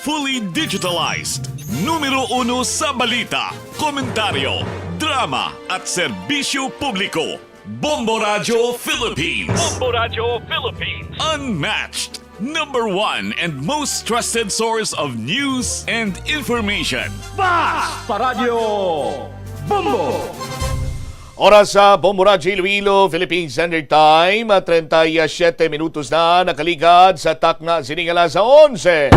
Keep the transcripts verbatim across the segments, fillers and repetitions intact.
Fully digitalized. Numero uno sa balita, komentaryo, drama, at serbisyo publiko. Bombo Radyo Philippines. Bombo Radyo Philippines. Unmatched. Number one and most trusted source of news and information. Fast Paradyo Bombo! Oras sa Bombo Radyo Iloilo, Philippine Standard Time, treinta y siete minutos na nakaligad sa takna sining alas onse.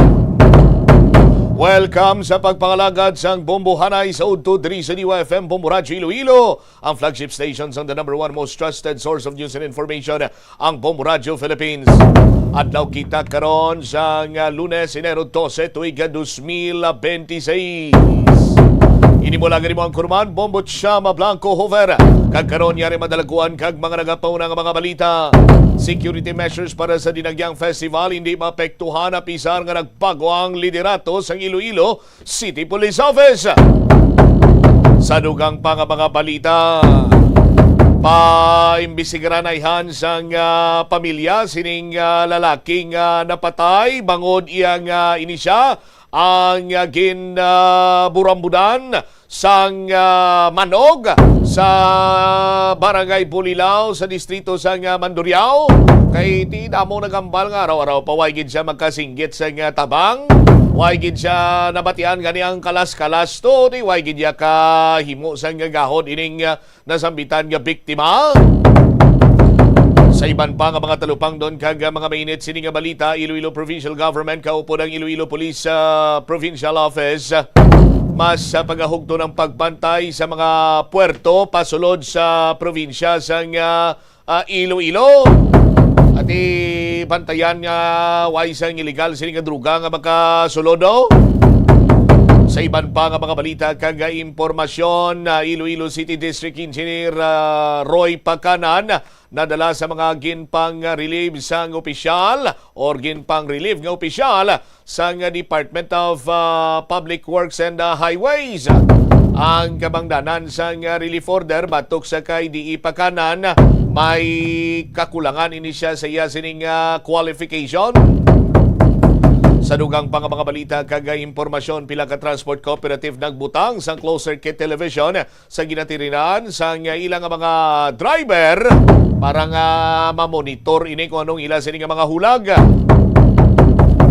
Welcome sa pagpangalagad sang Bombo Hanay sa udto diri sa D Y F M Bombo Radyo Iloilo, ang flagship station sang the number one most trusted source of news and information, ang Bombo Radyo Philippines. Adlaw kita karon sang, ah, Lunes, Enero dose, tuig dos mil benti seis. Ini mo lang, ini mo ang kurman, Bombo Chama Blanco Hover. Kag karon, yari madalaguan kag mga nagapauna nga mga balita. Security measures para sa Dinagyang Festival hindi maapektuhan apisar nga nagbago ang liderato sang Iloilo City Police Office. Sa dugang pa nga mga balita, paimbestigaran na ihan sang, ah, pamilya sining, ah, lalaki nga napatay bangod iya nga ini siya ang, ah, gin, ah, burambudan sang, ah, manog sa Barangay Bulilao sa distrito sang, ah, Mandurriao. Kay ti damo nagambal nga araw-araw pa way gid siya magkasinggit sang, ah, tabang. Way gid siya nabatian gani ang kalas-kalas to, ti way gid niya kahimo sang gagahod ining, ah, nasambitan nga biktima. Sa iban pa nga mga talupangdon kag mga mainit sini nga balita, Iloilo Provincial Government kaupod ang Iloilo Police, ah, Provincial Office, ah, mas, ah, pagahugto ng pagbantay sa mga puerto pasulod sa probinsya sang, ah, ah, Iloilo. Ati bantayan nga way sang iligal sini nga droga nga makasulodo. Sa iban pa nga mga balita kag impormasyon, ah, Iloilo City District Engineer, ah, Roy Pacanan nadala sa mga ginpang-relieve sang opisyal or ginpang-relieve nga opisyal sang Department of, ah, Public Works and, ah, Highways. Ang kabangdanan sang, ah, relief order batok sa kay D E Pacanan, may kakulangan ini siya sa iya sining, ah, qualification. Sa dugang pa nga mga balita kag impormasyon, pila ka transport cooperative nagbutang sang closed circuit television sa ginatirinan sang ila nga mga driver para nga mamonitor ini kung anong ila sini nga mga hulag.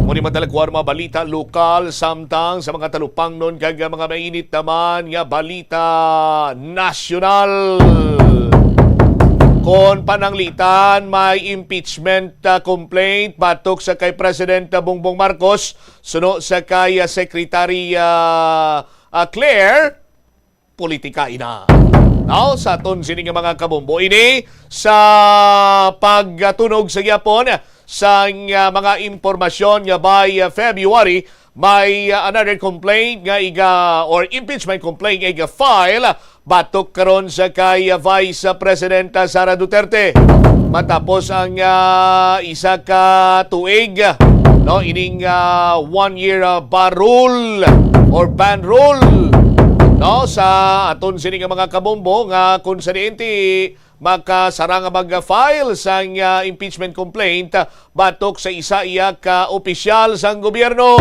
Muni madalagwar mga balita lokal, samtang sa mga talupangnon kag mga mainit naman nga balita nasyonal. Kon pananglitan, may impeachment, ah, complaint batok sa kay President Bongbong Marcos suno sa kay, ah, Secretary, ah, ah, Claire. Politika ina. Now, sa aton sini nga mga kabombo, ini sa pagtunog sa gyapon sang, ah, mga impormasyon nga by, ah, February, may, ah, another complaint nga iga, or impeachment complaint nga iga file batok karon sa kay, ah, Vice President, ah, Sara Duterte. Matapos ang, ah, isa ka tuig, no, ining, ah, one year, ah, bar rule or ban rule, no, sa aton sini nga mga kabombo nga kung sa diin ti makasara nga mag-file sang, ah, impeachment complaint, ah, batok sa isa iya ka opisyal sang gobyerno.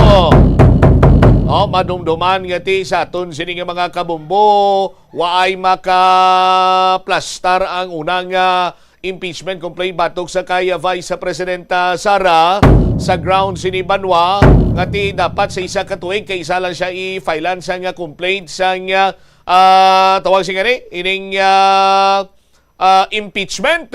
Oh, madumduman nga ti sa aton sini nga mga kabombo, waay makaplastar ang unang, ah, impeachment complaint batok sa kay Vice President, ah, Sara sa ground sini banwa nga ti dapat sa isa ka tuig kay isa lang siya i-filean sang, ah, complaint sang, ah, ah, tawag sini gani ining, ah, ah, impeachment.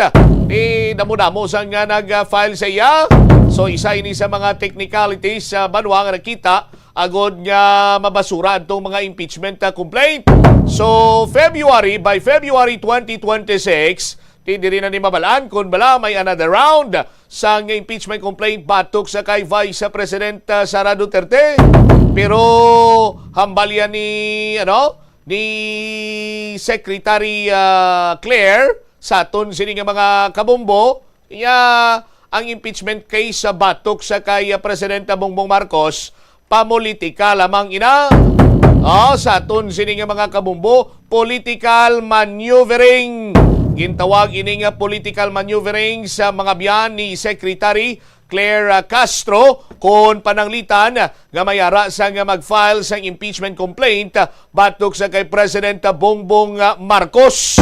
Ti damo-damo sang, ah, nag-file sa iya. So, isa ini sa mga technicalities sa banwa nga nakita agod nga mabasura adtong mga impeachment, ah, complaint. So, February, by February twenty twenty-six, ti diri na ni mabalaan kon bala may another round sang impeachment complaint batok sa kay Vice President, ah, Sara Duterte. Pero hambal yan ni, ano, ni Secretary, ah, Claire sa aton sini nga mga kabombo, iya ang impeachment case sa batok sa kay, ah, Presidente Bongbong Marcos, pamulitika lamang ina. Oh, sa aton sini nga mga kabombo, political maneuvering. Gintawag ini nga political maneuvering sa mga biyan ni Secretary Claire, ah, Castro kon pananglitan nga may ara sang mag-file sang impeachment complaint, ah, batok sa kay President, ah, Bongbong, ah, Marcos.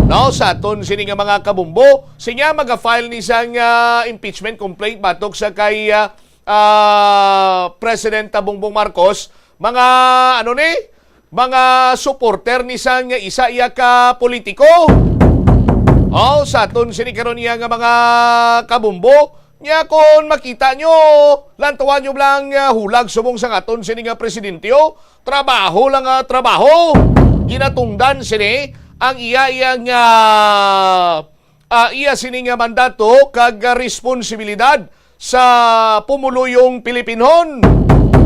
No, sa aton sini nga mga kabumbo, siya mag-file ni sang, ah, impeachment complaint batok sa kay, ah, ah, President, ah, Bongbong Marcos, mga, ano ni, mga supporter ni sang isa iya ka politiko. Oh, sa aton sini karon iya nga mga kabumbo, nya kon makita nyo, lantawan nyo lang, ah, hulag subong sang aton sini nga presidente, oh. Trabaho lang nga trabaho. Ginatungdan sini ang iya, iya nga, ah, iya sini nga mandato kag, ah, responsibilidad sa pumuluyong Pilipinhon.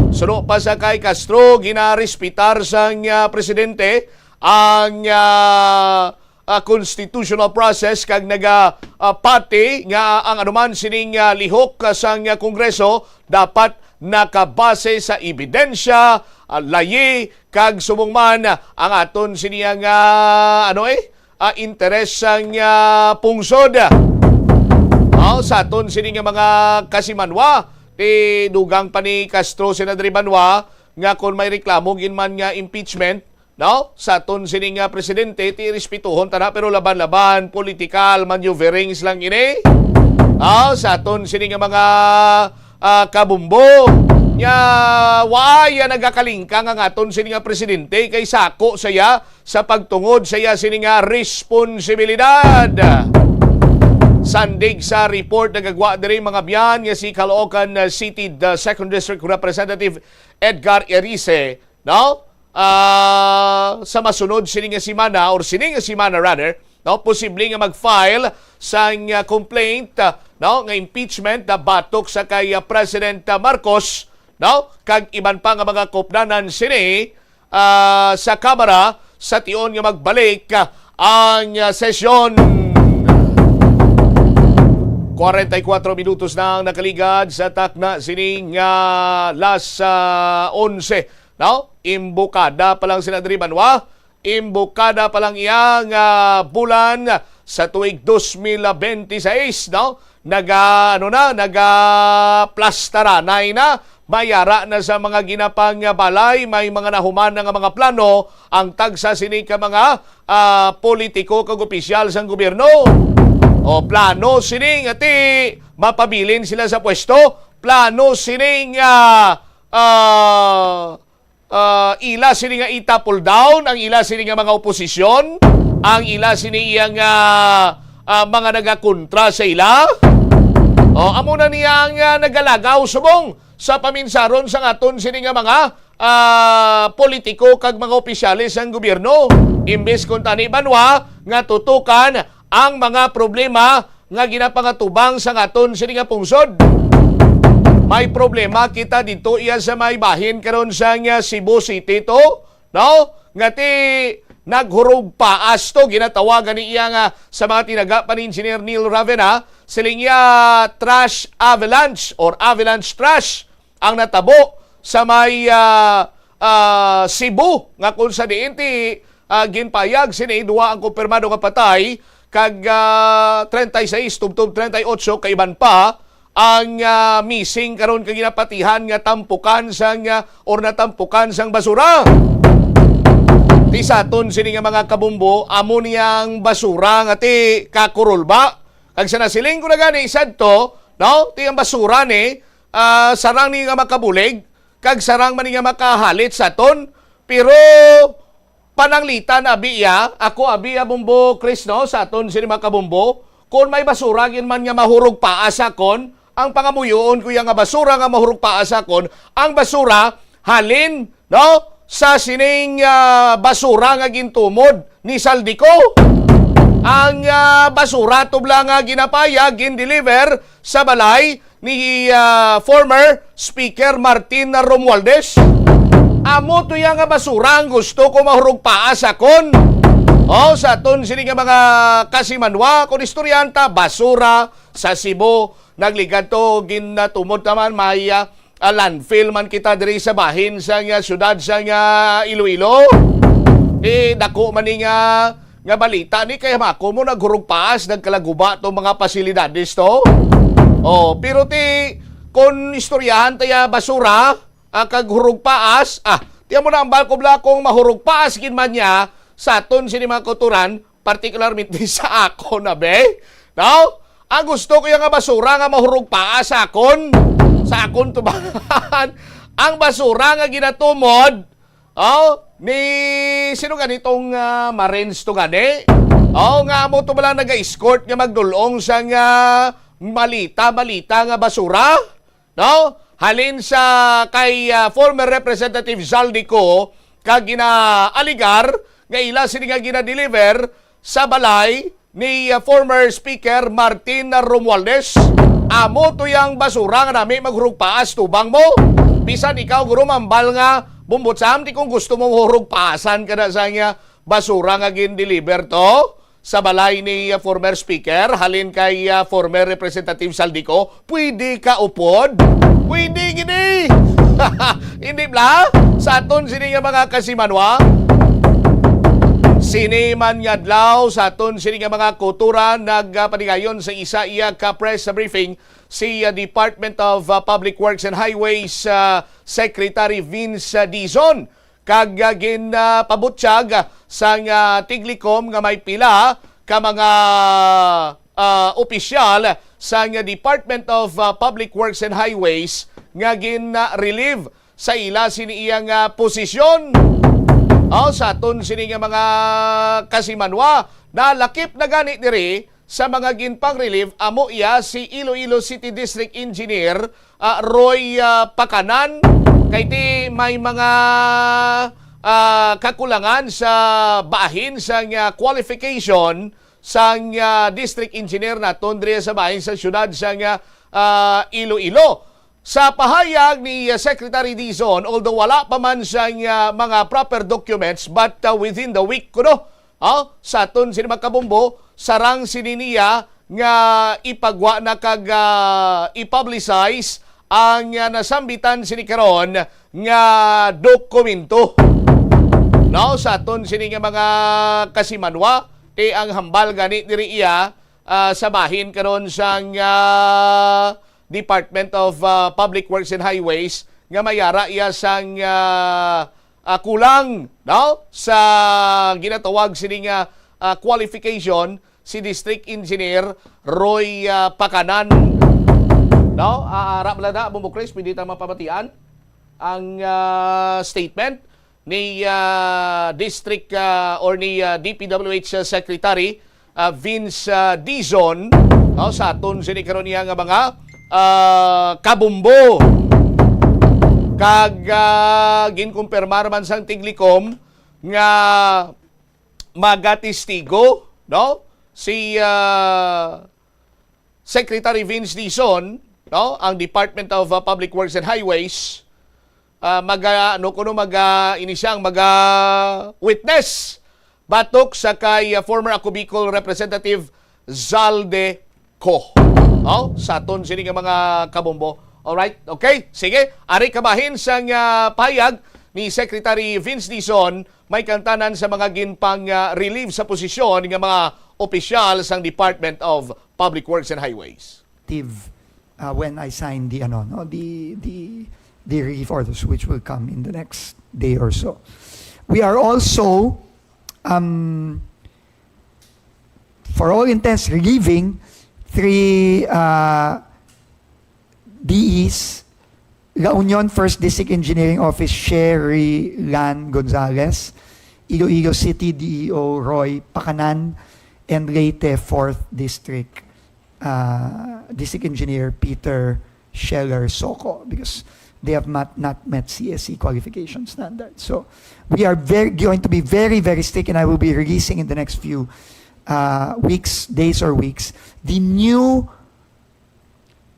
Suno pa sa kay Castro, ginarespetar sang, ah, presidente ang, ah, ah, constitutional process kag naga, ah, pati nga ang anuman sining, ah, lihok, ah, sang, ah, Kongreso dapat nakabase sa ebidensya, ah, layi, kag subong man, ah, ang aton sini nga, ano eh, ah, interes sang, ah, pungsod. Oh, sa aton sini nga mga kasimanwa, ti dugang pa ni Castro, Senador Banwa, nga kon may reklamo gid man nga impeachment, no? Sa aton sini nga presidente, ti respetuhon ta na, pero laban-laban, political maneuverings lang ini. Oh, sa aton sini nga mga, ah, kabumbo, nya wa ya nagakalingkang ang aton sini nga presidente kay sako saya sa pagtungod sa iya sini nga responsibilidad. Sandig sa report nagagwa diri, mga byan, nga si Caloocan City, the Second District Representative Edgar Erice, no? Ah, sa masunod sini nga semana, or sini nga semana rather, no, posible nga mag-file sang, ah, complaint, ah, no, nga impeachment na batok sa kay, ah, President, ah, Marcos, no, kag iban pa nga mga kaupdanan sini, ah, sa Kamara sa tion nga magbalik, ah, ang, ah, sesyon. Kwarenta y kuwatro minutos na ang nakaligad sa takna sining, ah, las, ah, onse, no? Imbokada pa lang sila diri, Banwa. Imbokada pa lang iya nga bulan sa tuig dos mil benti seis, no? Naga, ano na, naga plastaranay na. May ara na sa mga ginapang balay, may mga nahuman na nga mga plano ang tagsa sini ka mga, ah, politiko kag opisyal sang gobyerno. O, plano sini nga ti mapabilin sila sa pwesto. Plano sini nga, ah, ah, ila sini nga i-topple down ang ila sini nga mga oposisyon, ang ila sini iya nga, ah, mga nagakontra sa ila. O, amo na niya ang, ah, nagalagaw subong sa paminsaron sang aton sini nga mga, ah, politiko kag mga opisyales sang gobyerno. Imbes kuntani, Banwa, nga tutukan ang mga problema nga ginapangatubang sang aton sini nga pungsod. May problema kita didto iya sa may bahin karon sang, ah, Cebu City to, no? Nga ti naghurog paas to, ginatawagan ni iya nga sa mga tinaga pa ni Engineer Neil Ravena, siling iya trash avalanche or avalanche trash ang natabo sa may, ah, ah, Cebu, nga kung sa diin ti, ah, ginpayag sini duha ang kumpirmado nga patay kag, ah, treinta y seis tubtob treinta y ocho ka iban pa ang, ah, missing karon kag ginapatihan nga tampukan sang, ah, or natampukan sang basura. Ti sa aton sini nga mga kabumbo, amo niyang basura nga ti kakurulba. Kag sa nasiling ko na gani sadto, no? Ti ang basura ni, ah, sarang ni nga makabulig, kag sarang man ni nga makahalit sa aton. Pero pananglitan abi iya, ako abi iya, Bumbo Chris, no, sa aton sini mga kabumbo, kung may basura gid man nga mahurog paa sa akon, ang pangamuyoon ko iya nga basura nga mahurog paa sa akon, ang basura halin, no, sa sining, ah, basura nga gintumod ni Saldico. Ang, ah, basura tubla nga ginapaya gin-deliver sa balay ni, ah, former Speaker Martin Romualdez. Amo to iya nga basura ang gusto ko mahurog paa sa akon. Oh, sa aton sini nga mga kasimanwa, kung istoryahan ta, basura sa Cebu, nagligad to, ginatumod naman, may, ah, ah, landfill man kita diri sa bahin sa nga syudad sa nga Iloilo. Eh, dako man ni nga, nga balita ni kay mako mo naghurog paas, nagkalaguba to mga pasilidades to. Oh, pero ti, kung istoryahan ta ya basura, ah, kag hurog paas, ah, ti amo na ang balko bala kung mahurog paas gid man niya sa aton sini mga kauturan, particularmente sa akon, abi. No? Ang gusto ko ya nga basura nga mahurog paas sa akon, sa akon tubangan. Ang basura nga ginatumod, oh, ni sino gani tong, ah, Marines to gani? Oh, nga amo to bala naga-escort nga magdul-ong sang, ah, malita-malita nga basura, no? Halin sa kay, ah, former Representative Zaldy Co, kag ginaaligar nga ila sini nga ginadeliver sa balay ni, ah, former Speaker Martin Romualdez. Amo to yang basura nga nami maghurog paas tubang mo. Bisan ikaw, guro, mambal nga, Bumbot Sam, ti kung gusto mo hurog paasan ka na sa nga basura nga gin-deliver to sa balay ni, ah, former Speaker, halin kay, ah, former Representative Zaldy Co, pwede ka upod? Pwede gini! Hindi bla? Sa aton sini nga mga kasimanwa, sini man nga adlaw, sa aton sini nga mga kauturan, nagapanigayon sa isa iya ka press briefing si, ah, Department of, ah, Public Works and Highways, ah, Secretary Vince, ah, Dizon. Kag, ah, gin, ah, pabutyag sang, ah, Tiglikom nga may pila ka mga, ah, opisyal sang Department of, ah, Public Works and Highways nga gin, ah, relieve sa ila sini iyang, ah, posisyon. Aw, sa aton sini nga mga kasimanwa, nalakip na gani diri sa mga ginpang-relieve amo iya si Iloilo City District Engineer, ah, Roy, ah, Pacanan. Kay ti may mga, ah, kakulangan sa bahin sang, ah, qualification sang, ah, district engineer naton diri sa bahin sa siyudad sang, ah, ah, Iloilo. Sa pahayag ni, uh, Secretary Dizon, although wala pa man sang, uh, mga proper documents, but, uh, within the week kuno, oh, sa aton sini mga kabombo, sarang sini niya nga ipagwa na kag, uh, i-publicize ang, uh, nasambitan sini karon nga dokumento. No, sa aton sini nga mga kasimanwa, ti ang hambal gani diri iya, ah, sa bahin karon sang, ah, Department of, ah, Public Works and Highways nga mayara iya sang, ah, ah, kulang, no, sa ginatawag sini nga, ah, qualification si District Engineer Roy, ah, Pacanan. No? Ah, ara bala na, Bombo Chris, pwede ta mapamatian ang, ah, statement ni, ah, District, ah, or ni, ah, D P W H Secretary, ah, Vince, ah, Dizon, no, sa aton sini karon niya nga mga, ah, kabumbo. Kag, ah, ginkumpirmar man sang Tiglikom nga magatestigo, no, si, ah, Secretary Vince Dizon, no, ang Department of, uh, Public Works and Highways, ah, maga, ano kuno, maga, ini siyang maga witness batok sa kay, uh, former Ako Bicol Representative Zaldy Co. Oh, sa aton sini nga mga kabombo. Alright, okay. Sige, ari kabahin sang, ah, pahayag ni Secretary Vince Dizon, may kantanan sa mga ginpang, ah, relieve sa posisyon nga mga opisyal sang Department of Public Works and Highways. Tiv-, uh, when I sign the, ano, no, the, the, the relief orders, which will come in the next day or so. We are also, um, for all intents, relieving three, uh, D Es, La Union First District Engineering Office Sherry Lan Gonzalez, Iloilo City D E O Roy Pacanan, and Leyte Fourth District, uh, District Engineer Peter Scheller Soco, because they have not, not met C S E qualification standards. So we are very, going to be very, very strict, and I will be releasing in the next few, uh, weeks, days or weeks, the new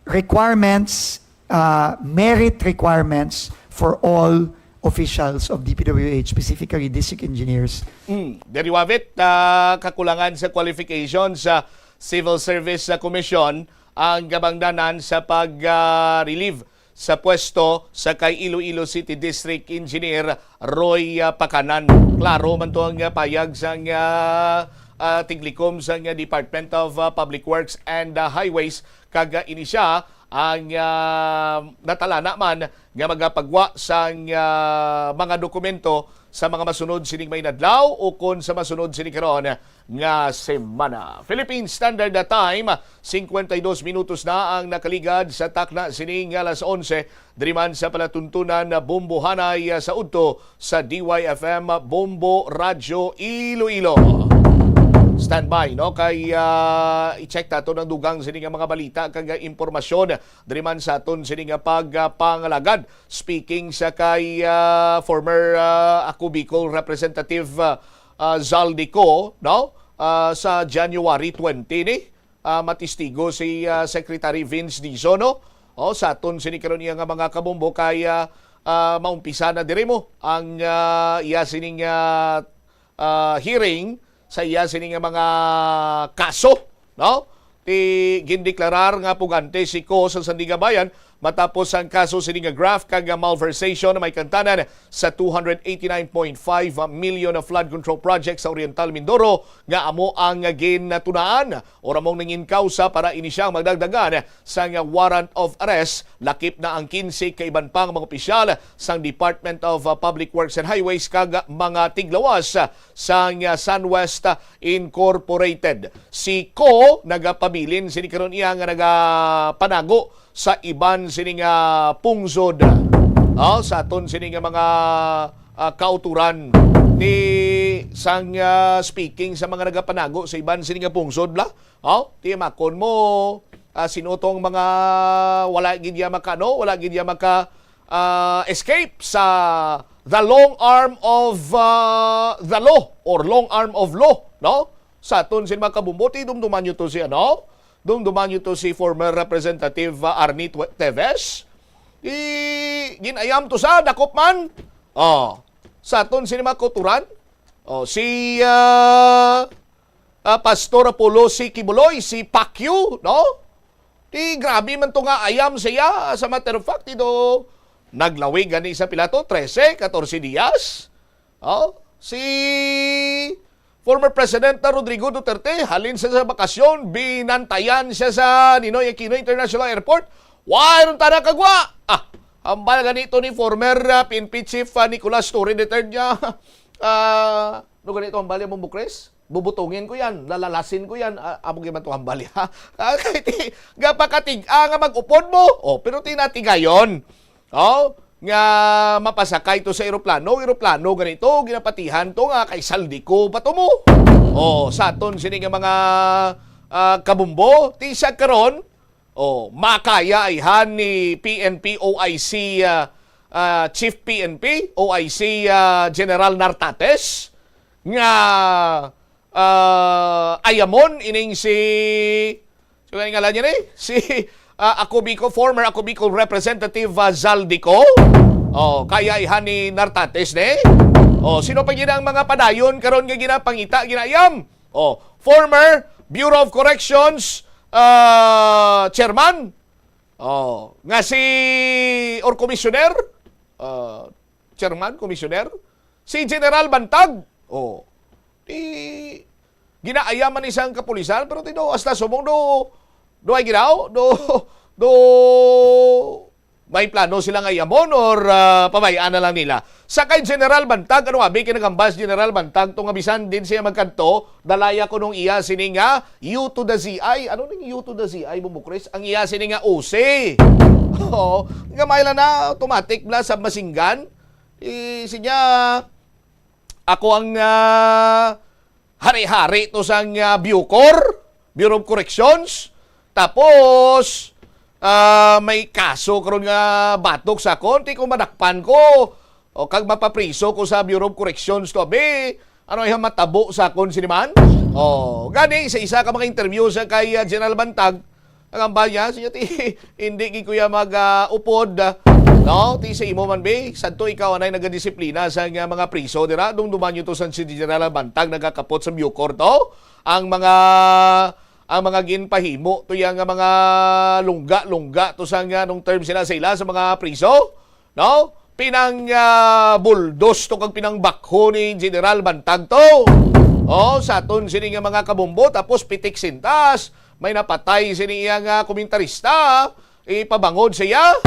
requirements, uh, merit requirements for all officials of D P W H, specifically district engineers. Mm. There you have it, ah, kakulangan sa qualification sa Civil Service, ah, Commission ang kabangdanan sa pag, ah, relieve sa pwesto sa kay Iloilo City District Engineer Roy, ah, Pacanan. Klaro man to ang, ah, payag sang, ah, ah, tiglikom sang, ah, Department of, ah, Public Works and, ah, Highways Kag, ah, ini sia ang, ah, natalana man nga magapagwa sang, ah, mga dokumento sa mga masunod sining may nadlaw ukon sa masunod sini karon nga semana. Philippine Standard Time, cincuenta y dos minutos na ang nakaligad sa takna sining alas onse. Diri man sa palatuntunan, Bombo Hanay, ah, sa udto sa D Y F M Bombo Radyo Iloilo. Standby, no? Kay, ah, i-check ta to ang dugang sini nga mga balita kag impormasyon diri man sa aton sini nga pagpangalagad. Speaking sa kay, ah, former, ah, Ako Bicol Representative, ah, ah, Zaldy Co, no? Ah, sa January twenty ni, ah, matistigo si, ah, Secretary Vince Dizon, no? O, sa aton sini karon iya nga mga kabombo kay, ah, ah, maumpisa na diri mo ang, ah, iya sining, ah, ah, hearing sa iya sini nga mga kaso, no? Ti gindeklarar nga pugante si Co sa Sandiganbayan matapos ang kaso sini nga graft kag malversation na may kantanan sa two hundred eighty-nine point five million na flood control project sa Oriental Mindoro nga amo ang gintunaan. Ora mong nangin kausa para ini siya magdagdagan sang warrant of arrest, lakip na ang kinse ka iban pang mga opisyal sang Department of, uh, Public Works and Highways kag mga tiglawas sang, uh, Sunwest Incorporated. Si Co nagapabilin sini karon iya nga nagapanago sa iban sini nga pungsod. Oh, sa aton sini nga mga, ah, kauturan ti sang, ah, speaking sa mga nagapanago sa iban sini nga pungsod bla. Oh, ti makon mo, ah, sino tong mga wala gid ya maka, no? Wala gid ya maka, ah, escape sa the long arm of, ah, the law or long arm of law, no? Sa aton sin mga kabumbo, ti dumduman nyo to si ano? Dumduman nyo to si former Representative, ah, Arnie Twe-, Teves. Di ginayam to sa dakop man. Oh, sa aton sin mga kauturan. Oh, si, ah, ah, Pastor Apollo C. Quiboloy, si Pacquiao, no? Di grabe man to nga ayam siya. As a matter of fact, ito, naglawig gani sa pila to, trese, katorse dias. Oh, si former President na Rodrigo Duterte, halin sa, sa bakasyon, binantayan siya sa Ninoy Aquino International Airport. Why ron tara kagwa? Ah, hambal gani to ni former, ah, P N P Chief, ah, Nicolas Torre the third niya. Ah, no gani to hambal niya, Bumbo Chris? Bubutungin ko yan, lalalasin ko yan. Ah, amo gyud man to hambal niya. Ah, kay ti, gapakatig-a nga mag-upod mo. Oh, pero tinatigayon. Oh, nga mapasakay to sa eroplano, eroplano ganito, ginapatihan to nga kay Zaldy Co pa to mo. Oh, sa aton sini nga mga, ah, kabumbo, ti sa karon, oh, makaya ayhan ni P N P O I C, ah, ah, Chief P N P, O I C, ah, General Nartates, nga, ah, ayamon ining si, so, ano ngalan niya ni? Si, ah, Ako Bicol, former Ako Bicol Representative, ah, Zaldy Co. Oh, kaya ayhan ni Nartates ni. Oh, sino pa gid ang mga padayon karon nga ginapangita, ginaayam? Oh, former Bureau of Corrections, ah, chairman. Oh, nga si, or commissioner, ah, chairman, commissioner, si General Bantag. Oh, di ginaayaman ni sang kapulisan, pero ti do, hasta subong do, do ay ginaw, do, do, may plano sila nga ayamon or, ah, pabay-an na lang nila. Sa kay General Bantag, ano abi kay nagambas General Bantag to nga bisan din siya magkadto, dalaya ko nung iya sini nga U to the Z I. Ano ning U to the Z I, Bumbo Chris? Ang iya sini nga O C. Oo. Nga may lang na automatic bla sa masinggan. Eh, sinya, ako ang, ah, hari-hari to sang, ah, Bucor, Bureau of Corrections. Tapos, ah, may kaso karon nga batok sa akon, ti kung madakpan ko, o kag mapapriso ko sa Bureau of Corrections to, abi, ano iya matabo sa akon sini man? Oh, gani sa isa ka mga interview sa kay, ah, General Bantag, ang ambal niya, siya ti, hindi gid kuya mag, ah, upod, ah, no? Ti sa imo man, be, sadto ikaw anay nagadisiplina sa nga mga priso dira, dumduman nyo to sa si General Bantag nagakapot sa Bucor to. Ang mga, ang mga ginpahimo to yang nga mga lungga-lungga to sa nga nung term sila sa ila sa mga priso, no? Pinang, ah, buldos to kag pinangbakho ni General Bantag to. Oh, sa aton sini nga mga kabombo, tapos pitik sintas, May napatay sini iya nga komentarista, ipabangod siya.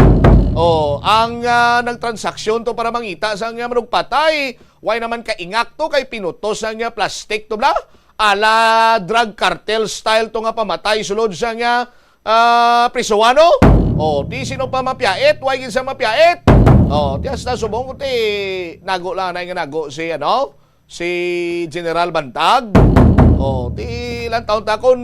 O, ang, ah, nagtransaksyon to para mangita sa nga manugpatay. Way naman kaingak to kay pinutos ang, ah, plastic to bla. Ala drug cartel style to nga pamatay sulod sa nga, ah, prisuhan, no? O, di sino pa mapiyait, way gid sa mapiyait. O, di hasta subong ko ti nago lang na nga nago si, ano, si General Bantag. O, di lang taon ta kon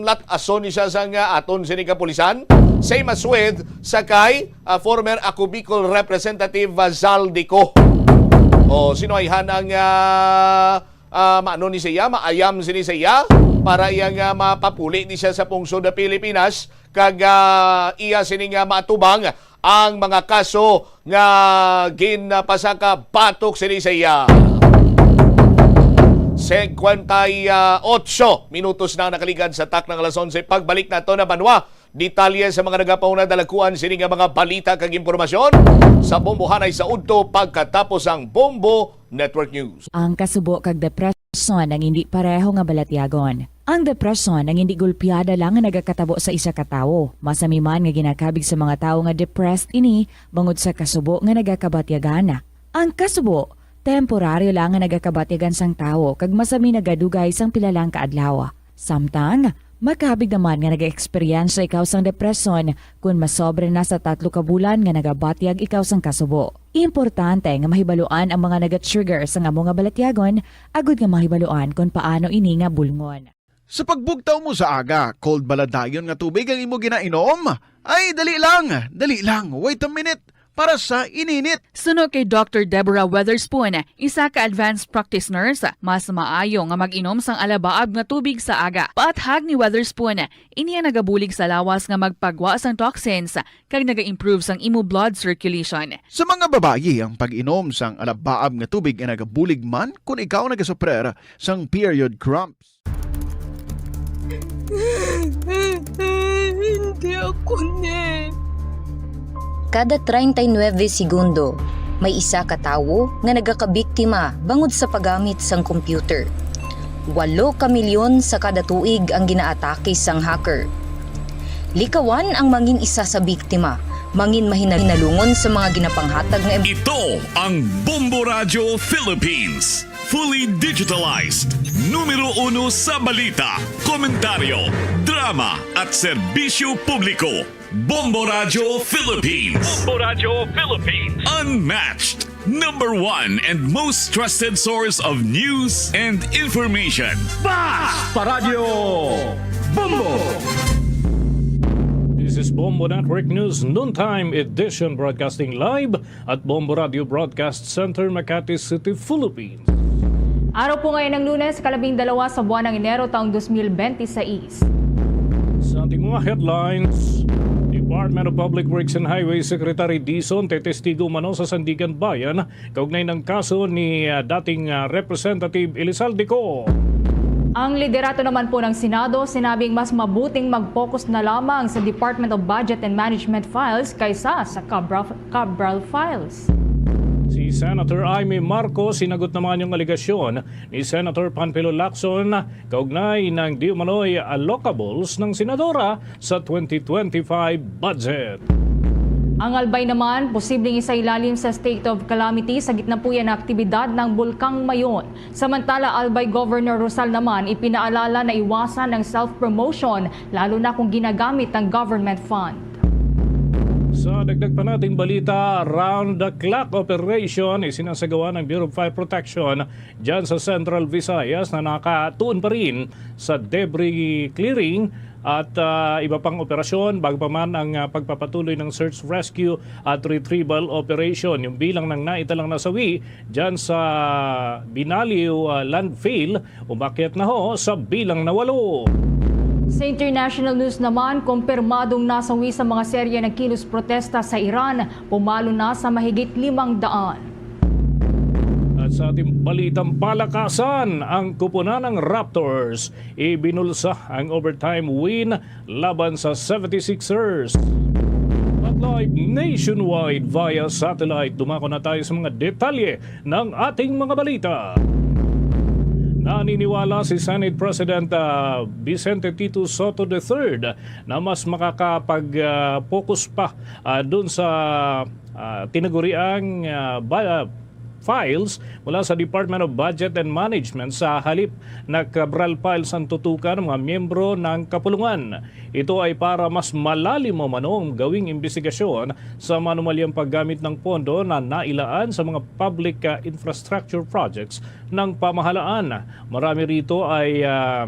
latason ni siya sa nga aton sini kapulisan. Same as with sa kay, ah, former Ako Bicol Representative, ah, Zaldy Co. O, sinuwayhan ang, ah, ah, maano ni siya, maayam sini siya, para iya nga mapapuli ni siya sa pungsod na Pilipinas, kag, ah, iya sini nga maatubang ang mga kaso nga ginapasaka batok sini sa iya. Singkwenta y otso minutos na nakaligad sa takna nga alas onse. Pagbalik nato na banwa, detalye sa mga nagapauna, dalakuan sini nga mga balita kag impormasyon sa Bombohanay sa udto pagkatapos ang Bombo Network News. Ang kasubo kag depresyon ang hindi pareho nga balatyagon. Ang depresyon ang hindi gulpiada lang nga nagakatabo sa isa ka tawo. Masami man nga ginakabig sa mga tawo nga depressed ini bangod sa kasubo nga nagakabatyagan. Ang kasubo, temporaryo lang nga nagakabatyagan sang tawo kag masami nagadugay sang pila lang ka adlaw. Samtang, makabig naman nga nag-eksperyensya ikaw sang depresyon kon masobra na sa tatlo ka bulan nga nagabatyag ikaw sang kasubo. Importante nga mahibaluan ang mga naga-trigger sang amo nga balatyagon agud nga mahibaluan kon paano ini nga bulngon. Sa pagbugtaw mo sa aga, cold bala dayon nga tubig ang imo ginainom? Ay, dali lang, dali lang, wait a minute, para sa ininit. Suno kay Doctor Deborah Weatherspoon, isa ka advanced practice nurse, mas maayo nga mag-inom sang alabaab nga tubig sa aga. Paathag ni Weatherspoon, ini ang nagabulig sa lawas nga magpagwa sang toxins kag naga-improve sang imo blood circulation. Sa mga babayi, ang pag-inom sang alabaab nga tubig ay nagabulig man kon ikaw nagasuprer sang period cramps. Hindi ako ni. Kada treinta y nueve segundo, may isa ka tawo nga nagakabiktima bangod sa paggamit sang computer. Walo ka milyon sa kada tuig ang ginaatake sang hacker. Likawan ang mangin isa sa biktima, mangin mahinalungon sa mga ginapanghatag nga im- Ito ang Bombo Radyo Philippines, fully digitalized, numero uno sa balita, komentaryo, drama, at serbisyo publiko. Bombo Radyo Philippines. Bombo Radyo Philippines. Unmatched, number one, and most trusted source of news and information. Basta Radyo Bombo! This is Bombo Network News Noontime Edition, broadcasting live at Bombo Radio Broadcast Center, Makati City, Philippines. Araw po ngayon ng Lunes, kalabing dalawa sa buwan ng Enero, taong dos mil benti seis. Sa ating mga headlines, Department of Public Works and Highways Secretary Dizon tetestigo umano sa Sandiganbayan kaugnay ng kaso ni, ah, dating, ah, Representative Elizalde Co. Ang liderato naman po ng Senado sinabing mas mabuting mag-focus na lamang sa Department of Budget and Management files kaysa sa Cabra-, Cabral files. Si Senator Imee Marcos sinagot naman yung alegasyon ni Senator Panfilo Lacson kaugnay ng di umano'y allocables ng senadora sa twenty twenty-five budget. Ang Albay naman, posibleng isailalim sa state of calamity sa gitna po yan ng aktibidad ng Bulkang Mayon. Samantala, Albay Governor Rosal naman ipinaalala na iwasan ang self-promotion, lalo na kung ginagamit ang government fund. Sa dagdag pa nating balita, round the clock operation isinasagawa ng Bureau of Fire Protection dyan sa Central Visayas na nakatuon pa rin sa debris clearing at, ah, iba pang operasyon, bago pa man ang, ah, pagpapatuloy ng search, rescue at retrieval operation. Yung bilang ng naitalang nasawi dyan sa Binaliw, ah, landfill, umakyat na ho sa bilang na walo. Sa international news naman, kumpirmadong nasawi sa mga serye ng kilos protesta sa Iran, pumalo na sa mahigit limang daan. At sa ating balitang palakasan, ang kupunan ng Raptors ibinulsa ang overtime win laban sa seventy-sixers. At live nationwide via satellite, dumako na tayo sa mga detalye ng ating mga balita. Naniniwala si Senate President, ah, Vicente Tito Sotto the third na mas makakapag, ah, focus pa, ah, dun sa, ah, tinaguriang, ah, ba-, ah, files mula sa Department of Budget and Management sa halip na Cabral files ang tutukan ng mga miyembro ng kapulungan. Ito ay para mas malalim umano ang gawing imbestigasyon sa manumalyang paggamit ng pondo na nailaan sa mga public, ah, infrastructure projects ng pamahalaan. Marami rito ay, ah,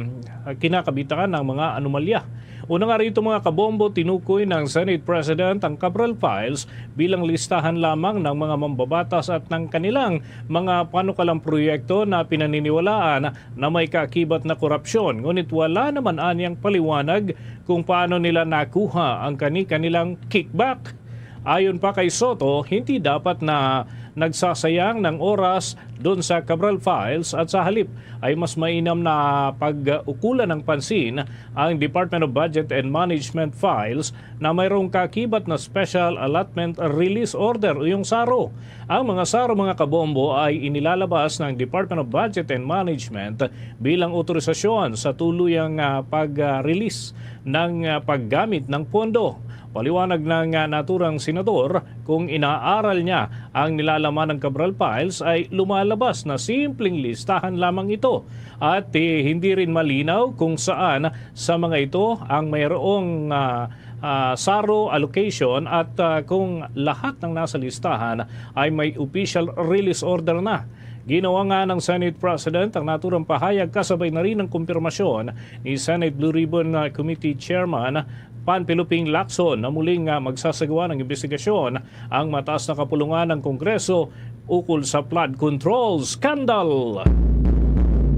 kinakabitan ng mga anomalya. Una nga rito, mga kabombo, tinukoy ng Senate President ang Cabral Files bilang listahan lamang ng mga mambabatas at ng kanilang mga panukalang proyekto na pinaniniwalaan na may kaakibat na korupsyon. Ngunit wala naman anyang paliwanag kung paano nila nakuha ang kani-kanilang kickback. Ayon pa kay Sotto, hindi dapat na nagsasayang ng oras dun sa Cabral Files at sa halip ay mas mainam na pag-ukulan ng pansin ang Department of Budget and Management files na mayroong kaakibat na Special Allotment Release Order o yung SARO. Ang mga SARO, mga kabombo, ay inilalabas ng Department of Budget and Management bilang otorisasyon sa tuluyang, ah, pag-release ng, ah, paggamit ng pondo. Paliwanag ng, ah, naturang senador, kung inaaral niya ang nilalaman ng Cabral Files, ay lumalabas na simpleng listahan lamang ito at, eh, hindi rin malinaw kung saan sa mga ito ang mayroong, ah, ah, SARO allocation at, ah, kung lahat ng nasa listahan ay may official release order na. Ginawa nga ng Senate President ang naturang pahayag kasabay na rin ng kumpirmasyon ni Senate Blue Ribbon, ah, Committee Chairman Panfilo Ping Lacson na muling, ah, magsasagawa ng imbestigasyon ang mataas na kapulungan ng Kongreso ukol sa flood control scandal.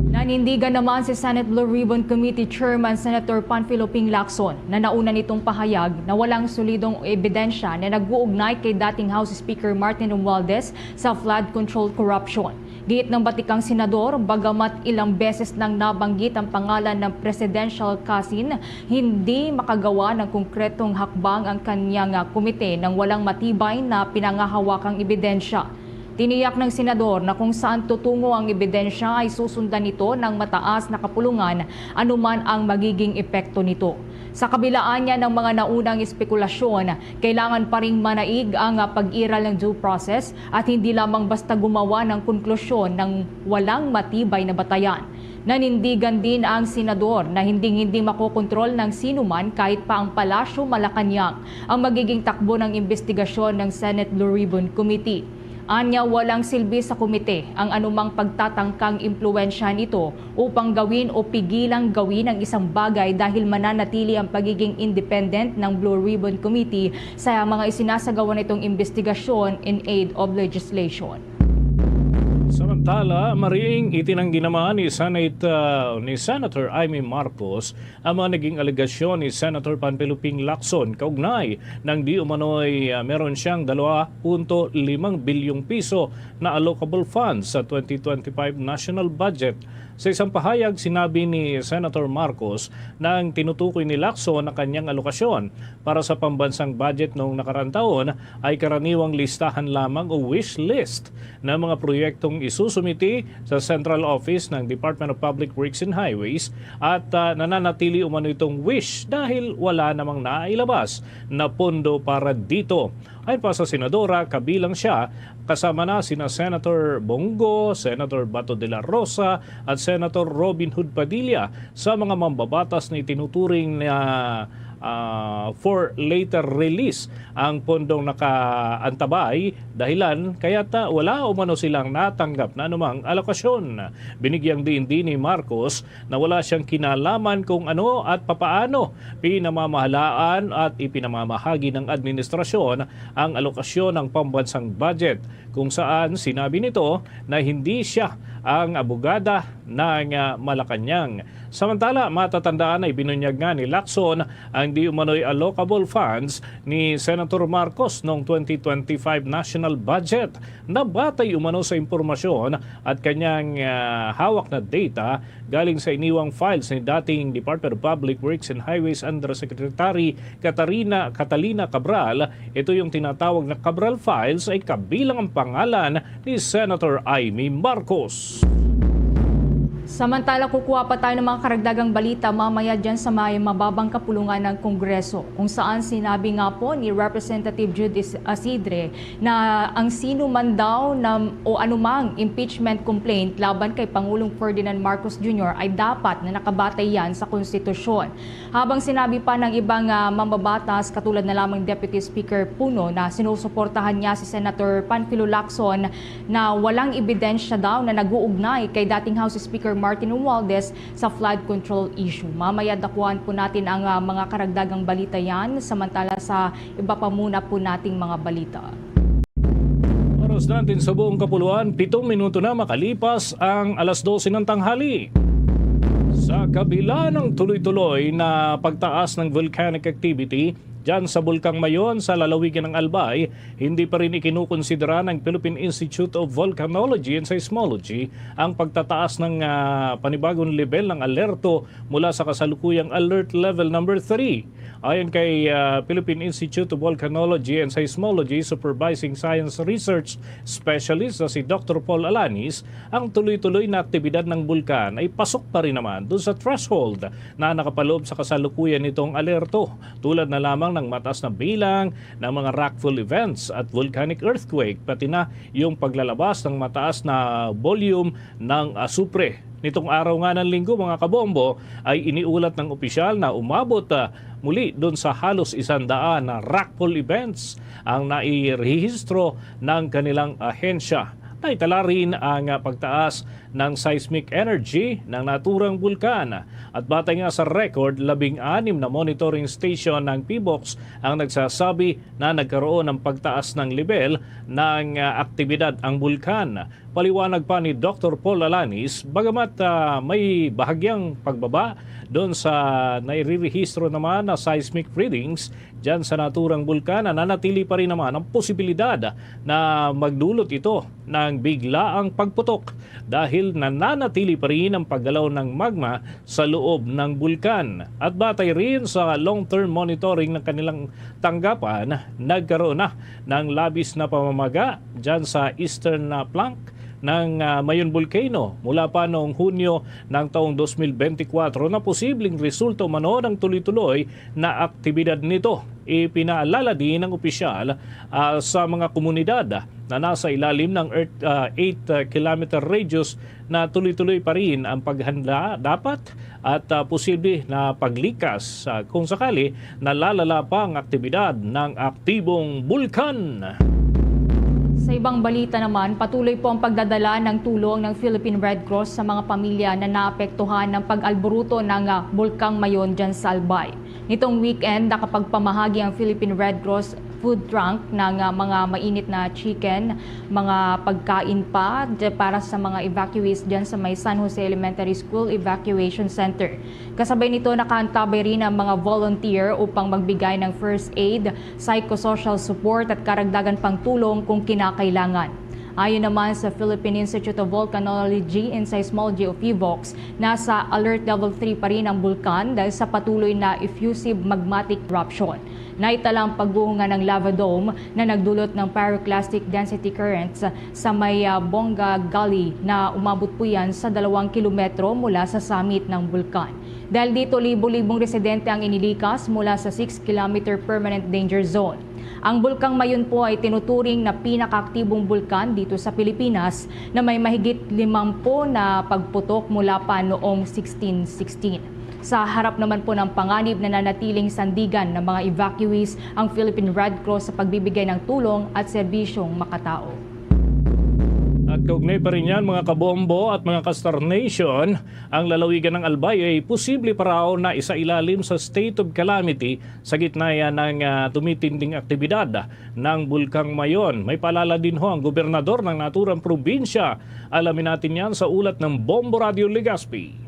Nanindigan naman si Senate Blue Ribbon Committee Chairman Senator Panfilo Ping Lacson na nauna nitong pahayag na walang solidong ebidensya na nag-uugnay kay dating House Speaker Martin Romualdez sa flood control corruption. Giit ng batikang senador, bagamat ilang beses nang nabanggit ang pangalan ng presidential cousin, hindi makagawa ng konkretong hakbang ang kanyang, ah, komite nang walang matibay na pinangahawakang ebidensya. Tiniyak ng senador na kung saan tutungo ang ebidensya ay susundan nito ng mataas na kapulungan anuman ang magiging epekto nito. Sa kabilaan niya ng mga naunang espekulasyon, kailangan pa ring manaig ang, ah, pag-iral ng due process at hindi lamang basta gumawa ng konklusyon ng walang matibay na batayan. Nanindigan din ang senador na hinding-hindi makokontrol ng sinuman kahit pa ang Palasyo Malacañang ang magiging takbo ng imbestigasyon ng Senate Blue Ribbon Committee. Anya, walang silbi sa komite ang anumang pagtatangkang impluwensyahan ito upang gawin o pigilang gawin ang isang bagay dahil mananatili ang pagiging independent ng Blue Ribbon Committee sa mga isinasagawa nitong imbestigasyon in aid of legislation. Samantala, mariing itinanggi naman ni Senate, ah, ni Senator Imee Marcos ang mga naging alegasyon ni Senator Panfilo Ping Lacson kaugnay ng di umano'y, ah, meron siyang dalawa punto limang bilyong piso na allocable funds sa twenty twenty-five national budget. Sa isang pahayag, sinabi ni Senator Marcos na ang tinutukoy ni Lacson na kanyang alokasyon para sa pambansang budget noong nakaraang taon ay karaniwang listahan lamang o wish list ng mga proyektong isusumiti sa Central Office ng Department of Public Works and Highways at, ah, nananatili umano itong wish dahil wala namang nailabas na pondo para dito. Ayon pa sa senadora, kabilang siya, kasama na sina Senator Bong Go, Senator Bato de la Rosa, at Senator Robin Hood Padilla sa mga mambabatas na itinuturing na, ah, for later release ang pondong nakaantabay, dahilan kaya't, ah, wala umano silang natanggap na anumang alokasyon. Binigyang diin din ni Marcos na wala siyang kinalaman kung ano at papaano pinamamahalaan at ipinamamahagi ng administrasyon ang alokasyon ng pambansang budget, kung saan sinabi nito na hindi siya ang abogada ng, ah, Malacañang. Samantala, matatandaan na ibinunyag nga ni Lacson ang di umano'y allocable funds ni Senator Marcos noong twenty twenty-five national budget. Nabatay umano sa impormasyon at kanyang, ah, hawak na data galing sa iniwang files ni dating Department of Public Works and Highways Undersecretary Katarina, Catalina Cabral, ito yung tinatawag na Cabral Files, ay kabilang ang pangalan ni Senator Imee Marcos. Samantala, kukuha pa tayo ng mga karagdagang balita mamaya dyan sa may mababang kapulungan ng Kongreso, kung saan sinabi nga po ni Representative Jude Is-, Asidre na ang sino man daw na, o anumang impeachment complaint laban kay Pangulong Ferdinand Marcos Junior ay dapat na nakabatay yan sa konstitusyon. Habang sinabi pa ng ibang, ah, mambabatas, katulad na lamang Deputy Speaker Puno, na sinusuportahan niya si Senator Panfilo Lacson na walang ebidensya daw na nag-uugnay kay dating House Speaker Martin Romualdez sa flood control issue. Mamaya dakuhan po natin ang, ah, mga karagdagang balita yan. Samantala, sa iba pa muna po nating mga balita. Oras natin sa buong kapuluan, pitong minuto na makalipas ang alas dose ng tanghali. Sa kabila ng tuloy-tuloy na pagtaas ng volcanic activity dyan sa Bulkang Mayon sa lalawigan ng Albay, hindi pa rin ikinukonsidera ng Philippine Institute of Volcanology and Seismology ang pagtataas ng, ah, panibagong level ng alerto mula sa kasalukuyang Alert Level Number Three. Ayon kay, ah, Philippine Institute of Volcanology and Seismology Supervising Science Research Specialist na si Doctor Paul Alanis, ang tuloy-tuloy na aktibidad ng bulkan ay pasok pa rin naman doon sa threshold na nakapaloob sa kasalukuyan nitong alerto, tulad na lamang ng mataas na bilang ng mga rockfall events at volcanic earthquake, pati na yung paglalabas ng mataas na volume ng asupre. Nitong araw nga ng Linggo, mga kabombo, ay iniulat ng opisyal na umabot, ah, muli doon sa halos isang daan na rockfall events ang nairehistro ng kanilang ahensya. Naitala rin ang, ah, pagtaas ng seismic energy ng naturang bulkan. At batay nga sa record, labing anim na monitoring station ng PHIVOLCS ang nagsasabi na nagkaroon ng pagtaas ng level ng, ah, aktibidad ang bulkan. Paliwanag pa ni Doctor Paul Alanis, bagamat, ah, may bahagyang pagbaba doon sa nairirehistro naman na seismic readings dyan sa naturang bulkan, nananatili pa rin naman ang posibilidad na magdulot ito ng biglaang pagputok dahil nananatili pa rin ang paggalaw ng magma sa loob ng bulkan. At batay rin sa long-term monitoring ng kanilang tanggapan, nagkaroon na ng labis na pamamaga dyan sa eastern, ah, flank ng, ah, Mayon Volcano mula pa noong Hunyo ng taong dos mil benti kwatro na posibleng resulta umano ng tuloy-tuloy na aktibidad nito. Ipinaalala din ng opisyal, ah, sa mga komunidad na nasa ilalim ng Earth, ah, eight, ah, kilometer radius na tuloy-tuloy pa rin ang paghanda dapat at, ah, posible na paglikas, ah, kung sakali nalalala pa ang aktibidad ng aktibong bulkan. Sa ibang balita naman, patuloy po ang pagdadala ng tulong ng Philippine Red Cross sa mga pamilya na naapektuhan ng pag-alburuto ng, ah, Bulkang Mayon dyan sa Albay. Nitong weekend, nakapagpamahagi ang Philippine Red Cross food trunk ng, ah, mga mainit na chicken, mga pagkain pa dya-, para sa mga evacuees dyan sa may San Jose Elementary School Evacuation Center. Kasabay nito, nakaantabay rin ang mga volunteer upang magbigay ng first aid, psychosocial support at karagdagan pang tulong kung kinakailangan. Ayon naman sa Philippine Institute of Volcanology and Seismology o PHIVOLCS, nasa Alert Level three pa rin ang bulkan dahil sa patuloy na effusive magmatic eruption. Naitala ang pagguho nga ng lava dome na nagdulot ng pyroclastic density currents sa may, ah, Bonga Gully na umabot po yan sa dalawang kilometro mula sa summit ng bulkan. Dahil dito, libo-libong residente ang inilikas mula sa six kilometer permanent danger zone. Ang Bulkang Mayon po ay tinuturing na pinakaaktibong bulkan dito sa Pilipinas na may mahigit limampu na pagputok mula pa noong sixteen sixteen. Sa harap naman po ng panganib, nananatiling sandigan ng mga evacuees ang Philippine Red Cross sa pagbibigay ng tulong at serbisyong makatao. At kaugnay pa rin yan, mga kabombo at mga ka-Star Nation, ang lalawigan ng Albay ay posible pa raw na isailalim sa state of calamity sa gitna yan ng, ah, tumitinding aktibidad ng Bulkang Mayon. May paalala din ho ang gobernador ng naturang probinsya. Alamin natin yan sa ulat ng Bombo Radio Legazpi.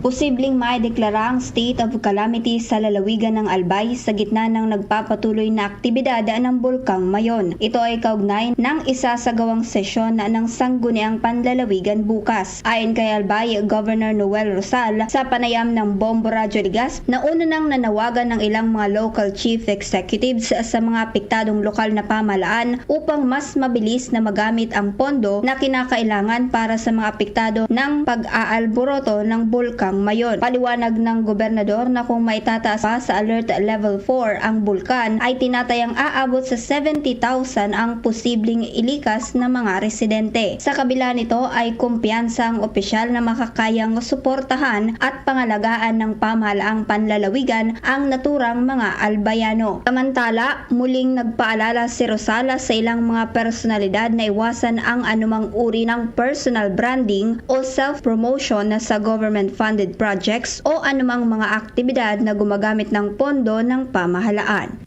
Posibleng maideklara ang state of calamity sa lalawigan ng Albay sa gitna ng nagpapatuloy na aktibidad ng Bulkang Mayon. Ito ay kaugnay ng isasagawang sesyon ng Sangguniang Panlalawigan bukas. Ayon kay Albay Governor Noel Rosal, sa panayam ng Bombo Radyo Ligas, nauna nang nanawagan ng ilang mga local chief executives sa mga apektadong lokal na pamahalaan upang mas mabilis na magamit ang pondo na kinakailangan para sa mga apektado ng pag-aalboroto ng Bulkang Mayon. Paliwanag ng gobernador na kung maitataas pa sa Alert Level four ang bulkan, ay tinatayang aabot sa seventy thousand ang posibleng ilikas na mga residente. Sa kabila nito, ay kumpiyansa ang opisyal na makakayang suportahan at pangalagaan ng pamahalaang panlalawigan ang naturang mga Albayano. Samantala, muling nagpaalala si Rosala sa ilang mga personalidad na iwasan ang anumang uri ng personal branding o self-promotion na sa government-funded projects o anumang mga aktibidad na gumagamit ng pondo ng pamahalaan.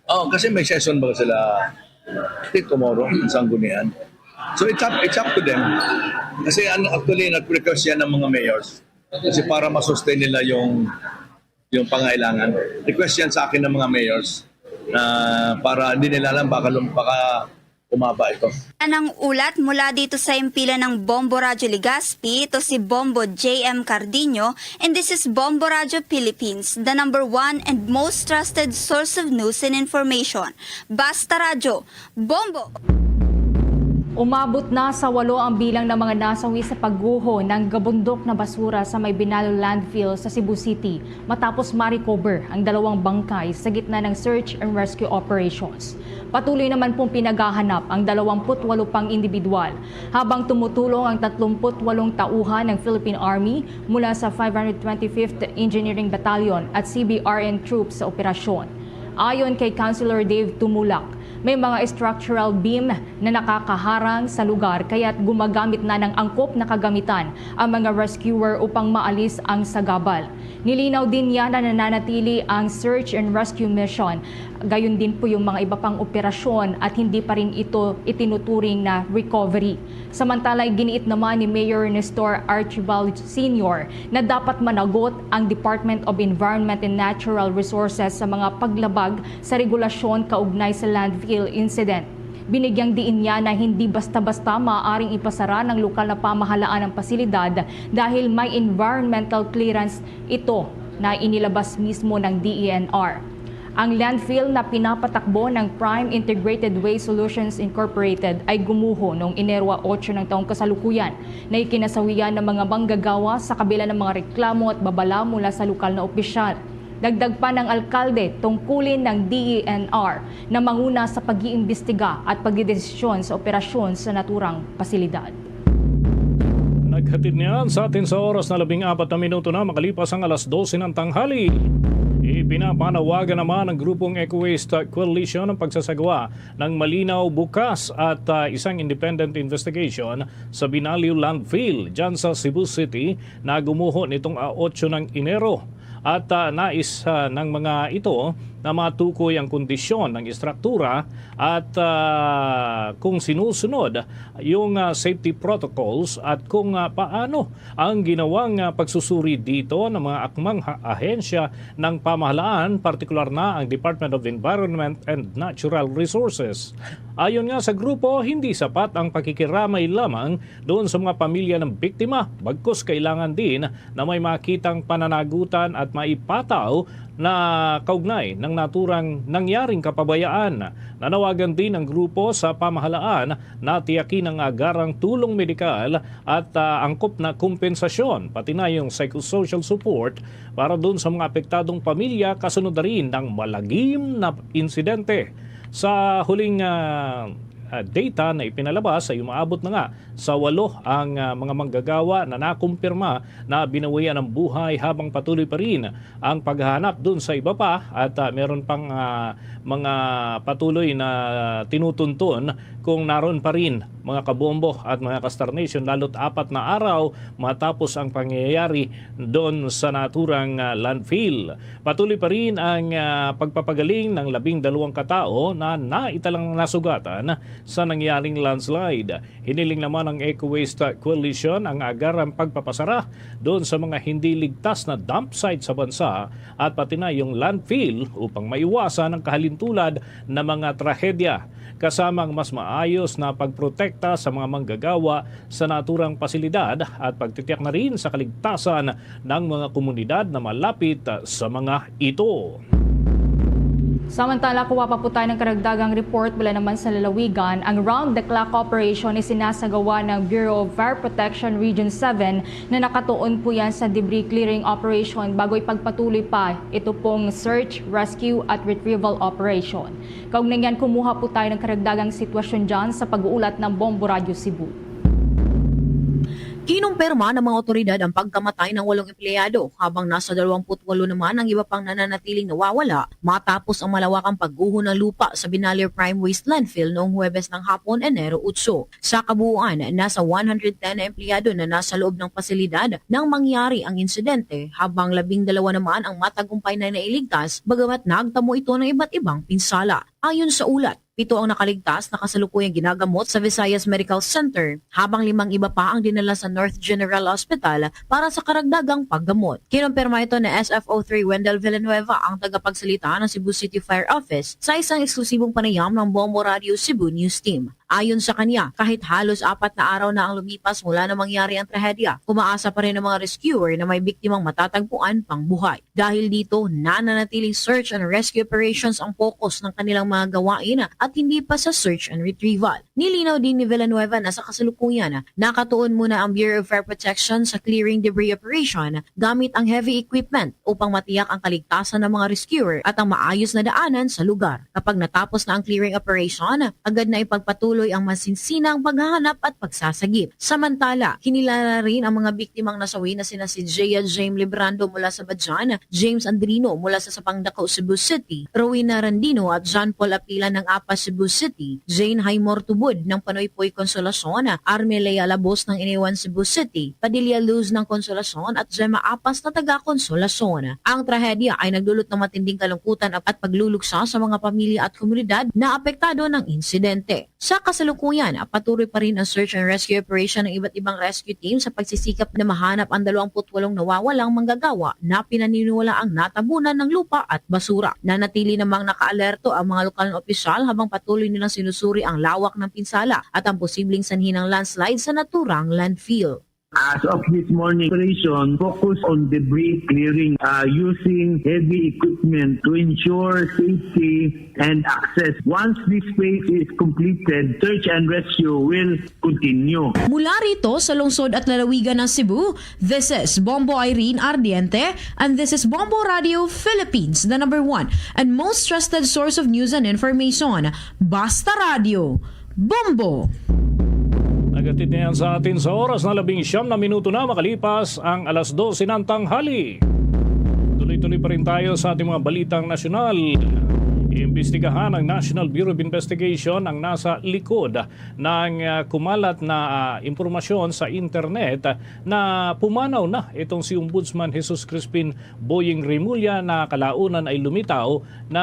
Oh, kasi may session ba sila? I think tomorrow, ang sanggunian. So it's up, it's up to them. Kasi ano, actually, nag-request yan ng mga mayors. Kasi para ma-sustain nila yung yung pangailangan. Request yan sa akin ng mga mayors na para hindi nila alam, baka, lum- baka umaba ito. Ang ulat mula dito sa himpilan ng Bombo Radyo Legazpi, ito si Bombo J M Cardino, and this is Bombo Radyo Philippines, the number one and most trusted source of news and information. Basta Radyo, Bombo! Umabot na sa walo ang bilang ng mga nasawi sa pagguho ng gabundok na basura sa may Binalo landfill sa Cebu City matapos ma-recover ang dalawang bangkay sa gitna ng search and rescue operations. Patuloy naman pong pinaghahanap ang dalawampu't walo pang individual, habang tumutulong ang tatlumpu't walong tauhan ng Philippine Army mula sa five hundred twenty-fifth Engineering Battalion at C B R N troops sa operasyon. Ayon kay Councilor Dave Tumulak, may mga structural beam na nakakaharang sa lugar, kaya't gumagamit na ng angkop na kagamitan ang mga rescuer upang maalis ang sagabal. Nilinaw din niya na nananatili ang search and rescue mission, gayon din po yung mga iba pang operasyon, at hindi pa rin ito itinuturing na recovery. Samantala, iginiit naman ni Mayor Nestor Archibald Senior na dapat managot ang Department of Environment and Natural Resources sa mga paglabag sa regulasyon kaugnay sa landfill incident. Binigyang diin niya na hindi basta-basta maaaring ipasara ng lokal na pamahalaan ang pasilidad dahil may environmental clearance ito na inilabas mismo ng D E N R. Ang landfill na pinapatakbo ng Prime Integrated Waste Solutions Incorporated ay gumuho noong Enero otso ng taong kasalukuyan na ikinasawian ng mga manggagawa sa kabila ng mga reklamo at babala mula sa lokal na opisyal. Dagdag pa ng alkalde, tungkulin ng D E N R na manguna sa pag-iimbestiga at pagdidesisyon sa operasyon sa naturang pasilidad. Naghatid niyan sa atin sa oras na labing apat na minuto na makalipas ang alas dose ng tanghali. Ipinapanawagan naman ng grupong Eco Waste Coalition ang pagsasagawa ng malinaw, bukas at ah, isang independent investigation sa Binalio landfill dyan sa Cebu City na gumuho nitong ah, otso ng Enero. At ah, nais ah, ng mga ito na matukoy ang kondisyon ng istruktura at ah, kung sinusunod yung ah, safety protocols at kung ah, paano ang ginawang ah, pagsusuri dito ng mga akmang ha- ahensya ng pamahalaan, partikular na ang Department of Environment and Natural Resources. Ayon nga sa grupo, hindi sapat ang pakikiramay lamang doon sa mga pamilya ng biktima, bagkus kailangan din na may makitang pananagutan at maipataw na kaugnay ng naturang nangyaring kapabayaan. Nanawagan din ang grupo sa pamahalaan na tiyakin ang agarang tulong medikal at ah, angkop na kompensasyon, pati na yung psychosocial support para doon sa mga apektadong pamilya kasunod na rin ng malagim na insidente. Sa huling ah, ah, data na ipinalabas ay umaabot na nga sa walo ang ah, mga manggagawa na nakumpirma na binawian ang buhay, habang patuloy pa rin ang paghahanap dun sa iba pa at ah, meron pang ah, mga patuloy na tinutunton kung naroon pa rin mga kabombo at mga ka-Star Nation, lalo't apat na araw matapos ang pangyayari doon sa naturang, ah, landfill. Patuloy pa rin ang, ah, pagpapagaling ng labing dalawang katao na naitalang nasugatan sa nangyaring landslide. Hiniling naman ng Eco Waste Coalition ang agarang pagpapasara doon sa mga hindi ligtas na dump site sa bansa at pati na yung landfill upang maiwasan ang kahalintulad na mga trahedya, kasama ang mas maayos na pagprotekta sa mga manggagawa sa naturang pasilidad at pagtitiyak na rin sa kaligtasan ng mga komunidad na malapit sa mga ito. Samantala, kuha pa po tayo ng karagdagang report mula naman sa lalawigan. Ang round-the-clock operation ay sinasagawa ng Bureau of Fire Protection Region seven na nakatuon po yan sa debris clearing operation bago ipagpatuloy pa ito pong search, rescue at retrieval operation. Kaugnay niyan, kumuha po tayo ng karagdagang sitwasyon dyan sa pag-uulat ng Bombo Radyo Cebu. Kinumpirma ng mga otoridad ang pagkamatay ng walong empleyado, habang nasa dalawampu't walo naman ang iba pang nananatiling nawawala matapos ang malawakang pagguho ng lupa sa Binalier Prime Waste Landfill noong Huwebes ng hapon, Enero otso. Sa kabuuan, nasa one hundred ten na empleyado na nasa loob ng pasilidad nang mangyari ang insidente, habang labing dalawa naman ang matagumpay na nailigtas, bagamat nagtamo ito ng iba't ibang pinsala. Ayon sa ulat, pito ang nakaligtas na kasalukuyang ginagamot sa Visayas Medical Center, habang limang iba pa ang dinala sa North General Hospital para sa karagdagang paggamot. Kinumpirma ito ni S F O three Wendell Villanueva, ang tagapagsalita ng Cebu City Fire Office, sa isang eksklusibong panayam ng Bombo Radio Cebu News Team. Ayon sa kanya, kahit halos apat na araw na ang lumipas mula na mangyari ang trahedya, umaasa pa rin ang mga rescuer na may biktimang matatagpuan pang buhay. Dahil dito, nananatiling search and rescue operations ang focus ng kanilang mga gawain at hindi pa sa search and retrieval. Nilinaw din ni Villanueva na sa kasalukuyan, nakatuon muna ang Bureau of Fire Protection sa clearing debris operation gamit ang heavy equipment upang matiyak ang kaligtasan ng mga rescuer at ang maayos na daanan sa lugar. Kapag natapos na ang clearing operation, agad na ipagpatuloy ang masinsinang paghahanap at pagsasagip. Samantala, kinilala rin ang mga biktimang nasawi na sina si Jaya James Librando mula sa Badian, James Andrino mula sa Sapangdako, Cebu City, Rowena Randino at John Paul Apila ng Apas, Cebu City, Jane Haymor Tubod ng Panoypoy, Consolacion, Armelea Labos ng Inewan, Cebu City, Padilla Luz ng Consolacion at Gemma Apas na taga Consolacion. Ang trahedya ay nagdulot ng matinding kalungkutan at pagluluksa sa mga pamilya at komunidad na apektado ng insidente. Sa kasalukuyan, patuloy pa rin ang search and rescue operation ng iba't ibang rescue team sa pagsisikap na mahanap ang dalawampu't walong nawawalang manggagawa na pinaniniwalaang natabunan ng lupa at basura. Nanatili namang nakaalerto ang mga lokal na opisyal habang patuloy nilang sinusuri ang lawak ng pinsala at ang posibleng sanhi ng landslide sa naturang landfill. As of this morning, operation focus on debris clearing, uh, using heavy equipment to ensure safety and access. Once this phase is completed, search and rescue will continue. Mula rito sa lungsod at lalawigan ng Cebu, this is Bombo Irene Ardiente, and this is Bombo Radio Philippines, the number one and most trusted source of news and information. Basta Radio, Bombo! Nagatid na yan sa atin sa oras na labing siyam na minuto na makalipas ang alas dose ng tanghali. Tuloy-tuloy pa rin tayo sa ating mga balitang nasyonal. Iimbestigahan ng National Bureau of Investigation ang nasa likod ng, ah, kumalat na, ah, impormasyon sa internet na pumanaw na itong si Ombudsman Jesus Crispin Boying Remulla na kalaunan ay lumitaw na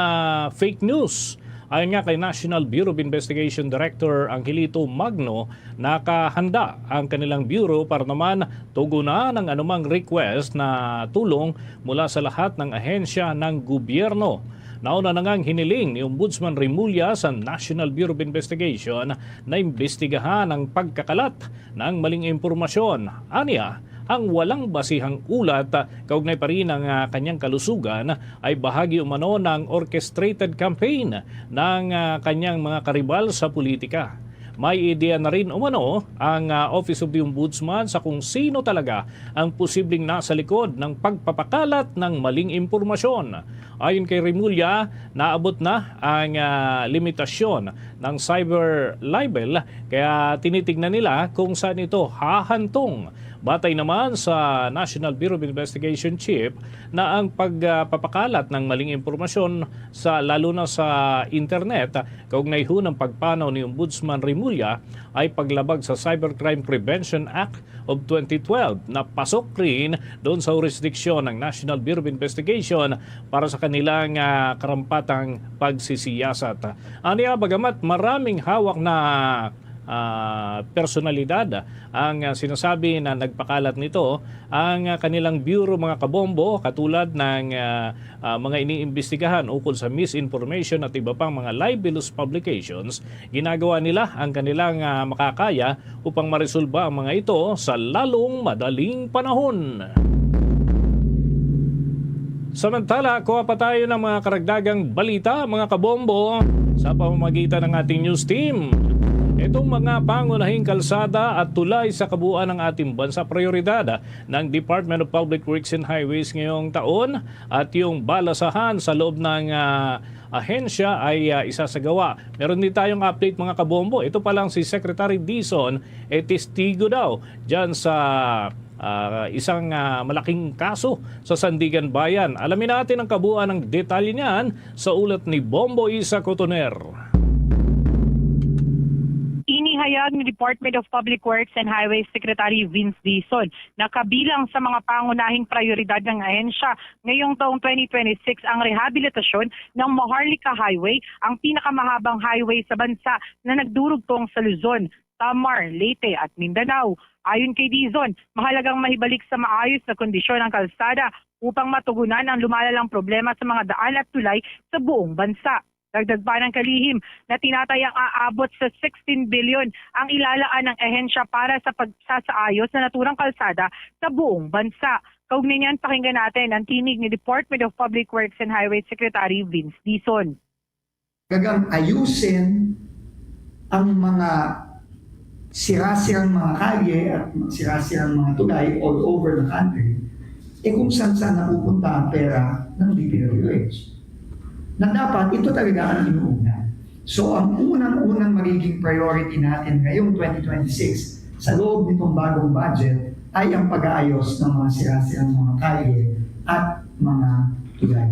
fake news. Ayon nga kay National Bureau of Investigation Director Angelito Magno, nakahanda ang kanilang bureau para naman tugunan ang anumang request na tulong mula sa lahat ng ahensya ng gobyerno. Nauna na ngang hiniling ni Ombudsman Remulla sa National Bureau of Investigation na imbestigahan ang pagkakalat ng maling impormasyon. Anya, ang walang basihang ulat kaugnay pa rin ng, ah, kanyang kalusugan ay bahagi umano ng orchestrated campaign ng, ah, kanyang mga karibal sa politika. May ideya na rin umano ang, ah, Office of the Ombudsman sa kung sino talaga ang posibleng nasa likod ng pagpapakalat ng maling impormasyon. Ayon kay Remulla, naabot na ang, ah, limitasyon ng cyber libel, kaya tinitignan nila kung saan ito hahantong. Batay naman sa National Bureau of Investigation Chief na ang pagpapakalat ng maling impormasyon sa, lalo na sa internet, kaugnay ho ng pagpanaw ni Ombudsman Remulla ay paglabag sa Cybercrime Prevention Act of twenty twelve na pasok rin doon sa jurisdiction ng National Bureau of Investigation para sa kanilang, ah, karampatang pagsisiyasat. Aniya, bagamat maraming hawak na, ah, personalidad ang, ah, sinasabi na nagpakalat nito, ang, ah, kanilang bureau, mga kabombo, katulad ng, ah, ah, mga iniimbestigahan ukol sa misinformation at iba pang mga libelous publications, ginagawa nila ang kanilang, ah, makakaya upang maresolba ang mga ito sa lalong madaling panahon. Samantala, kuha pa tayo ng mga karagdagang balita, mga kabombo, sa pamamagitan ng ating news team. Itong mga pangunahing kalsada at tulay sa kabuuan ng ating bansa, prioridad ng Department of Public Works and Highways ngayong taon, at yung balasahan sa loob ng, ah, ahensya ay, ah, isasagawa. Meron din tayong update, mga kabombo. Ito pa lang, si Secretary Dizon, eh, testigo daw dyan sa, ah, isang, ah, malaking kaso sa Sandiganbayan. Alamin natin ang kabuuan ng detalye niyan sa ulat ni Bombo Isa Cotoner. Inihayag ni Department of Public Works and Highways Secretary Vince Dizon na kabilang sa mga pangunahing prioridad ng ahensya ngayong taong twenty twenty-six ang rehabilitasyon ng Maharlika Highway, ang pinakamahabang highway sa bansa na nagdurugtong sa Luzon, Samar, Leyte at Mindanao. Ayon kay Dizon, mahalagang mahibalik sa maayos na kondisyon ang kalsada upang matugunan ang lumalalang problema sa mga daan at tulay sa buong bansa. Dagdag pa ng kalihim na tinatayang aabot sa sixteen billion ang ilalaan ng ahensya para sa pagsasaayos sa naturang kalsada sa buong bansa. Kaugnay niyan, pakinggan natin ang tinig ni Department of Public Works and Highways Secretary Vince Dizon. Talagang ayusin ang mga sira-sirang mga kalye at sira-sirang mga tulay all over the country, eh kung saan-saan napupunta ang pera ng D P W H. Na dapat ito talaga ang inuuna. So ang unang-unang magiging priority natin ngayong twenty twenty-six sa loob nitong bagong budget ay ang pag-aayos ng mga sira-sirang mga kalye at mga tulay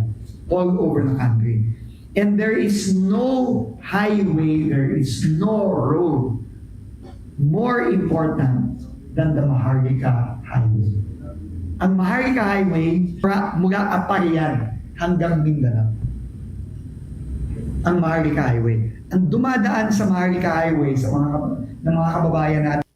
all over the country. And there is no highway, there is no road more important than the Maharlika Highway. Ang Maharlika Highway, pra- mula Aparian hanggang Mindanao. Ang Maharlika Highway. Ang dumadaan sa Maharlika Highway sa mga kab- ng mga kababayan natin.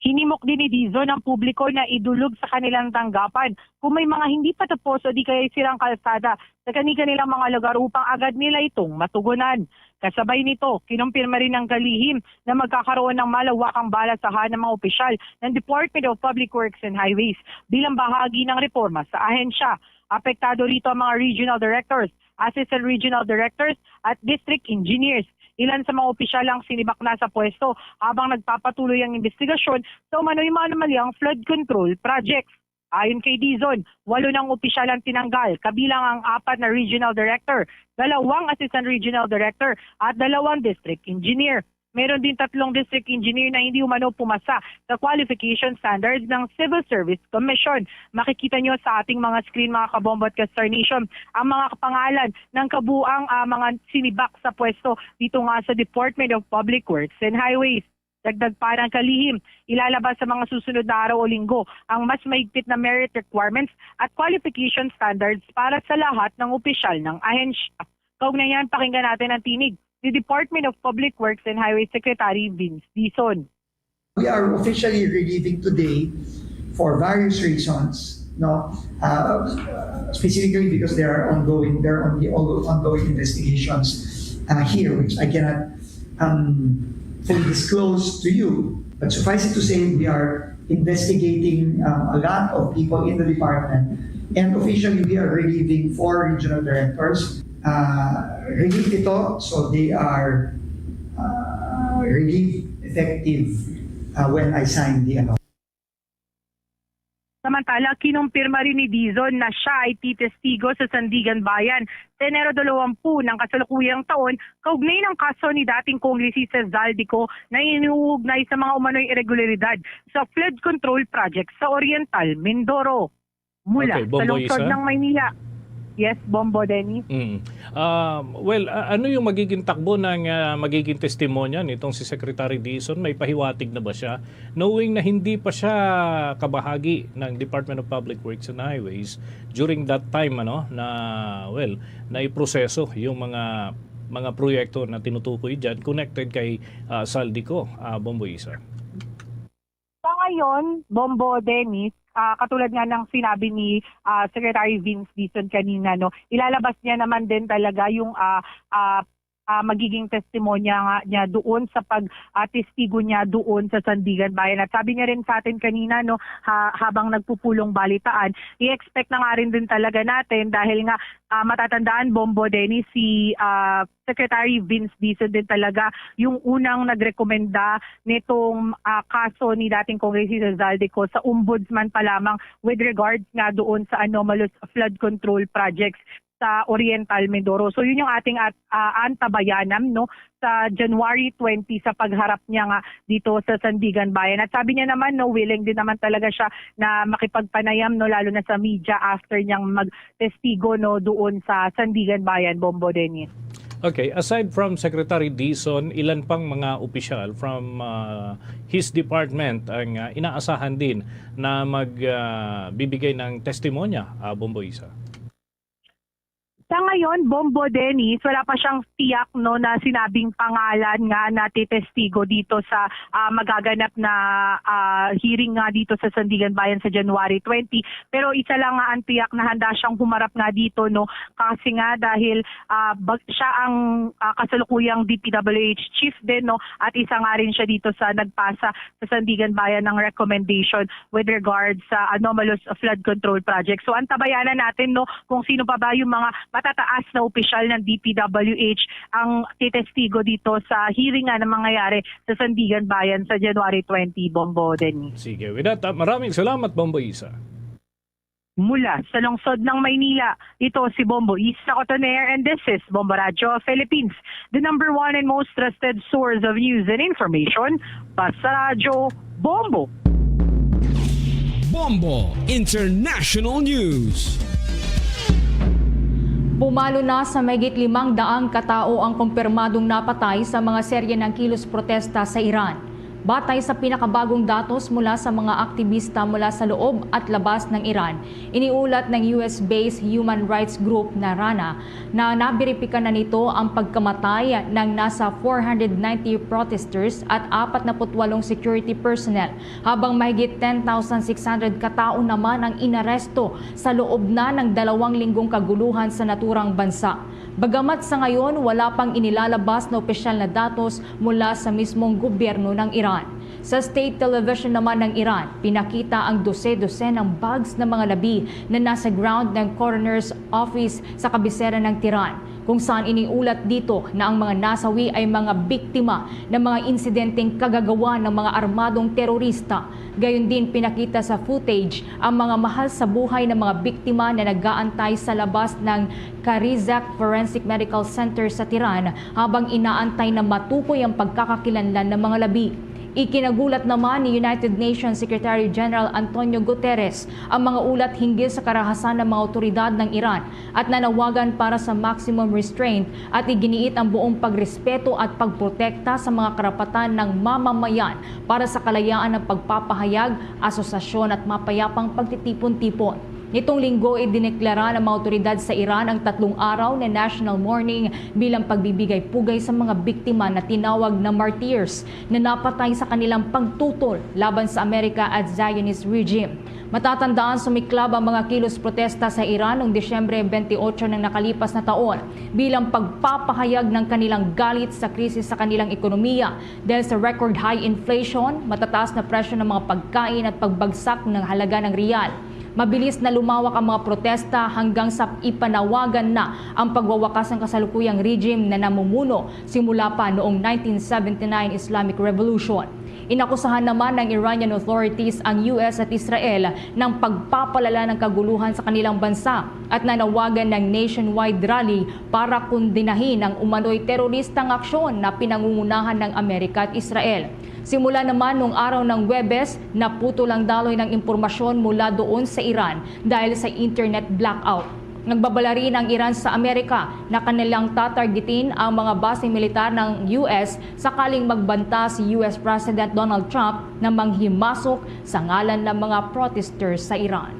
Hinimok din ni Dizon ang publiko na idulog sa kanilang tanggapan kung may mga hindi pa tapos o di kaya sirang kalsada sa kani-kanilang mga lugar upang agad nila itong matugunan. Kasabay nito, kinumpirma rin ng kalihim na magkakaroon ng malawakang balasahan ng mga opisyal ng Department of Public Works and Highways bilang bahagi ng reforma sa ahensya. Apektado rito ang mga regional directors, assistant regional directors, at district engineers. Ilan sa mga opisyal ang sinibak na sa pwesto habang nagpapatuloy ang investigasyon sa umano'y mga anomalyang flood control projects. Ayon kay Dizon, walo ng opisyal ang tinanggal, kabilang ang apat na regional director, dalawang assistant regional director, at dalawang district engineer. Meron din tatlong district engineer na hindi umano pumasa sa qualification standards ng Civil Service Commission. Makikita nyo sa ating mga screen, mga kabombo at ka-Star Nation, ang mga pangalan ng kabuang, ah, mga sinibak sa pwesto dito nga sa Department of Public Works and Highways. Dagdag pa ng kalihim, ilalabas sa mga susunod na araw o linggo ang mas mahigpit na merit requirements at qualification standards para sa lahat ng opisyal ng ahensya. Kaugnay niyan, pakinggan natin ang tinig ni Department of Public Works and Highway Secretary Vince Dizon. We are officially relieving today for various reasons, no? Uh, specifically because there are ongoing, there are only ongoing investigations uh, here, which I cannot um, fully disclose to you. But suffice it to say, we are investigating uh, a lot of people in the department, and officially we are relieving four regional directors. Uh, relief ito, so they are uh, relieved effective uh, when I sign the ano. Samantala, Ala, kinumpirma rin ni Dizon na siya ay titestigo sa Sandiganbayan sa Enero dalawampu ng kasalukuyang taon kaugnay ng kaso ni dating Kongresista Zaldy Co na iniuugnay sa mga umano'y irregularidad sa flood control project sa Oriental Mindoro. Mula Okay, sa Bombo lungsod Isa. ng Maynila. Yes, Bombo Dennis. Mm. Um, well, a- ano yung magiging takbo ng ah, magiging testimonya nitong si Secretary Dizon? May pahiwatig na ba siya? Knowing na hindi pa siya kabahagi ng Department of Public Works and Highways during that time, ano, na, well, na iproseso yung mga mga proyekto na tinutukoy diyan connected kay ah, Zaldy Co, ah, Bombo Isa. Sa ngayon, Bombo Dennis, ah, katulad nga ng sinabi ni ah, Secretary Vince Dizon kanina, no, ilalabas niya naman din talaga yung ah, ah, ah, magiging testimonya nga niya doon sa pag ah, testigo niya doon sa Sandiganbayan. At sabi niya rin sa atin kanina, no, ha, habang nagpupulong balitaan, i-expect na nga rin din talaga natin dahil nga ah, matatandaan, Bombo Dennis, si ah, Secretary Vince Dizon din talaga yung unang nagrekomenda nitong ah, kaso ni dating Kongresista Zaldy Co sa ombudsman pa lamang with regards nga doon sa anomalous flood control projects sa Oriental Mindoro. So yun yung ating at, ah, antabayanan, no, sa January twenty sa pagharap niya nga dito sa Sandiganbayan. At sabi niya naman, no, willing din naman talaga siya na makipagpanayam, no, lalo na sa media after niyang magtestigo, no, doon sa Sandiganbayan, Bombo Dennis. Okay, aside from Secretary Dizon, ilan pang mga opisyal from ah, his department ang ah, inaasahan din na magbibigay ng testimonya, ah, Bombo Isa? Sa ngayon, Bombo Dennis, wala pa siyang tiyak, no, na sinabing pangalan nga natitestigo dito sa ah, magaganap na ah, hearing nga dito sa Sandiganbayan sa January twenty. Pero isa lang nga ang tiyak na handa siyang humarap nga dito, no, kasi nga dahil ah, bag- siya ang ah, kasalukuyang D P W H chief din, no, at isa nga rin siya dito sa nagpasa sa Sandiganbayan ng recommendation with regards sa anomalous flood control project. So antabayanan natin, no, kung sino pa ba yung mga matataas na opisyal ng D P W H ang titestigo dito sa hearing nga na mangyayari sa Sandiganbayan sa January twenty, Bombo Dennis. Sige, with that, ah, maraming salamat, Bombo Isa. Mula sa lungsod ng Maynila, ito si Bombo Isa Cotoner, and this is Bombo Radyo Philippines, the number one and most trusted source of news and information. Basta Radyo, Bombo. Bombo International News. Pumalo na sa mahigit limang daang katao ang kumpirmadong napatay sa mga serye ng kilos protesta sa Iran. Batay sa pinakabagong datos mula sa mga aktibista mula sa loob at labas ng Iran, iniulat ng U S-based human rights group na RANA na nabiripika na nito ang pagkamatay ng nasa four hundred ninety protesters at apat na put walong security personnel, habang mahigit ten thousand six hundred katao naman ang inaresto sa loob na ng dalawang linggong kaguluhan sa naturang bansa. Bagamat sa ngayon wala pang inilalabas na opisyal na datos mula sa mismong gobyerno ng Iran. Sa state television naman ng Iran, pinakita ang dose-dosenang bags ng mga labi na nasa ground ng coroner's office sa kabisera ng Tehran, kung saan iniulat dito na ang mga nasawi ay mga biktima ng mga insidenteng kagagawa ng mga armadong terorista. Gayon din, pinakita sa footage ang mga mahal sa buhay ng mga biktima na nag-aantay sa labas ng Karizak Forensic Medical Center sa Tehran habang inaantay na matukoy ang pagkakakilanlan ng mga labi. Ikinagulat naman ni United Nations Secretary General Antonio Guterres ang mga ulat hinggil sa karahasan ng mga awtoridad ng Iran at nanawagan para sa maximum restraint at iginiit ang buong pagrespeto at pagprotekta sa mga karapatan ng mamamayan para sa kalayaan ng pagpapahayag, asosasyon at mapayapang pagtitipon-tipon. Nitong linggo, idineklara ng mga awtoridad sa Iran ang tatlong araw na national mourning bilang pagbibigay pugay sa mga biktima na tinawag na martyrs na napatay sa kanilang pagtutol laban sa Amerika at Zionist regime. Matatandaan, sumiklab ang mga kilos protesta sa Iran noong Disyembre twenty-eight ng nakalipas na taon bilang pagpapahayag ng kanilang galit sa krisis sa kanilang ekonomiya dahil sa record high inflation, matataas na presyo ng mga pagkain at pagbagsak ng halaga ng riyal. Mabilis na lumawak ang mga protesta hanggang sa ipanawagan na ang pagwawakas ng kasalukuyang regime na namumuno simula pa noong nineteen seventy-nine Islamic Revolution. Inakusahan naman ng Iranian authorities ang U S at Israel ng pagpapalala ng kaguluhan sa kanilang bansa at nanawagan ng nationwide rally para kondenahin ang umano'y teroristang aksyon na pinangungunahan ng Amerika at Israel. Simula naman nung araw ng Huwebes, naputol ang daloy ng impormasyon mula doon sa Iran dahil sa internet blackout. Nagbabala rin ang Iran sa Amerika na kanilang tatargetin ang mga base militar ng U S sakaling magbanta si U S President Donald Trump na manghimasok sa ngalan ng mga protesters sa Iran.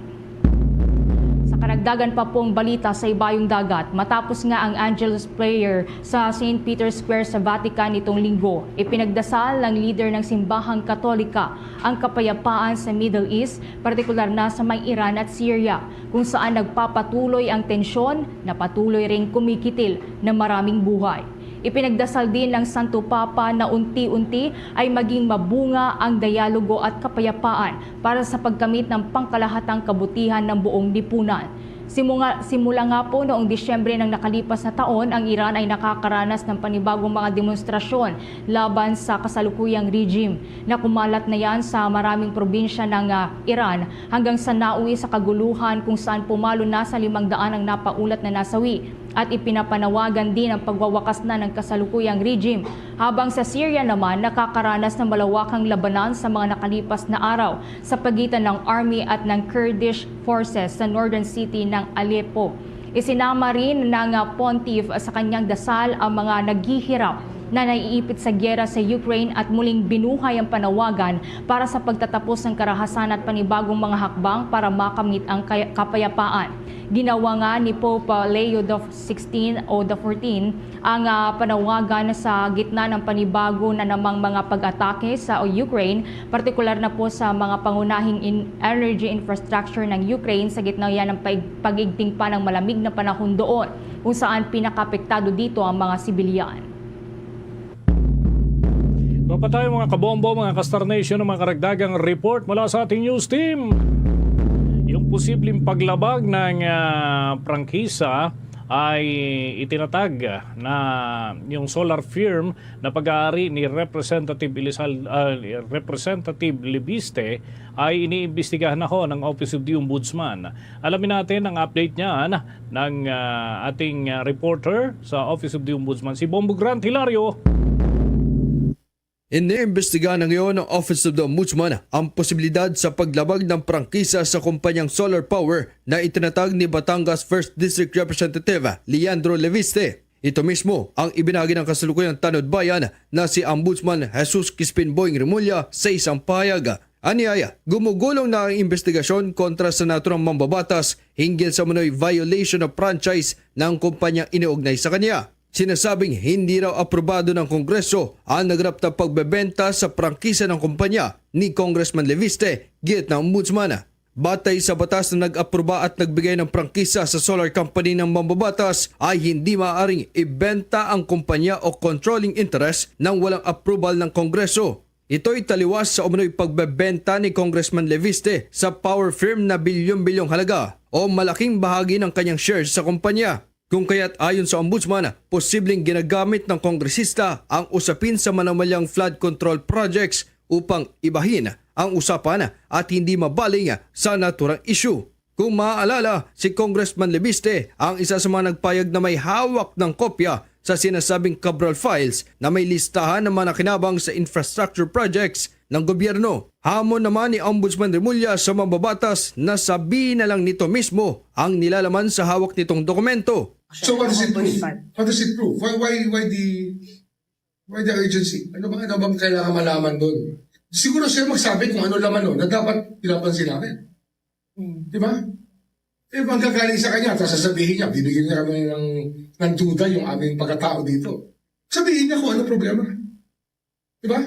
Sa karagdagan pa pong balita sa Ibayong Dagat, matapos nga ang Angelus Prayer sa Saint Peter's Square sa Vatican nitong linggo, ipinagdasal ng leader ng Simbahang Katolika ang kapayapaan sa Middle East, partikular na sa may Iran at Syria, kung saan nagpapatuloy ang tensyon na patuloy ring kumikitil ng maraming buhay. Ipinagdasal din ng Santo Papa na unti-unti ay maging mabunga ang dialogo at kapayapaan para sa pagkamit ng pangkalahatang kabutihan ng buong lipunan. Simula, simula nga po noong Disyembre ng nakalipas na taon, ang Iran ay nakakaranas ng panibagong mga demonstrasyon laban sa kasalukuyang regime na kumalat na yan sa maraming probinsya ng, ah, Iran, hanggang sa nauwi sa kaguluhan kung saan pumalo na sa limang daan ang napaulat na nasawi at ipinapanawagan din ang pagwawakas na ng kasalukuyang regime, habang sa Syria naman nakakaranas ng malawakang labanan sa mga nakalipas na araw sa pagitan ng army at ng Kurdish forces sa northern city ng Aleppo. Isinama rin ng, ah, pontiff sa kanyang dasal ang mga naghihirap na naiipit sa giyera sa Ukraine at muling binuhay ang panawagan para sa pagtatapos ng karahasan at panibagong mga hakbang para makamit ang kay-, kapayapaan. Ginawa nga ni Pope Leo the sixteen o the fourteen ang, ah, panawagan sa gitna ng panibago na namang mga pag-atake sa Ukraine, partikular na po sa mga pangunahing in-, energy infrastructure ng Ukraine, sa gitna yan ng pag-, pag-igting pa ng malamig na panahon doon, kung saan pinakaapektado dito ang mga sibilyan. Mapatay, mga kabombo, mga ka-Star Nation, ang mga karagdagang report mula sa ating news team. Yung posibleng paglabag ng, ah, prangkisa ay itinatag na yung solar firm na pag-aari ni Representative Elizal-, ah, Representative Leviste ay iniimbestigahan na ho ng Office of the Ombudsman. Alamin natin ang update niyan ng, ah, ating, ah, reporter sa Office of the Ombudsman, si Bombo Grant Hilario. Iniimbestigahan na ngayon ng Office of the Ombudsman ang posibilidad sa paglabag ng prangkisa sa kumpanyang solar power na itinatag ni Batangas First District Representative Leandro Leviste. Ito mismo ang ibinahagi ng kasalukuyang tanod bayan na si Ombudsman Jesus Crispin Boying Remulla sa isang pahayag. Aniaya, gumugulong na ang investigasyon kontra sa naturang mambabatas hinggil sa umano'y violation of franchise ng kumpanyang iniugnay sa kanya. Sinasabing hindi raw aprobado ng Kongreso ang nagrapta pagbebenta sa prangkisa ng kumpanya ni Congressman Leviste, giit ng Ombudsman. Batay sa batas na nag-aproba at nagbigay ng prangkisa sa solar company ng mambabatas, ay hindi maaaring ibenta ang kumpanya o controlling interest nang walang approval ng Kongreso. Ito'y taliwas sa umano'y pagbebenta ni Congressman Leviste sa power firm na bilyon-bilyong halaga o malaking bahagi ng kanyang shares sa kumpanya. Kung kaya't, ayon sa Ombudsman, posibleng ginagamit ng kongresista ang usapin sa manumalyang flood control projects upang ibahin ang usapan at hindi mabaling sa naturang issue. Kung maaalala, si Congressman Leviste ang isa sa mga nagpayag na may hawak ng kopya sa sinasabing Cabral Files na may listahan ng mga nakinabang sa infrastructure projects ng gobyerno. Hamon naman ni Ombudsman Remulla sa mambabatas na sabihin na lang nito mismo ang nilalaman sa hawak nitong dokumento. So what does it prove? What does it prove? Why, why, why the, why the urgency? Ano bang, ano bang kailangan malaman doon? Siguro siya magsabi kung ano laman nun na dapat pinapansin natin. Hmm. Di ba? Eh, manggagaling sa kanya, tapos sasabihin niya, bibigyan niya kami ng, ng duda yung aming pagkatao dito. Sabihin niya kung ano problema. Di ba?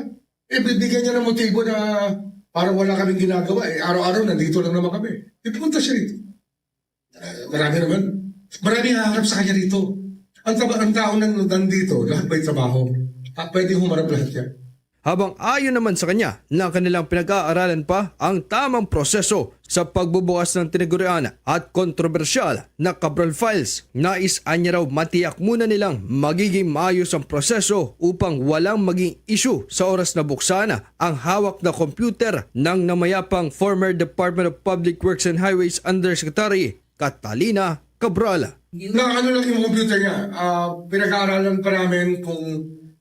Eh, bibigyan niya ng motibo na parang wala kaming ginagawa. Eh, araw-araw nandito lang naman kami. Di pumunta siya rito. Ah, marami naman. Marami haharap sa kanya rito. Ang taba-, ang tao na nandito, lahat may trabaho. Ah, pwede humarap lahat yan. Habang ayon naman sa kanya na kanilang pinag-aaralan pa ang tamang proseso Sa pagbubukas ng tinagurian at kontrobersyal na Cabral Files, nais anya raw matiyak muna nilang magiging maayos ang proseso upang walang maging issue sa oras na buksan ang hawak na computer ng namayapang former Department of Public Works and Highways Undersecretary Catalina Cabral. Na ano lang yung computer niya, ah, pinag-aaralan pa namin kung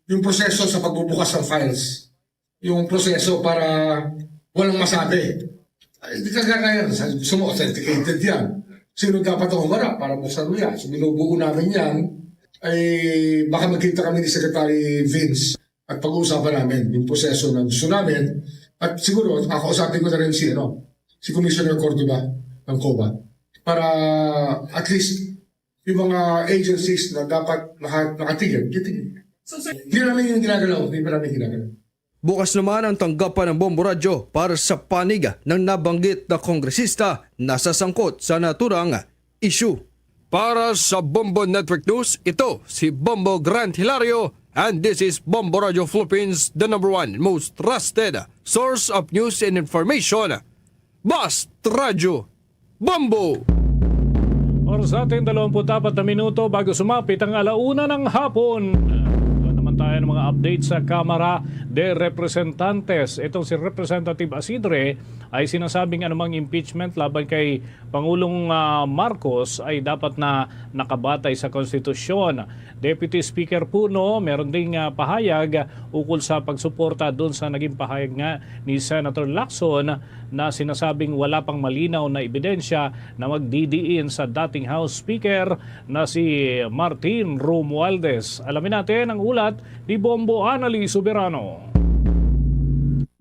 yung proseso sa pagbubukas ng files, yung proseso para walang masabi. Ay, di ka kaya, sa, gusto mo, authenticated yan. Sino dapat ang humarap para buksan mo yan? So, binubuo namin yan. Ay, baka magkita kami ni Secretary Vince at pag-uusapan namin yung proseso ng gusto namin. At siguro, kakausapin ko na rin si, ano, si Commissioner Cordova ng COA para at least yung mga agencies na dapat naka, nakatigil, titigil. So, sir, hindi namin yung ginagalaw, hindi pa namin ginagalaw. Bukas naman ang tanggapan ng Bombo Radyo para sa panig ng nabanggit na kongresista na sasangkot sa naturang issue. Para sa Bombo Network News, ito si Bombo Grant Hilario, and this is Bombo Radyo Philippines, the number one most trusted source of news and information. Bast Radyo Bombo! Oras natin, dalawampu't apat na minuto bago sumapit ang alauna ng hapon. Wala naman tayo ng mga update sa Kamara de Representantes. Itong si Representative Asidre ay sinasabing anumang impeachment laban kay Pangulong, ah, Marcos ay dapat na nakabatay sa konstitusyon. Deputy Speaker Puno, meron ding, ah, pahayag ukol sa pagsuporta dun sa naging pahayag nga ni Senator Lacson na sinasabing wala pang malinaw na ebidensya na magdidiin sa dating House Speaker na si Martin Romualdez. Alamin natin ang ulat ni Bombo Anali Soberano.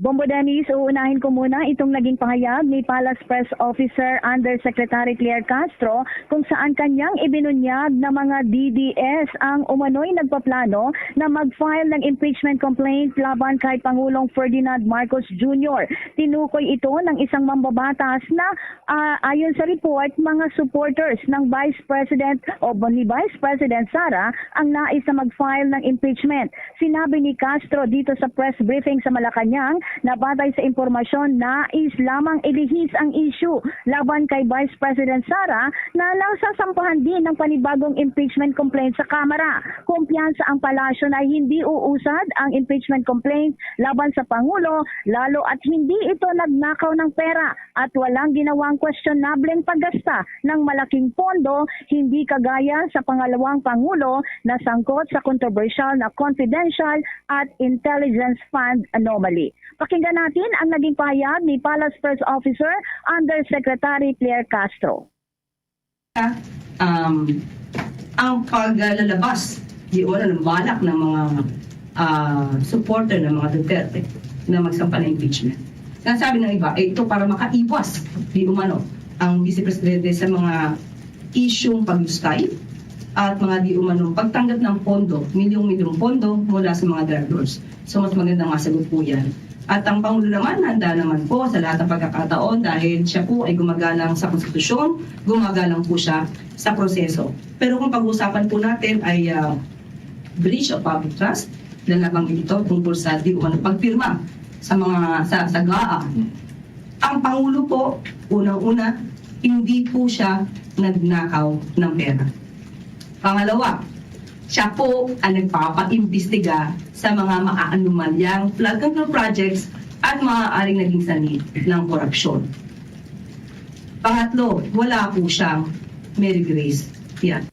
Bombo Dennis, uunahin ko muna itong naging pahayag ni Palace Press Officer Undersecretary Claire Castro, kung saan kanyang ibinunyag na mga D D S ang umano'y nagpaplano na mag-file ng impeachment complaint laban kay Pangulong Ferdinand Marcos Junior. Tinukoy ito ng isang mambabatas na, ah, ayon sa report, mga supporters ng Vice President o ni Vice President Sara ang nais na mag-file ng impeachment. Sinabi ni Castro dito sa press briefing sa Malacañang na batay sa impormasyon, nais lamang ilihis ang issue laban kay Vice President Sara na nasasampahan din ng panibagong impeachment complaint sa Kamara. Kumpiyansa ang palasyo na hindi uusad ang impeachment complaint laban sa Pangulo, lalo at hindi ito nagnakaw ng pera at walang ginawang questionableng paggasta ng malaking pondo, hindi kagaya sa pangalawang pangulo na sangkot sa kontrobersyal na confidential at intelligence fund anomaly. Pakinggan natin ang naging pahayag ni Palace Press Officer Undersecretary Claire Castro. Um, ang paglalabas, di o ng balak ng mga, ah, supporter ng mga Duterte na magsampa ng impeachment. Ang sabi ng iba, eh, ito para makaiwas di umano ang Vice Presidente sa mga isyung pagluskay at mga di umanong pagtanggap ng pondo, milyong-milyong pondo mula sa mga drug lords. So, mas magandang masagot po yan. At ang Pangulo naman, handa naman po sa lahat ng pagkakataon dahil siya po ay gumagalang sa konstitusyon, gumagalang po siya sa proseso. Pero kung pag-uusapan po natin ay, ah, breach of public trust, na nabanggit ito tungkol sa di umano pagpirma sa mga, sa, sa GAA. Ang Pangulo po, unang-una, hindi po siya nagnakaw ng pera. Pangalawa, siya po ang nagpapaimbestiga sa mga maaanomalyang flood control projects at maaaring naging sanhi ng korupsyon. Pangatlo, wala po siyang merit raise. Yan.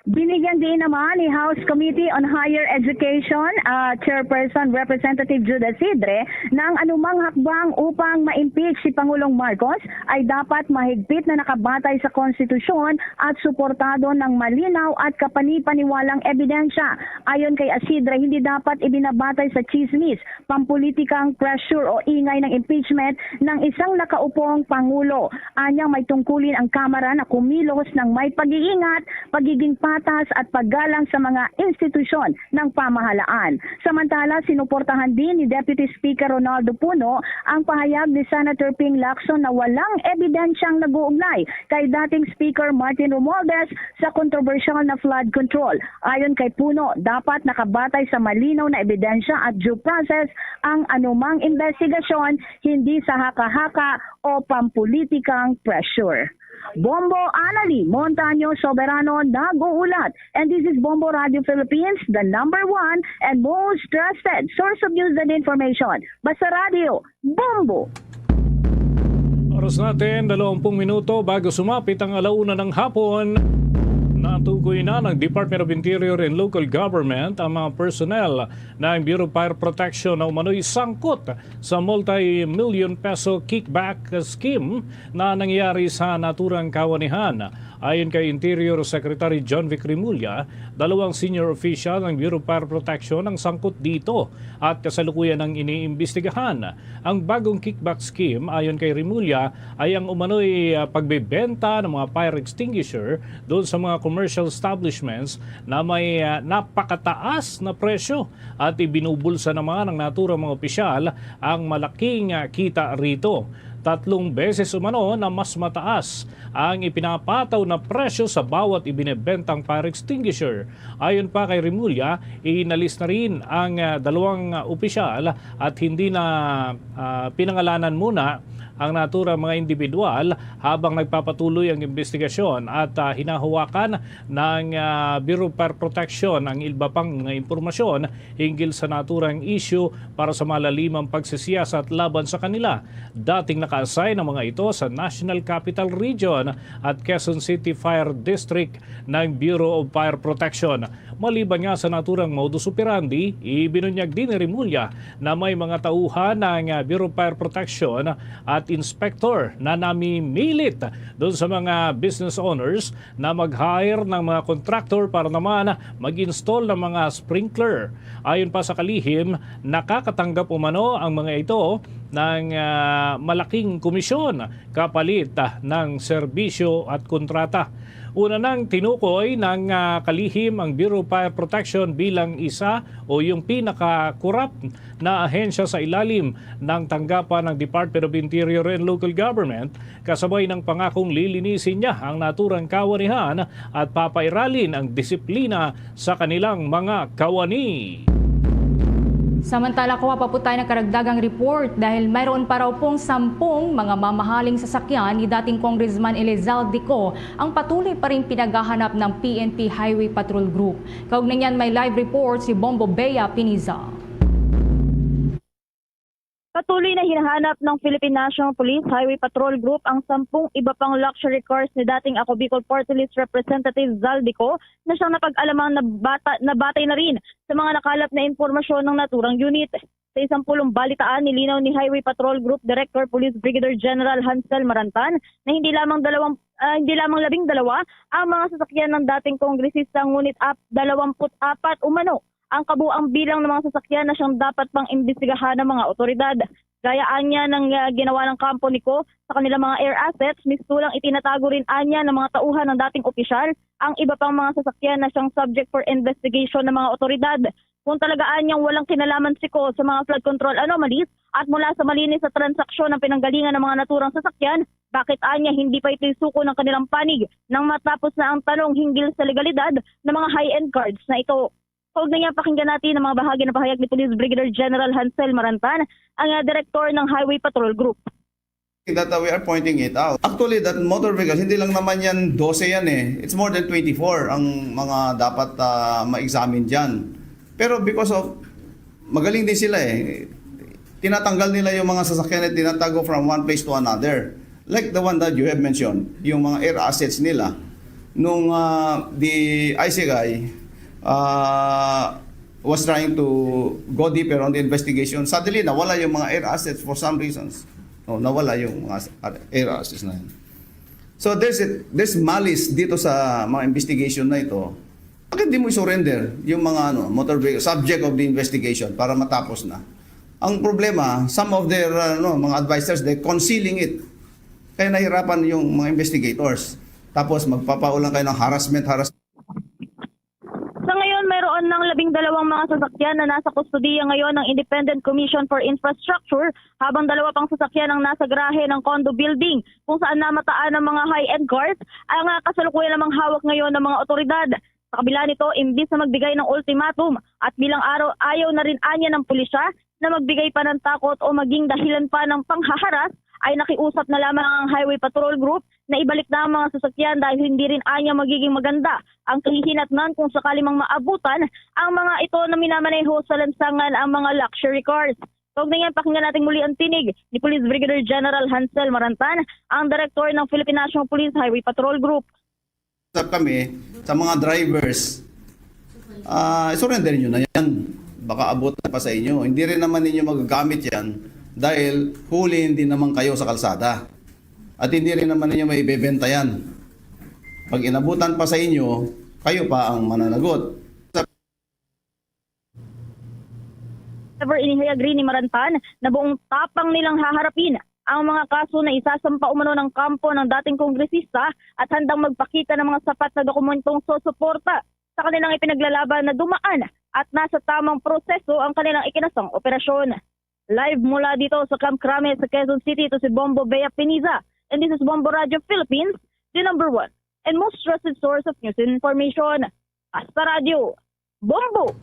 Binigyan din naman ni House Committee on Higher Education, ah, Chairperson Representative Jude Asidre, na ang anumang hakbang upang ma-impeach si Pangulong Marcos ay dapat mahigpit na nakabatay sa konstitusyon at suportado ng malinaw at kapanipaniwalang ebidensya. Ayon kay Asidre, hindi dapat ibinabatay sa chismis, pampulitikang pressure o ingay ng impeachment ng isang nakaupong pangulo. Anyang may tungkulin ang Kamara na kumilos ng may pag-iingat, pagiging patas at paggalang sa mga institusyon ng pamahalaan. Samantala, sinuportahan din ni Deputy Speaker Ronaldo Puno ang pahayag ni Senator Ping Lacson na walang ebidensyang nag-uugnay kay dating Speaker Martin Romualdez sa kontrobersyal na flood control. Ayon kay Puno, dapat nakabatay sa malinaw na ebidensya at due process ang anumang investigasyon, hindi sa haka-haka o pampulitikang pressure. Bombo Anali Montaño Soberano nag-uulat. And this is Bombo Radio Philippines, the number one and most trusted source of news and information. Basta Radio, Bombo! Oras natin, dalawampung minuto bago sumapit ang alauna ng hapon. Natukoy na ng Department of Interior and Local Government ang mga personnel ng Bureau of Fire Protection na umano'y sangkot sa multi-million peso kickback scheme na nangyari sa naturang kawanihan. Ayon kay Interior Secretary John Vic Remulla, dalawang senior official ng Bureau of Fire Protection ang sangkot dito at kasalukuyan ang iniimbestigahan. Ang bagong kickback scheme, ayon kay Remulla, ay ang umano'y, ah, pagbebenta ng mga fire extinguisher doon sa mga commercial establishments na may, ah, napakataas na presyo at ibinubulsa naman ng naturang mga opisyal ang malaking, ah, kita rito. Tatlong beses umano na mas mataas ang ipinapataw na presyo sa bawat ibinebentang fire extinguisher. Ayon pa kay Remulla, inalis na rin ang, ah, dalawang, ah, opisyal at hindi na, ah, pinangalanan muna ang naturang mga individual habang nagpapatuloy ang investigasyon at, ah, hinahawakan ng, ah, Bureau of Fire Protection ang iba pang mga impormasyon hinggil sa naturang isyu para sa malalimang pagsisiyasat laban sa kanila. Dating naka-assign ang mga ito sa National Capital Region at Quezon City Fire District ng Bureau of Fire Protection. Maliban nga sa naturang modus operandi, ibinunyag din ni Remulla na may mga tauhan ng, ah, Bureau of Fire Protection at inspector na namimilit doon sa mga business owners na mag-hire ng mga contractor para naman mag-install ng mga sprinkler. Ayon pa sa kalihim, nakakatanggap umano ang mga ito ng, ah, malaking komisyon kapalit, ah, ng serbisyo at kontrata. Una nang tinukoy ng, ah, kalihim ang Bureau of Fire Protection bilang isa o yung pinakakurap na ahensya sa ilalim ng tanggapan ng Department of Interior and Local Government, kasabay ng pangakong lilinisin niya ang naturang kawanihan at papairalin ang disiplina sa kanilang mga kawani. Samantala, kuha pa po tayo ng karagdagang report dahil mayroon pa raw pong sampung mga mamahaling sasakyan ni dating Congressman Elizalde Co ang patuloy pa rin pinaghahanap ng P N P Highway Patrol Group. Kaugnay niyan, may live report si Bombo Bea Piniza. Patuloy na hinahanap ng Philippine National Police Highway Patrol Group ang sampung iba pang luxury cars ni dating Ako Bicol Party List Representative Zaldy Co na siyang napag-alamang nabata-, nabatay na rin sa mga nakalap na impormasyon ng naturang unit. Sa isang pulong balitaan, nilinaw ni Highway Patrol Group Director Police Brigadier General Hansel Marantan na hindi lamang dalawang, ah, hindi lamang labing dalawa ang mga sasakyan ng dating kongresista, ngunit ap-, dalawampu't apat umano ang kabuang bilang ng mga sasakyan na siyang dapat pang imbestigahan ng mga otoridad. Gaya anya ng, ah, ginawa ng kampo ni Co sa kanilang mga air assets, mistulang itinatago rin anya ng mga tauhan ng dating opisyal ang iba pang mga sasakyan na siyang subject for investigation ng mga otoridad. Kung talaga anyang walang kinalaman si Co sa mga flood control anomalies at mula sa malinis na transaksyon ng pinanggalingan ng mga naturang sasakyan, bakit anya hindi pa ito'y suko ng kanilang panig nang matapos na ang tanong hinggil sa legalidad ng mga high-end cars na ito? Kaugnay niya, pakinggan natin ang mga bahagi ng pahayag ni Police Brigadier General Hansel Marantan, ang, ah, direktor ng Highway Patrol Group. That, uh, we are pointing it out. Actually, that motor vehicles, hindi lang naman yan dose yan eh. It's more than twenty-four ang mga dapat, ah, ma-examine dyan. Pero because of, magaling din sila eh. Tinatanggal nila yung mga sasakyan at tinatago from one place to another. Like the one that you have mentioned, yung mga air assets nila. Nung, ah, the I C I, ah, was trying to go deeper on the investigation, suddenly nawala yung mga air assets for some reasons. No, nawala yung mga s-, air assets na yun. So there's a, there's malice dito sa mga investigation na ito. Bakit di mo i-surrender yung mga, ano, motor vehicle, subject of the investigation para matapos na? Ang problema, some of their, ano, mga advisors, they're concealing it. Kaya nahirapan yung mga investigators. Tapos magpapaulan kayo ng harassment, harassment. Labing dalawang mga sasakyan na nasa kustodiya ngayon ng Independent Commission for Infrastructure, habang dalawa pang sasakyan ang nasa garahe ng condo building kung saan namataan ang mga high-end cars, ang, ah, kasalukuyan namang hawak ngayon ng mga otoridad. Sa kabila nito, imbis na magbigay ng ultimatum at bilang araw, ayaw na rin anya ng pulisya na magbigay pa ng takot o maging dahilan pa ng panghaharas, ay nakiusap na lamang ang Highway Patrol Group na ibalik na ang mga sasakyan dahil hindi rin anya magiging maganda ang kahihinatnan kung sakali mang maabutan ang mga ito na minamaneho sa lansangan ang mga luxury cars. Kaugnay niyan, pakinggan natin muli ang tinig ni Police Brigadier General Hansel Marantan, ang direktor ng Philippine National Police Highway Patrol Group. Usap kami sa mga drivers, ah, surrender nyo na yan. Baka abutan pa sa inyo. Hindi rin naman ninyo magagamit yan dahil huli din naman kayo sa kalsada. At hindi rin naman ninyo maibebenta yan. Pag inabutan pa sa inyo, kayo pa ang mananagot. However, inihayag rin ni Marantan na buong tapang nilang haharapin ang mga kaso na isasampa umano ng kampo ng dating kongresista at handang magpakita ng mga sapat na dokumentong susuporta sa kanilang ipinaglalaban na dumaan at nasa tamang proseso ang kanilang ikinasang operasyon. Live mula dito sa Camp Crame sa Quezon City, ito si Bombo Bea Piniza, and this is Bombo Radio Philippines, the number one and most trusted source of news and information. Hasta Radio, Bombo!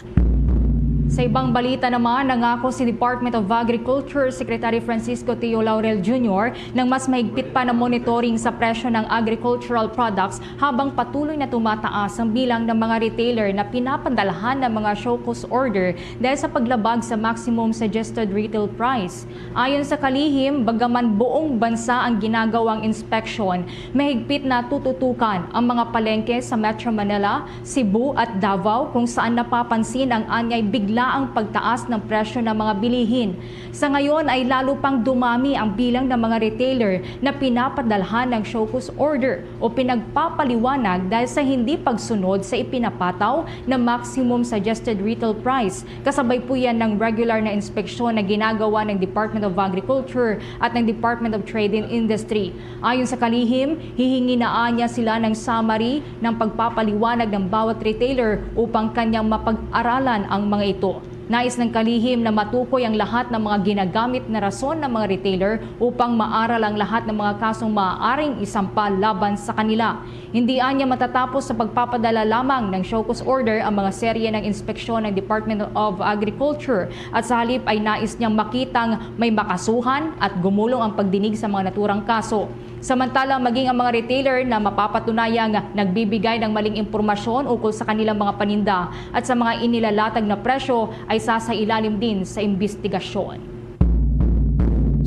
Sa ibang balita naman, nangako si Department of Agriculture Secretary Francisco Teo Laurel Junior ng mas mahigpit pa na monitoring sa presyo ng agricultural products habang patuloy na tumataas ang bilang ng mga retailer na pinapadalhan ng mga show cause order dahil sa paglabag sa maximum suggested retail price. Ayon sa kalihim, bagaman buong bansa ang ginagawang inspeksyon, mahigpit na tututukan ang mga palengke sa Metro Manila, Cebu at Davao kung saan napapansin ang anyay biglaang pagtaas ng presyo ng mga bilihin. Sa ngayon ay lalo pang dumami ang bilang ng mga retailer na pinapadalhan ng show cause order o pinagpapaliwanag dahil sa hindi pagsunod sa ipinapataw na maximum suggested retail price. Kasabay po yan ng regular na inspeksyon na ginagawa ng Department of Agriculture at ng Department of Trade and Industry. Ayon sa kalihim, hihingi na anya sila ng summary ng pagpapaliwanag ng bawat retailer upang kanyang mapag-aralan ang mga ito. Nais ng kalihim na matukoy ang lahat ng mga ginagamit na rason ng mga retailer upang maaral ang lahat ng mga kasong maaaring isampa laban sa kanila. Hindi anya matatapos sa pagpapadala lamang ng show cause order ang mga serye ng inspeksyon ng Department of Agriculture at sa halip ay nais niyang makitang may makasuhan at gumulong ang pagdinig sa mga naturang kaso. Samantala, maging ang mga retailer na mapapatunayang nagbibigay ng maling impormasyon ukol sa kanilang mga paninda at sa mga inilalatag na presyo ay sasailalim din sa imbestigasyon.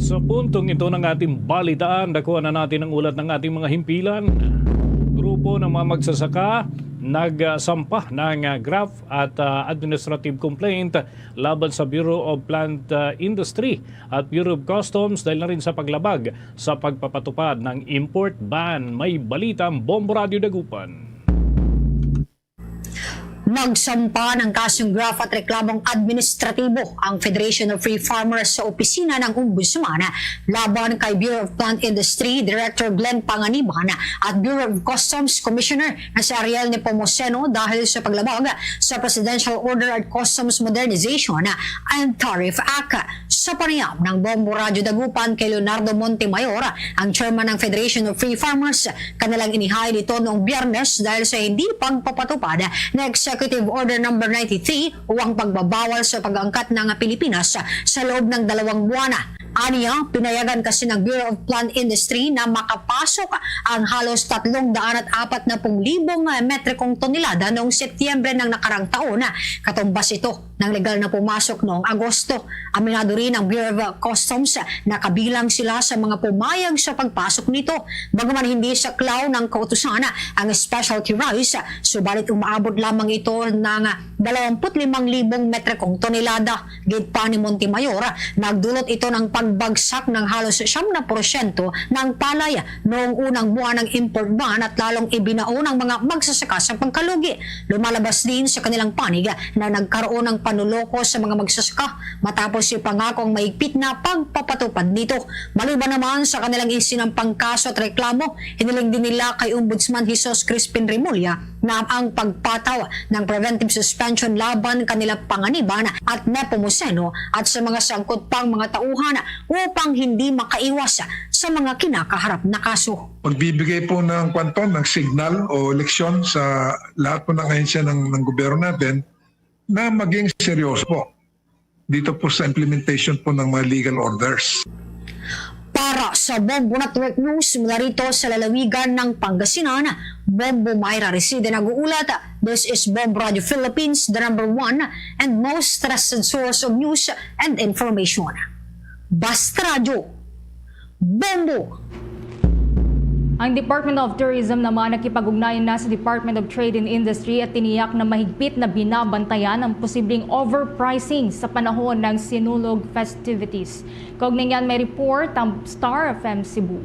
Sa puntong ito ng ating balitaan, nakuha na natin ang ulat ng ating mga himpilan. Grupo ng mga magsasaka nagsampa ng, ah, graft at, ah, administrative complaint laban sa Bureau of Plant, ah, Industry at Bureau of Customs dahil na rin sa paglabag sa pagpapatupad ng import ban. May balita ang Bombo Radio Dagupan. Nagsampa ng kasong graft at reklamong administratibo ang Federation of Free Farmers sa opisina ng Ombudsman laban kay Bureau of Plant Industry Director Glenn Panganiban at Bureau of Customs Commissioner na si Ariel Nepomuceno dahil sa paglabag sa Presidential Order at Customs Modernization and Tariff Act. Sa panayam ng Bombo Radyo Dagupan kay Leonardo Montemayor, ang chairman ng Federation of Free Farmers, kanilang inihail ito noong Biyernes dahil sa hindi pagpapatupad ng Executive Order Number ninety-three o ang pagbabawal sa pag-angkat ng Pilipinas sa loob ng dalawang buwan. Aniya, pinayagan kasi ng Bureau of Plant Industry na makapasok ang halos tatlong daan at apat na pung libong metrikong tonelada noong Setyembre ng nakarang taon. Katumbas ito ng legal na pumasok noong Agosto. Aminado rin ang Bureau of Customs na kabilang sila sa mga pumayag sa pagpasok nito. Bagaman hindi saklaw ng kautusan ang specialty rice, subalit umaabot lamang ito ng dalawampu't limang libong metrikong tonelada. Gid pa ni Montemayor, nagdulot ito ng pagbagsak ng halos siyam na porsyento ng palay noong unang buwan ng import ban at lalong ibinaon ang mga magsasaka sa pagkalugi. Lumalabas din sa kanilang panig na nagkaroon ng panuloko sa mga magsasaka matapos ipangako ang mahigpit na pagpapatupad nito. Maliban naman sa kanilang isinampang kaso at reklamo, hiniling din nila kay Ombudsman Jesus Crispin Remulla na ang pagpataw ng preventive suspension laban kanila Panganiban at Nepomuceno at sa mga sangkot pang mga tauhan upang hindi makaiwas sa mga kinakaharap na kaso. Magbibigay po ng, kwan po, ng signal o leksyon sa lahat po ng ahensya ng, ng gobyerno natin na maging seryoso po dito po sa implementation po ng mga legal orders. Para sa Bombo Network News, mula rito sa lalawigan ng Pangasinan, Bombo Myra Reside nag-uulat. This is Bombo Radio Philippines, the number one and most trusted source of news and information. Basta Radyo, Bombo! Ang Department of Tourism naman nakipag-ugnayan na sa Department of Trade and Industry at tiniyak na mahigpit na binabantayan ang posibleng overpricing sa panahon ng Sinulog festivities. Kaugnay niyan, may report ang Star F M Cebu.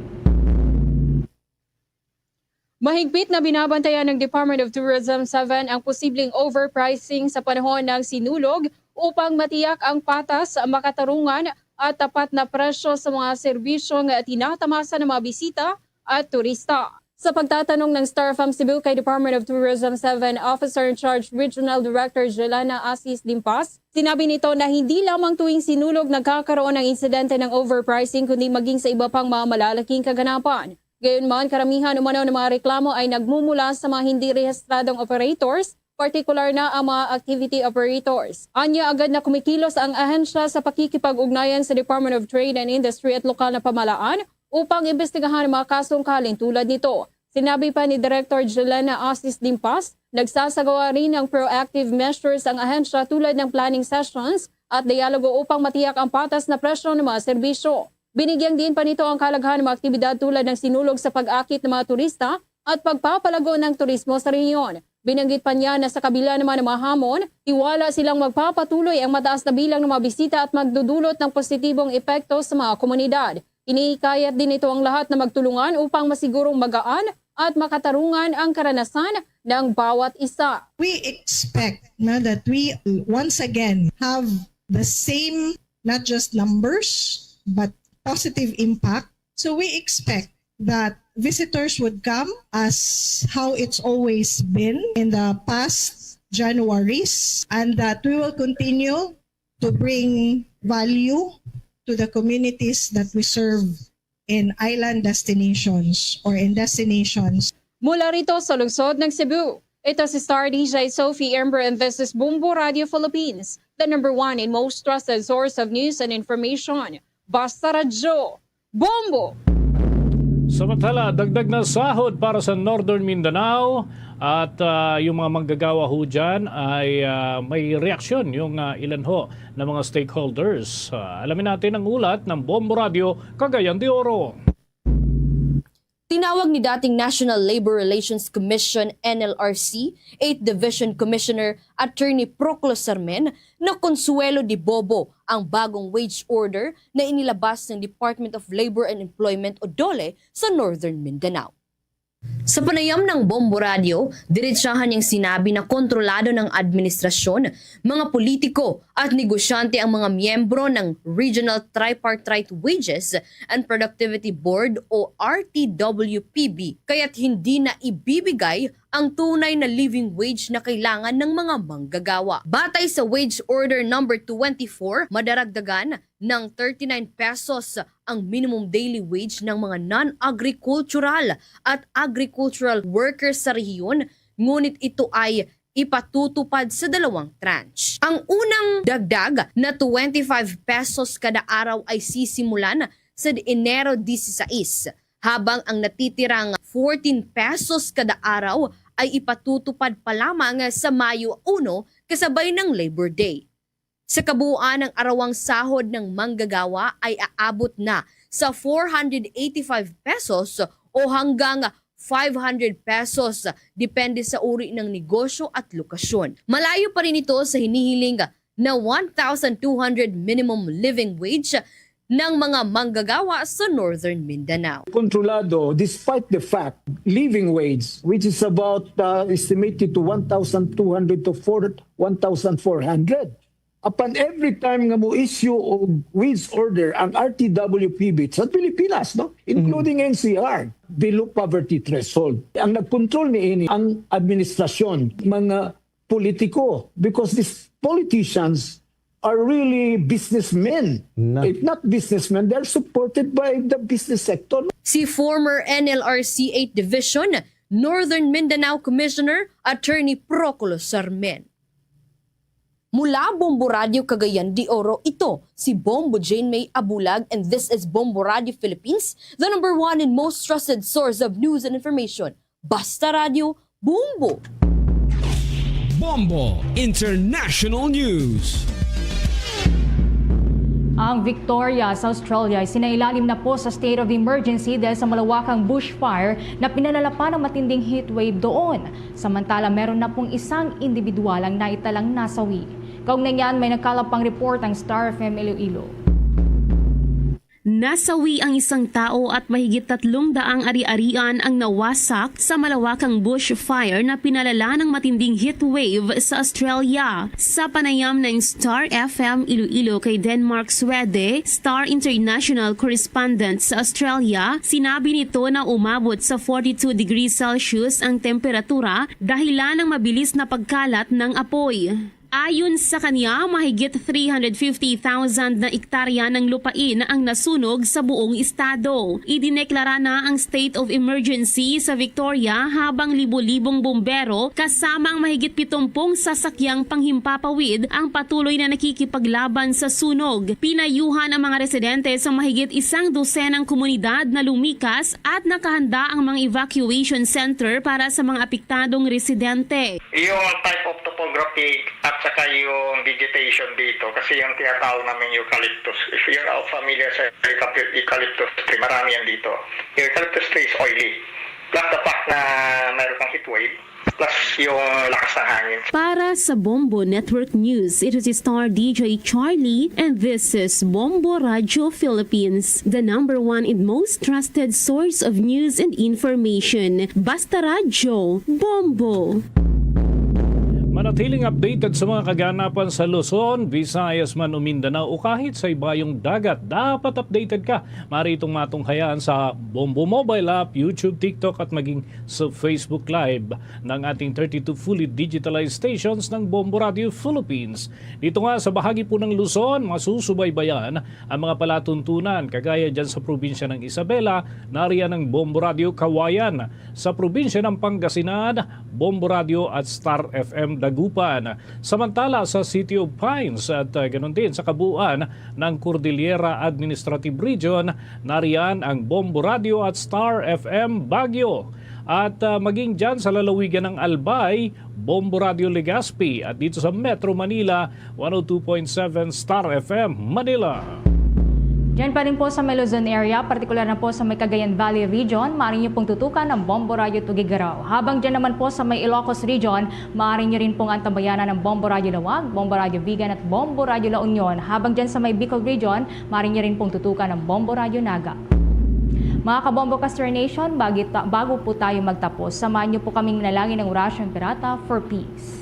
Mahigpit na binabantayan ng Department of Tourism seven ang posibleng overpricing sa panahon ng Sinulog upang matiyak ang patas, makatarungan at tapat na presyo sa mga serbisyong tinatamasa ng mga bisita at turista. Sa pagtatanong ng Star F M Cebu kay Department of Tourism seven Officer in Charge Regional Director Jelena Asis Dimpas, sinabi nito na hindi lamang tuwing Sinulog nagkakaroon ng insidente ng overpricing, kundi maging sa iba pang mga malalaking kaganapan. Gayunman, karamihan umano ng mga reklamo ay nagmumula sa mga hindi rehistradong operators, partikular na ang mga activity operators. Anya, agad na kumikilos ang ahensya sa pakikipag-ugnayan sa Department of Trade and Industry at lokal na pamahalaan upang imbestigahan ang mga kasong kahalin tulad nito. Sinabi pa ni Director Jelena Asis Dimpas, nagsasagawa rin ng proactive measures ang ahensya tulad ng planning sessions at dialogo upang matiyak ang patas na presyo ng mga serbisyo. Binigyang diin pa nito ang kahalagahan ng mga aktibidad tulad ng Sinulog sa pag-akit ng mga turista at pagpapalago ng turismo sa rehiyon. Binanggit pa niya na sa kabila naman ng mga hamon, tiwala silang magpapatuloy ang mataas na bilang ng mga bisita at magdudulot ng positibong epekto sa mga komunidad. Inihikayat din nito ang lahat na magtulungan upang masigurong magaan at makatarungan ang karanasan ng bawat isa. We expect na that we once again have the same, not just numbers, but positive impact. So we expect that visitors would come as how it's always been in the past Januaries, and that we will continue to bring value to the communities that we serve in island destinations or in destinations. Mula rito sa lungsod ng Cebu, ito si Star D J Sophie Ember, and this is Bombo Radio Philippines, the number one and most trusted source of news and information. Basta Radyo, Bombo! Samantala, dagdag na sahod para sa Northern Mindanao at, ah, yung mga manggagawa ho dyan ay, ah, may reaksyon yung, ah, ilan ho na mga stakeholders. Ah, alamin natin ang ulat ng Bombo Radio Cagayan de Oro. Tinawag ni dating National Labor Relations Commission, N L R C, eighth Division Commissioner Attorney Proclo Sarmen na Consuelo de Bobo ang bagong wage order na inilabas ng Department of Labor and Employment o DOLE sa Northern Mindanao. Sa panayam ng Bombo Radio, diretsahan niyang sinabi na kontrolado ng administrasyon, mga politiko at negosyante ang mga miyembro ng Regional Tripartite Wages and Productivity Board o R T W P B, kaya't hindi na ibibigay ang tunay na living wage na kailangan ng mga manggagawa. Batay sa Wage Order Number twenty-four, madaragdagan ng thirty-nine pesos ang minimum daily wage ng mga non-agricultural at agricultural workers sa rehiyon, ngunit ito ay ipatutupad sa dalawang tranche. Ang unang dagdag na twenty-five pesos kada araw ay sisimulan sa Enero dieciséis, habang ang natitirang fourteen pesos kada araw ay ipatutupad pa lamang sa Mayo uno kasabay ng Labor Day. Sa kabuuan, ang arawang sahod ng manggagawa ay aabot na sa four hundred eighty-five pesos o hanggang five hundred pesos, depende sa uri ng negosyo at lokasyon. Malayo pa rin ito sa hinihiling na one thousand two hundred minimum living wage ng mga manggagawa sa Northern Mindanao. Kontrolado, despite the fact, living wage, which is about, uh, estimated to one thousand two hundred to four, one thousand four hundred. Upon every time nga mo issue og wage order ang R T W P B sa Pilipinas, no, including N C R, below poverty threshold. Ang nagkontrol niini ang administrasyon, mga politiko, because these politicians are really businessmen. Na. If not businessmen, they're supported by the business sector. Si former N L R C eighth Division, Northern Mindanao Commissioner Attorney Procolo Sarmen. Mula Bombo Radio Cagayan de Oro, ito si Bombo Jane May Abulag, and this is Bombo Radio Philippines, the number one and most trusted source of news and information. Basta Radio, Bombo! Bombo International News. Ang Victoria sa Australia ay sinailalim na po sa state of emergency dahil sa malawakang bushfire na pinalalapan ng matinding heatwave doon. Samantala, meron na pong isang individual ang naitalang nasawi. Kaugnay niyan, may nakalap pang report ang Star F M Iloilo. Nasawi ang isang tao at mahigit tatlong daang ari-arian ang nawasak sa malawakang bushfire na pinalala ng matinding heatwave sa Australia. Sa panayam ng Star F M Iloilo kay Denmark Swede, Star International correspondent sa Australia, sinabi nito na umabot sa forty-two degrees Celsius ang temperatura dahilan ng mabilis na pagkalat ng apoy. Ayon sa kanya, mahigit three hundred fifty thousand na ektarya ng lupain ang nasunog sa buong estado. Idineklara na ang state of emergency sa Victoria habang libo-libong bumbero kasama ang mahigit pitumpung sasakyang panghimpapawid ang patuloy na nakikipaglaban sa sunog. Pinayuhan ang mga residente sa mahigit isang dosenang komunidad na lumikas at nakahanda ang mga evacuation center para sa mga apektadong residente. Yung type of topography at saka yung vegetation dito, kasi yung tinatawag namin eucalyptus. If you're all familiar sa eucalyptus, eucalyptus tree, marami yan dito. Yung eucalyptus tree is oily. Plus the fact na meron kang heat wave, plus yung lakas ng hangin. Para sa Bombo Network News, ito si Star D J Charlie, and this is Bombo Radio Philippines, the number one and most trusted source of news and information. Basta Radyo, Bombo! Manatiling updated sa mga kaganapan sa Luzon, Visayas man o Mindanao o kahit sa ibayong dagat. Dapat updated ka. Maaari itong matunghayan sa Bombo mobile app, YouTube, TikTok at maging sa Facebook Live ng ating thirty-two fully digitalized stations ng Bombo Radio Philippines. Dito nga sa bahagi po ng Luzon, masusubaybayan ang mga palatuntunan kagaya dyan sa probinsya ng Isabela, nariyan ang Bombo Radio Kawayan. Sa probinsya ng Pangasinan, Bombo Radio at Star F M Dagupan. Samantala sa City of Pines at, uh, ganun din sa kabuuan ng Cordillera Administrative Region, nariyan ang Bombo Radio at Star F M Baguio. At, uh, maging dyan sa lalawigan ng Albay, Bombo Radio Legazpi, at dito sa Metro Manila, one oh two point seven Star F M Manila. Diyan pa rin po sa may Luzon area, partikular na po sa may Cagayan Valley Region, maaari niyo pong tutukan ang Bombo Radio Tuguegarao. Habang diyan naman po sa may Ilocos Region, maaari niyo rin pong antabayanan ang Bombo Radio Laoag, Bombo Radio Vigan at Bombo Radio La Union. Habang diyan sa may Bicol Region, maaari niyo rin pong tutukan ang Bombo Radio Naga. Mga kabombo ka Star Nation, bagi ta- bago po tayo magtapos, samahan niyo po kaming manalangin ng Orasyong Pirata for Peace.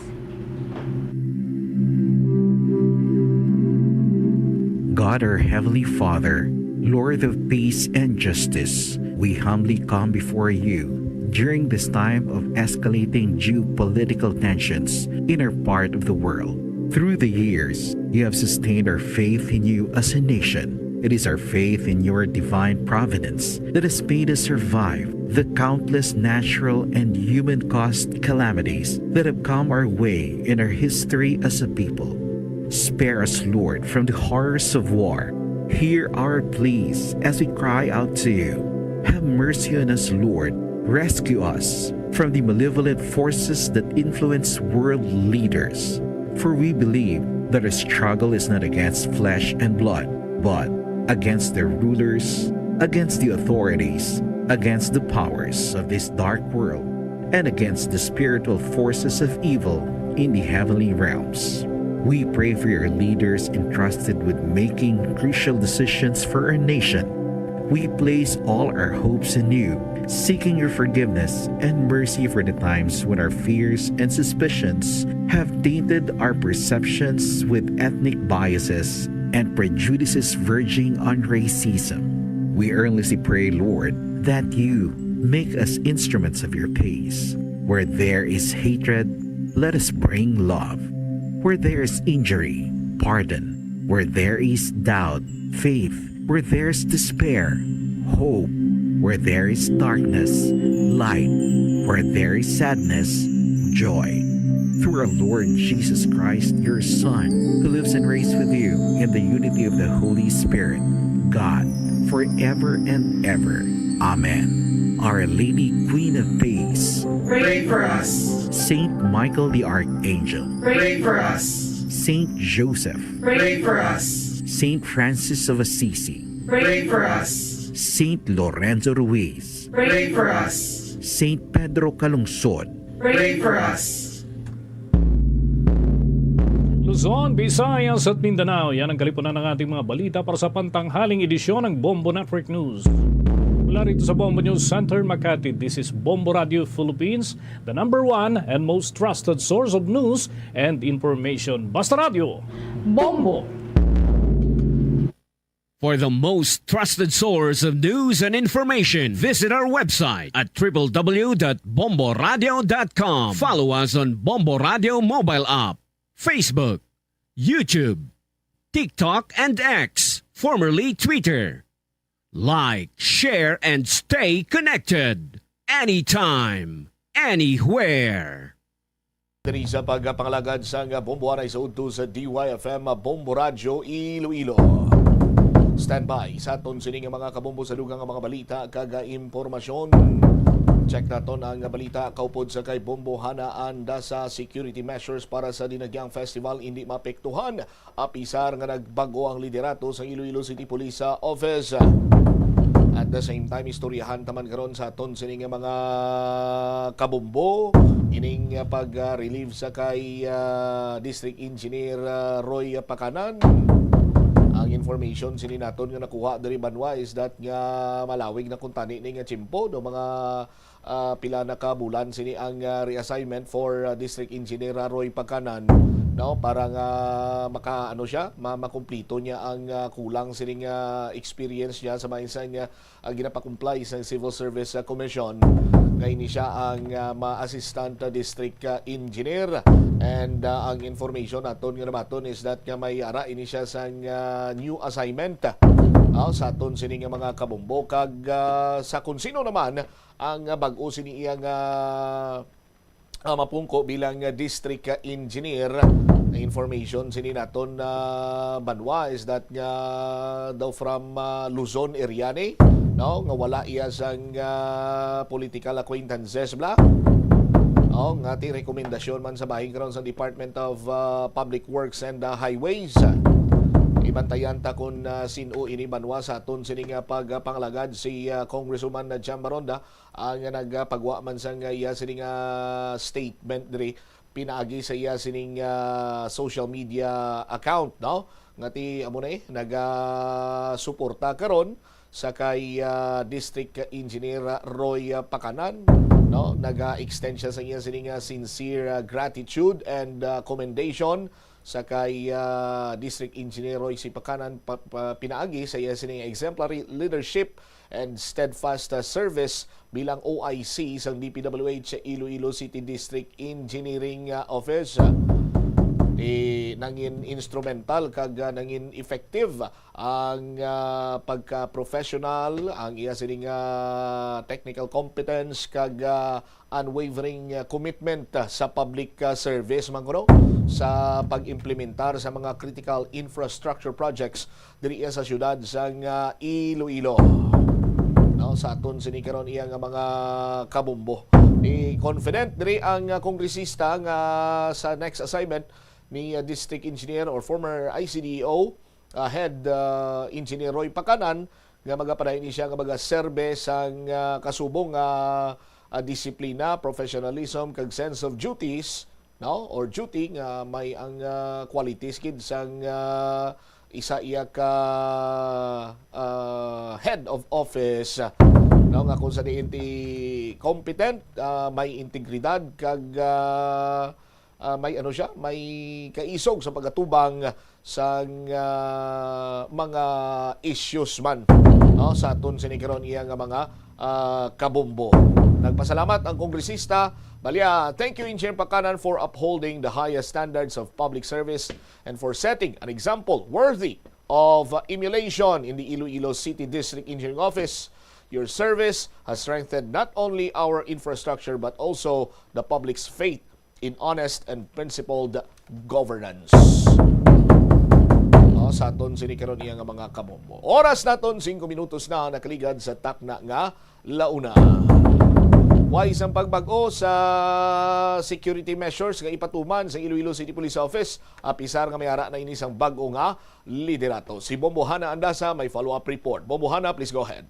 God, our Heavenly Father, Lord of peace and justice, we humbly come before you during this time of escalating geopolitical tensions in our part of the world. Through the years, you have sustained our faith in you as a nation. It is our faith in your divine providence that has made us survive the countless natural and human-caused calamities that have come our way in our history as a people. Spare us, Lord, from the horrors of war. Hear our pleas as we cry out to you. Have mercy on us, Lord. Rescue us from the malevolent forces that influence world leaders. For we believe that our struggle is not against flesh and blood, but against their rulers, against the authorities, against the powers of this dark world, and against the spiritual forces of evil in the heavenly realms. We pray for your leaders entrusted with making crucial decisions for our nation. We place all our hopes in you, seeking your forgiveness and mercy for the times when our fears and suspicions have tainted our perceptions with ethnic biases and prejudices verging on racism. We earnestly pray, Lord, that you make us instruments of your peace. Where there is hatred, let us bring love. Where there is injury, pardon. Where there is doubt, faith. Where there is despair, hope. Where there is darkness, light. Where there is sadness, joy. Through our Lord Jesus Christ, your Son, who lives and reigns with you in the unity of the Holy Spirit, God, forever and ever. Amen. Our Lady, Queen of Peace, pray for us. Saint Michael the Archangel, pray for us. Saint Joseph, pray for us. Saint Francis of Assisi, pray for us. Saint Lorenzo Ruiz, pray for us. Saint Pedro Calungsod, pray for us. Luzon, Visayas at Mindanao, yan ang kalipunan ng ating mga balita para sa pantanghaling edisyon ng Bombo Network News. Mula rito sa Bombo News Center, Makati, this is Bombo Radio Philippines, the number one and most trusted source of news and information. Basta Radio, Bombo! For the most trusted source of news and information, visit our website at triple w dot bomboradio dot com. Follow us on Bombo Radio mobile app, Facebook, YouTube, TikTok, and X, formerly Twitter. Like, share, and stay connected anytime, anywhere. Diri sa pagpangalagad sang Bombo Anay sa udto sa D Y F M Bombo Radyo Iloilo. Standby sa aton sini nga mga kabombo sa dugang nga mga balita kag impormasyon. Check naton ang balita kaupod sa kay Bombo Hana, anda sa security measures para sa Dinagyang Festival indi maapektuhan. Apisar nga nagbag-o ang liderato sa Iloilo City Police, ah, Office. At the same time, istoryahan ta man karon sa aton sini nga mga kabombo, ining, ah, pag, ah, relieve sa kay, ah, District Engineer, ah, Roy Pacanan. Ang information sini naton nga nakuha diri banwa is that nga malawig na kuntani ni nga tiyempo, no, mga ah, pila na ka bulan sini ang, ah, reassignment for, ah, District Engineer, ah, Roy Pacanan, no, para nga maka-, ano siya, ma-, makumplito niya ang, ah, kulang sining, ah, experience niya sa mga isang, ah, ah, ginapakumply sa Civil Service, ah, Commission. Nga ini siya ang, ah, ma-assistant, ah, district, ah, engineer. And, ah, ang information naton nga nabaton is that nga may ara ini siya sang, ah, new assignment, ah, sa aton sini nga mga kabombo kag, ah, sa kung sino naman ang, ah, bag-o sini iya nga, ah, mapungko bilang, ah, district, ah, engineer. Ang information sini naton, ah, banwa is that nga daw from, ah, Luzon area ni, no, nga wala iya sang, ah, political acquaintances bla. Oh, nga ti rekomendasyon man sa bahin karon sa Department of, ah, Public Works and, ah, Highways. Ibantayan ta kung, ah, sin-o ini banwa sa aton sini nga pagpangalagad si, ah, Congresswoman Jam Maronda ang nagapagwa man sang iya sini nga statement diri pinaagi sa iya sining, ah, social media account, no? Nga ti amo na, eh, nagasuporta karon sa kay, ah, District Engineer Roy, ah, Pacanan, no? Naga-extend siya sa iya sining, ah, sincere, ah, gratitude and, ah, commendation sa kay, ah, District Engineer Roy C. Pacanan pa-, pa-, pinaagi sa iya sining exemplary leadership and steadfast, ah, service bilang O I C sang D P W H Iloilo City District Engineering, ah, Office. Di nangin instrumental kag, ah, nangin effective ang, ah, pagka-professional, ang iya sining, ah, technical competence kag, ah, unwavering, ah, commitment, ah, sa public, ah, service man kuno sa pag-implementar sa mga critical infrastructure projects diri sa siyudad sang, ah, Iloilo. No, sa aton sini karon iya nga mga kabombo. Di confident diri ang, ah, kongresista nga sa next assignment ni, ah, District Engineer or former I C D O, ah, Head, ah, Engineer Roy Pacanan, nga magapadayon ni siya nga magaserbe sang, ah, kasubong nga, ah, disiplina, professionalism, kag sense of duties, no? Or duty nga may ang, ah, qualities gid sang, ah, isa iya ka, ah, head of office, no, nga kung sa diin ti competent, ah, may integridad, kag, ah, ah, may ano siya, may kaisog sa pagkatubang sang, ah, mga issues man, no, sa aton sini karon iya nga mga, ah, kabombo. Nagpasalamat ang kongresista Balia. Thank you, Engineer Pakanan, for upholding the highest standards of public service and for setting an example worthy of, uh, emulation in the Iloilo City District Engineering Office. Your service has strengthened not only our infrastructure but also the public's faith in honest and principled governance. No, sa aton sini karon iya nga mga kabombo. Oras naton, singko minutos na ang nakaligad sa takna nga launa. Way sang pagbag-o sa security measures nga ipatuman sa Iloilo City Police Office, apisar nga may ara na ini sang bag-o nga liderato. Si Bombo Hana Andasa may follow-up report. Bombo Hana, please go ahead.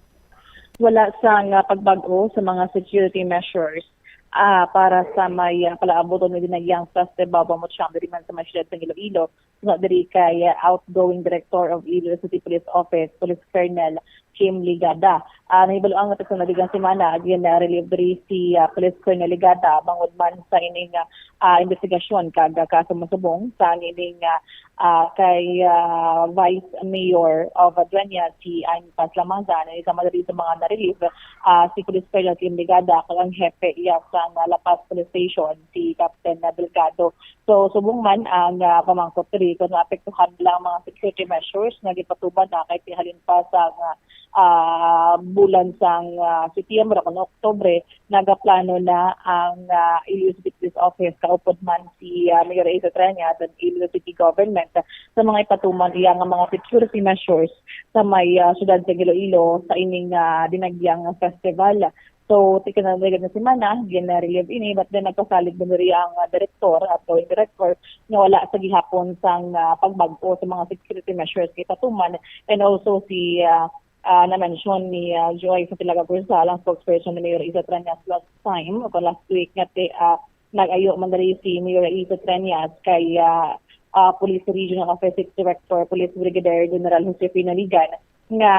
Wala sang, ah, pagbag-o sa mga security measures, ah, para sa may, ah, palaabuton nga Dinagyang Festival, Bombo Cham, diri man sa may siyudad sang Iloilo. Suno diri kay, ah, outgoing Director of Iloilo City Police Office, Police Colonel Kim Ligada. Ah, nahibaluan nga sa naligang semana, gin-relieve diri si, ah, Police Colonel Ligada bangod man sa ining, ah, ah, investigasyon kag, ah, kaso masubong sa ining, ah, ah, kay, ah, Vice Mayor of Dueñas, si Ann Paz Lamangga, na isa man diri sa mga na-relieve, ah, si Police Colonel Kim Ligada, kag ang hepe iya sa, ah, La Paz Police Station, si Captain Delgado. So, subong man ang, ah, pamangkot diri kung maapektuhan lang ang mga security measures nga gipatuman na kay ti halin pa sa, ah, ah, bulan sang, ah, Setyembre o Oktubre, nagaplano na ang, ah, Iloilo City Police Office, kaupod man si, ah, Mayor Ace Treñas, ang Iloilo City Government, sa mga ipatuman iya nga mga security measures sa may, ah, siyudad sa Iloilo sa ining, ah, Dinagyang Festival. So, ti kinatapos na semana, gin-relieve ini, but then nagpasalig man diri ang, ah, direktor at outgoing director nga wala sa gihapon sang, ah, pagbag-o sa mga security measures nga ipatuman, and also si, ah, ah, na-mention ni, ah, Joy Santilaga Cruzal, ang spokesperson ni Mayor Ace Treñas last time, o last week, nga ti, ah, nag-ayo man diri si Mayor Ace Treñas kay, ah, ah, Police Regional Office Six Director, Police Brigadier General Josefino Ligan, nga,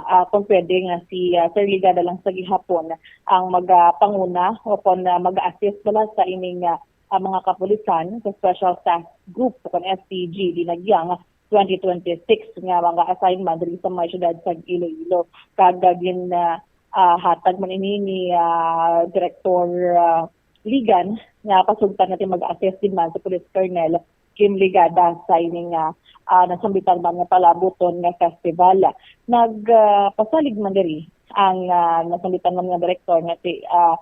ah, kung pwede nga si, ah, Sir Ligada lang sa gihapon ang magapanguna o kung, ah, mag-assist bala sa ining, ah, ah, mga kapulisan sa Special Task Group o kung S T G, Dinagyang twenty twenty-six nga mga assignment diri sa mga syudad sa Iloilo. Kag, ah, gin, ah, ah, hatag man ini ni, ah, Director, ah, Ligan nga pasugtan natin mag-assist din man sa Police Colonel Kim Ligada sa ining, ah, ah, nasambitan man nga palabuton nga festival. Nag, ah, pasalig man diri ang, ah, nasambitan man nga direktor nga si, ah,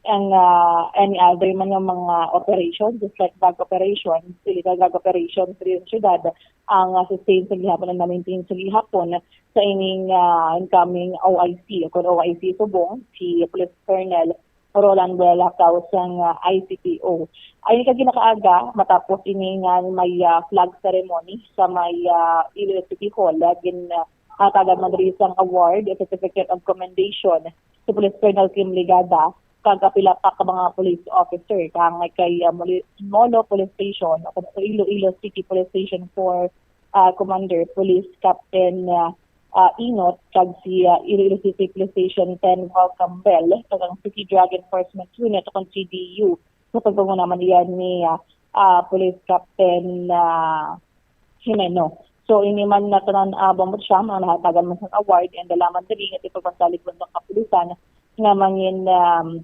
ang, ah, any other man nga mga operation, just like drug operation, illegal drug operation sa iyang syudad, ang, ah, sustain sa gihapon, ang na-maintain sa gihapon sa ining, ah, incoming O I C, o kung O I C subong, si Police Colonel Roland Bulalakaw sang, ah, I C P O. Ay, kag ginakaaga, matapos ini nga may, ah, flag ceremony sa may, ah, Iloilo City Hall, ah, gin, ah, hatagan man diri sang award, a certificate of commendation, si Police Colonel Kim Ligada, kag apila pa ka mga police officer, kang kay, ah, Muli-, Molo Police Station, o kung Iloilo City Police Station four, ah, Commander, Police Captain, ah, ah, Inot, kag si, ah, Iloilo City Police Station ten, Val Campbell, kag ang City Drug Enforcement Unit, o kung C D U, sa pagpanguna man iyan ni, ah, ah, Police Captain, ah, Jimeno. So, ini man na tanan, ah, Bombo Cham ang nahatagan man sang award, and dalaman diri nga ipagpasalig man sa kapulisan nga mangin, um,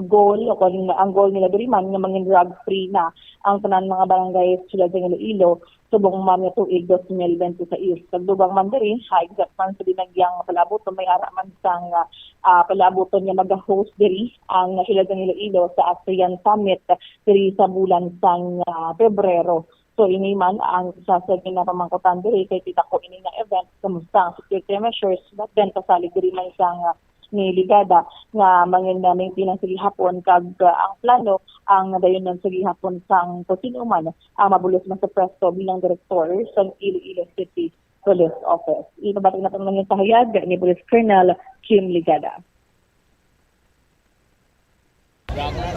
goal, o kung ang goal nila diri man nga mangin drug free na ang tanan mga barangay sa siyudad sa Iloilo subong man nga tuig dos mil bente sais. Kag dugang man diri, ha, exact man sa Dinagyang palabuton, may ara man sang, ah, palabuton nga maga-host diri ang siyudad sa Iloilo sa ASEAN Summit diri sa bulan sang, ah, Pebrero. So, ini man ang isa sa ginapamangkutan diri kay ti dako ini nga event, kumusta ang security measures, but then pasalig diri man sang, ah, ni Ligada nga mangin-, na-maintain ang sa gihapon, kag, ah, ang plano ang dayon man sa gihapon sang kung sino man ang mabulos man sa pwesto bilang direktor sang Iloilo City Police Office. Ipabati naton man yung pahayag ni Police Colonel Kim Ligada.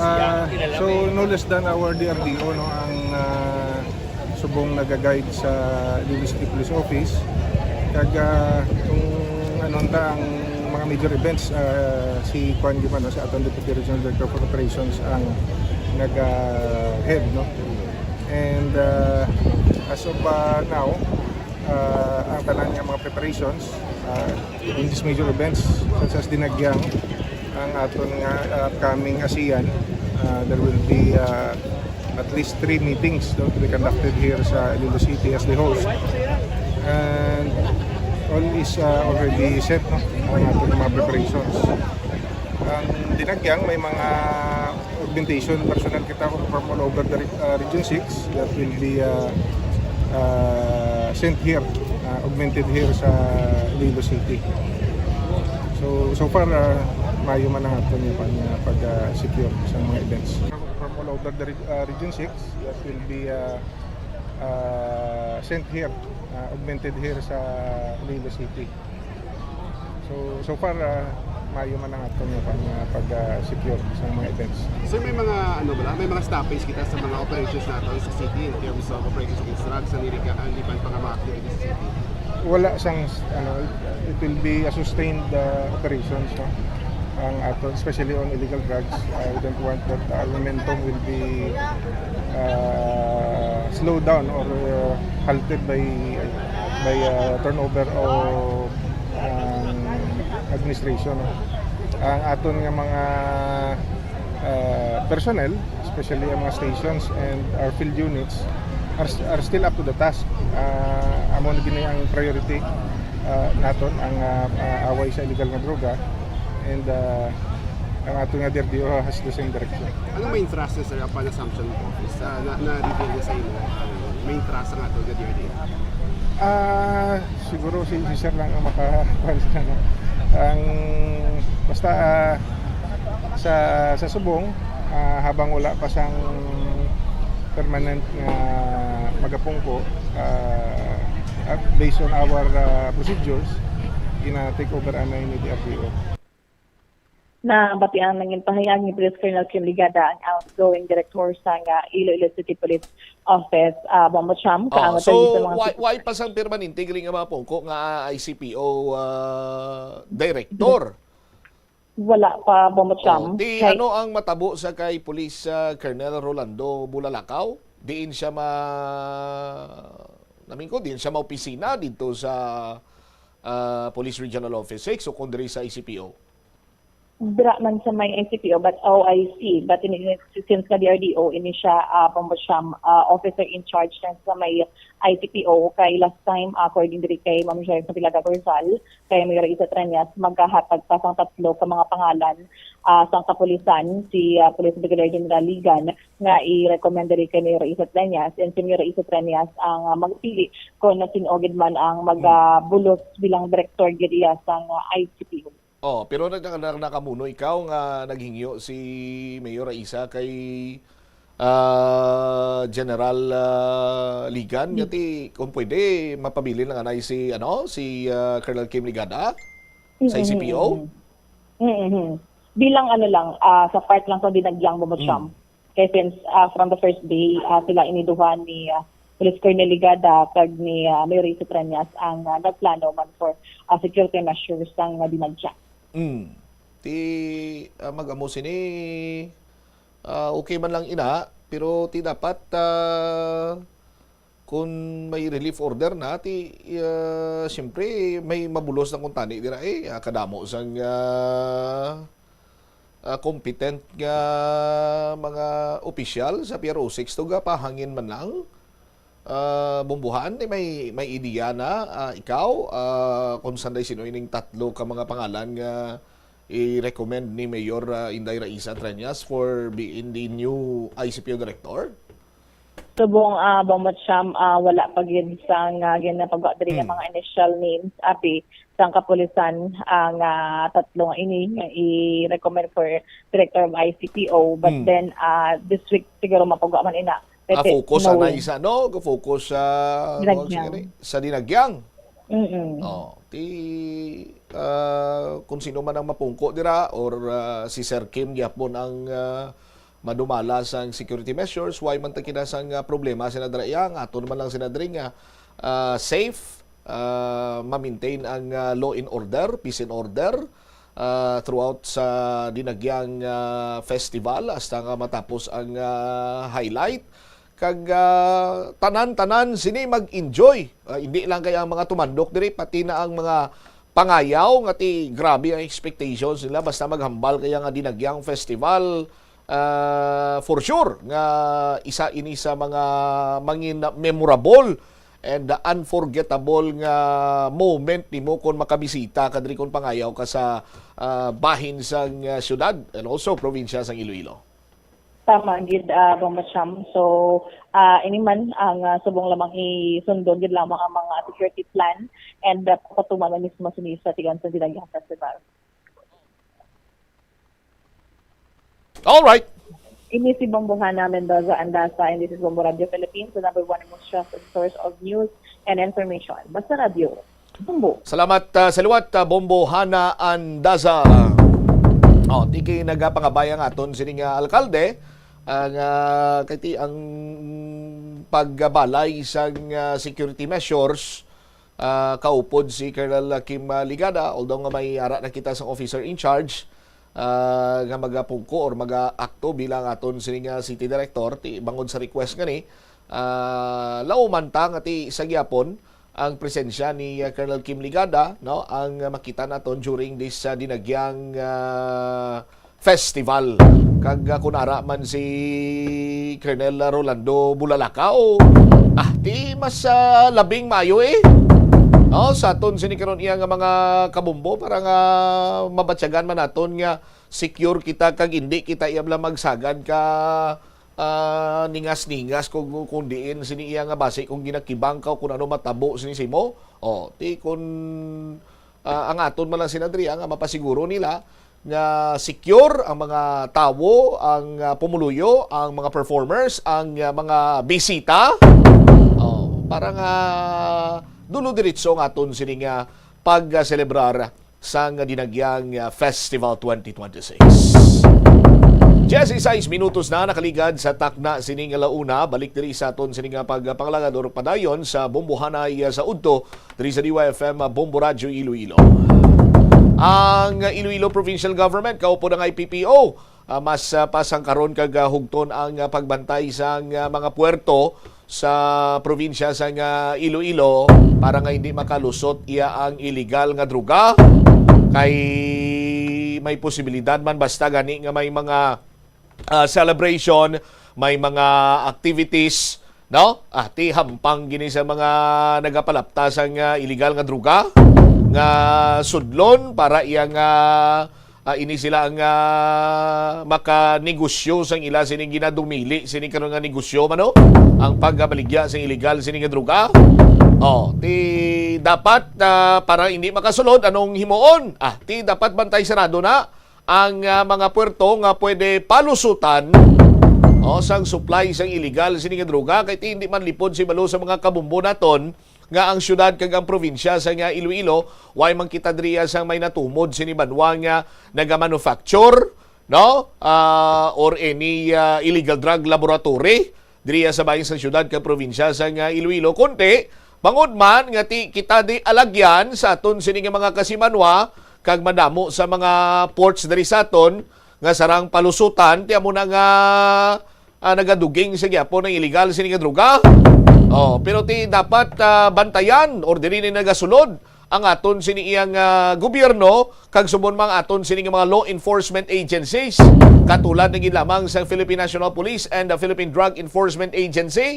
Ah, so no less than our D R D O, no, ang, ah, Subong naga-guide sa Iloilo City Police Office. Kag, ah, kung ano ta ang mga major events, ah, si Kuan Gimano, si aton Deputy Regional Director for Operations ang naga-head, no? And, ah, as of, ah, now, ah, ang tanan nga mga preparations, ah, in these major events, such as Dinagyang, ang aton nga, ah, upcoming ASEAN, ah, there will be, ah, at least three meetings, no, to be conducted here sa Iloilo City as the host. And all is, ah, already set, no, ang aton mga preparations. Ang Dinagyang, may mga augmentation personnel kita from all over the re-, uh, Region six that will be, uh, uh, sent here, uh, augmented here sa Iloilo City. So, so far, uh, maayo man ang aton nga pag, uh, pag, uh, secure sa mga events. From all over the re-, uh, Region six that will be, uh, uh, sent here, uh, augmented here sa Iloilo City. So, so far, ah, maayo man ang aton nga pang, ah, pag, ah, secure sa mga events. Sir, may mga, ano ba, may mga stoppage kita sa mga operations naton sa city in terms of operations against drugs, sa niriga, ang iban pa nga mga activities sa city? Wala sang, ano, it will be a sustained, ah, operations, no? Ang aton, especially on illegal drugs, I don't want that our momentum will be, ah, slowed down or, ah, halted by, by, ah, turnover of ang administration, no? Ang aton nga mga, ah, personnel, especially ang mga stations and our field units, are, are still up to the task. Ah, amo na gini ang priority, ah, naton, ang, ah, ah, away sa illegal nga droga, and, ah, ang aton nga D R D O has the same direction. Anong main thrust, sir, upon assumption of office? Ah, na, na-reveal niya sa imo, ang main thrust sa aton nga D R D O? Ah, siguro si, si sir lang ang maka-, kuwan sa ano. Ang, basta, ah, sa, sa subong, ah, habang wala pa sang permanent nga magapungko, ah, at based on our, ah, procedures, gina-take over anay ni D R D O. Nabatian nga ginpahayag ni Police Colonel Kim Ligada, ang outgoing director sang Iloilo City Police Office, ah, Bombo Cham, sa Oh, so, sa mga why, why pa sang permanente gali nga mga pungko nga I C P O, ah, director? Wala pa, Bombo Cham. Oh, ti Kay ano ang matabo sa kay Police, ah, Colonel Rolando Bulalakaw? Diin siya ma-, namin ko, diin siya maopisina dito sa, ah, Police Regional Office six o kung diri sa I C P O? Dira man sa may I C P O, but, oh, I see. But ini, since nga D R D O, ini siya, ah, Bombo Cham, ah, officer in charge lang sa may I C P O. Kay last time, according diri kay Ma'am Joyce Napilaga Corzal, kay Mayor Isa Treñas, magkahatag pa sang tatlo ka mga pangalan, ah, sang kapulisan, si, ah, Police Brigadier General Ligan, nga i-recommend diri kay Mayor Isa Treñas, and si Mayor Isa Treñas ang, ah, magpili kung na sin-o gid man ang magabulos bilang direktor gid iya sang, ah, I C P O. Oh, pero nag-, nag-, nakamuno ikaw nga naghingyo si Mayor Raisa kay, ah, General, ah, Ligan, nga ti, kung pwede, mapabilin lang anay si, ano, si, ah, Colonel Kim Ligada sa I C P O? Mm-hmm. Bilang ano lang, ah, sa part lang sa Dinagyang, Bombo Cham. Kay since, ah, from the first day, ah, sila ini duha ni, ah, Police Colonel Ligada kag ni, ah, Mayor Raisa Treñas ang, ah, nagplano man for, ah, security measures sang, ah, Dinagyang. Mm. Ti, ah, mag-amo sini, ah, okay man lang ina, pero ti dapat, ah, kung may relief order na, ti, ah, siyempre, may mabulos na kuntani dira, eh, ah, kadamo sang, ah, ah, competent nga mga opisyal sa P R O six to gapahangin man lang. Ah, Bumbuhan, eh, may, may ideya na, ah, ikaw, ah, kung sanday sino ining tatlo ka mga pangalan nga i-recommend ni Mayor, ah, Inday Raisa Treñas for being the new I C P O director? Subong, ah, Bombo Cham, ah, wala pa gid sang, ah, ginapagawa diri nga mga initial names, abi, sang kapulisan, ah, nga tatlo nga ini nga i-recommend for director of I C P O. But then, ah, this week siguro mapagawa man ina. Ah, focus anay sa, no? Focus sa, Dinagyang. Sa Dinagyang. Mm-mm. Oh, ti, ah, kung sino man ang mapungko dira or, ah, si Sir Kim gyapon ang, ah, madumala sang security measures, way man ta kinasang, ah, problema sina dira iya, ang aton man lang sina diri nga, ah, safe, ah, ma-maintain ang, ah, law and order, peace and order, ah, throughout sa Dinagyang, ah, Festival hasta nga matapos ang, ah, highlight. Kag, ah, tanan-tanan sini mag-enjoy. Ah, hindi lang kay ang mga tumandok diri, pati na ang mga pangayaw nga ti grabe ang expectations nila basta maghambal kaya nga Dinagyang Festival. Ah, for sure nga isa ini sa mga mangin memorable and unforgettable nga moment nimo kon makabisita ka diri, kon pangayaw ka sa, ah, bahin sang, ah, syudad and also probinsya sang Iloilo. Tama gid, ah, Bombo Cham. So, ah, ini man ang, ah, subong lamang isundon gid lamang ang mga security plan and, ah, papatuman na mismo sini sa tigang sa Dinagyang Festival. All right. Ini si Bombo Hana Mendoza Andaza, and this is Bombo Radio Philippines, the number one most trusted source of news and information. Basta Radio. Bombo. Salamat, ah, sa liwat, ah, Bombo Hana Andaza. Oh, di kay nagapangabay ang aton sini nga alkalde, ang, ah, kay ti ang pagbalay sang, ah, security measures, ah, kaupod si Colonel Kim, ah, Ligada, although nga may ara na kita sa officer in charge, ah, nga magapungko or mag-aakto bilang aton sini nga city director, ti bangod sa request nga ni, ah, lauman ta nga ti sa gyapon ang presensya ni, ah, Colonel Kim Ligada, no, ang, ah, makita naton during this, ah, Dinagyang, ah, Festival. Kag, ah, kun ara man si Colonel Rolando Bulalakaw, ah, ti mas, ah, labing maayo, eh. No, sa aton sini karon iya nga mga kabombo para nga mabatyagan man naton nga secure kita kag hindi kita iya bala magsagad ka, ah, ningas-ningas kung, kung diin sini iya nga basi kung ginakibang ka o kung ano matabo sini sa imo. Oh, ti kun, ah, ang aton man lang sina diri nga mapasiguro nila nga secure ang mga tawo, ang, ah, pumuluyo, ang mga performers, ang, ah, mga bisita. Oh, para nga dulo diretso ang aton sini nga pag-selebrar sang Dinagyang, ah, Festival twenty twenty-six. Diyesisais minutos na nakaligad sa takna sini nga launa. Balik diri sa aton sini nga pagpangalagad or padayon sa Bombohanay, ah, sa udto diri sa D Y F M, ah, Bombo Radyo Iloilo. Ang Iloilo Provincial Government, kaupod ang I P P O, ah, mas, ah, pasangkaron kag, ah, hugton ang, ah, pagbantay sang, ah, mga puerto sa probinsya sang, ah, Iloilo para nga hindi makalusot iya ang iligal nga droga. Kay may posibilidad man basta gani nga may mga, ah, celebration, may mga activities, no? Ah, ti hampang gini sa mga nagapalapta sang, ah, iligal nga droga nga sudlon para iya nga, ah, ini sila ang, ah, makanegosyo sang ila sini ginadumili sini karon nga negosyo man, no? Ang pagbaligya sa iligal sini nga droga. Oh, ti dapat, ah, para hindi makasulod, anong himuon? Ah, ti dapat bantay sarado na ang, ah, mga puerto nga pwede palusutan, oh, sang supply sang iligal sini nga droga, kay ti hindi man lipod si balo sa mga kabombo naton nga ang syudad kag ang probinsya sang, ah, Iloilo, way man kita diriya sang may natumod sini banwa nga nagamanufacture, no? Ah, or any, ah, illegal drug laboratory diriya sa bahin sang syudad kag probinsya sang, ah, Iloilo, kundi bangod man nga ti kita di alagyan sa aton sini nga mga kasimanwa kag madamo sa mga ports diri sa aton nga sarang palusutan, ti amo na nga, ah, nagaduging sa gyapon ang iligal sini nga droga. Oh, pero ti dapat, ah, bantayan or diri ni nagasulod ang aton sini iyang, ah, gobyerno kag subon man ang aton sini nga mga law enforcement agencies, katulad na gid lamang sa Philippine National Police and the Philippine Drug Enforcement Agency,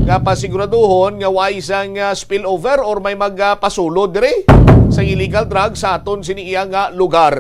nga pasiguraduhon nga way sang, ah, spillover or may magapasulod diri sa illegal drug sa aton sini iyang, ah, lugar.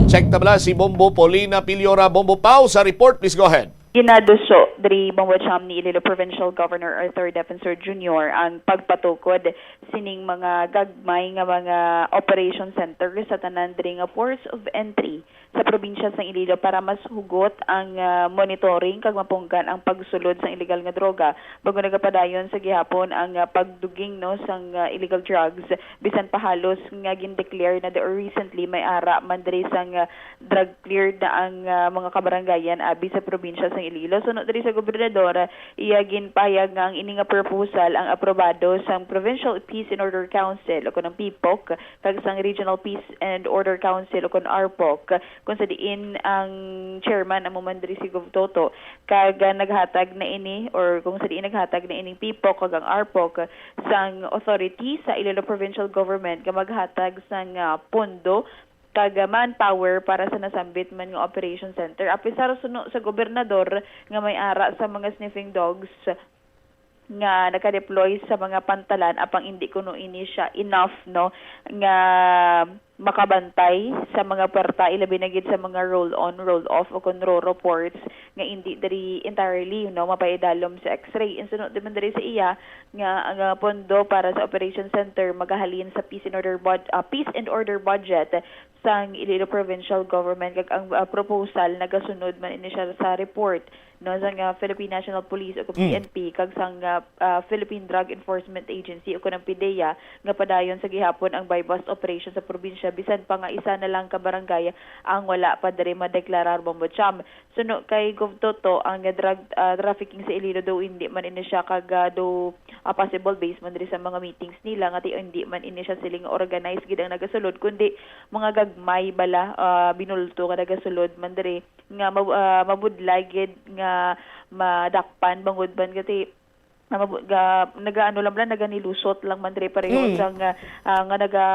Check ta bala si Bombo Paulina Piliora. Bombo Pau sa report, please go ahead. Ginaduso diri, Bongbong Cham, ni Iloilo Provincial Governor Arthur Defensor Junior ang pagpatukod sining mga gagmay nga mga operation center sa tanan diri nga ports of entry sa probinsya sang Iloilo para mas hugot ang, ah, monitoring kag mapunggan ang pagsulod sang illegal nga droga, bag-o nagapadayon sa gihapon ang, ah, pagduging, no, sang, ah, illegal drugs, bisan pa halos nga gin-declare na the, or recently may ara man diri sang, ah, drug cleared na ang, ah, mga kabarangayan abi sa probinsya sang Iloilo. Suno diri sa gobernador, iya ginpahayag nga ang ini nga proposal ang aprobado sang Provincial Peace and Order Council o kon ang PPOC kag sang Regional Peace and Order Council o kon RPOC, kung sa diin ang chairman amo man diri si Gov Toto, kag, ah, naghatag na ini, or kung sa diin naghatag na ining PPOC kag ang RPOC sang authority sa Iloilo Provincial Government nga maghatag sang, ah, pondo kag, ah, manpower para sa nasambit man nga operation center. Apisar suno sa gobernador nga may ara sa mga sniffing dogs nga naka-deploy sa mga pantalan, apang indi kuno ini siya enough, no, nga makabantay sa mga puwerta, ilabi na gid sa mga roll-on, roll-off o kon RoRo ports nga indi diri entirely, no, mapaidalom sa X-ray. Ang suno man diri sa iya nga ang, ah, pondo para sa operation center magahalin sa peace and order bud-, ah, peace and order budget sang Iloilo Provincial Government, kag ang, ah, proposal nagasunod man ini siya sa report, no, sang, ah, Philippine National Police o Mm. P N P kag sang, ah, ah, Philippine Drug Enforcement Agency o kon ang PDEA nga padayon sa gihapon ang buy-bust operation sa probinsya, bisan pa nga isa na lang ka barangay ang wala pa diri madeklarar, Bongbong Cham. Suno kay Gov Toto, ang drug, ah, trafficking sa Iloilo daw hindi man ini siya kag, ah, daw, ah, possible based man diri sa mga meetings nila nga ti-, hindi man ini siya siling nga organized gid ang nagasulod, kundi mga gagmay bala, ah, binulto nga nagasulod man diri nga mab-, ah, mabudlay gid nga madakpan bangod man kati nga mabu-, ga-, nagaano lang bala, naganilusot lang man diri pareho Mm. sa nga, ah, nga naga,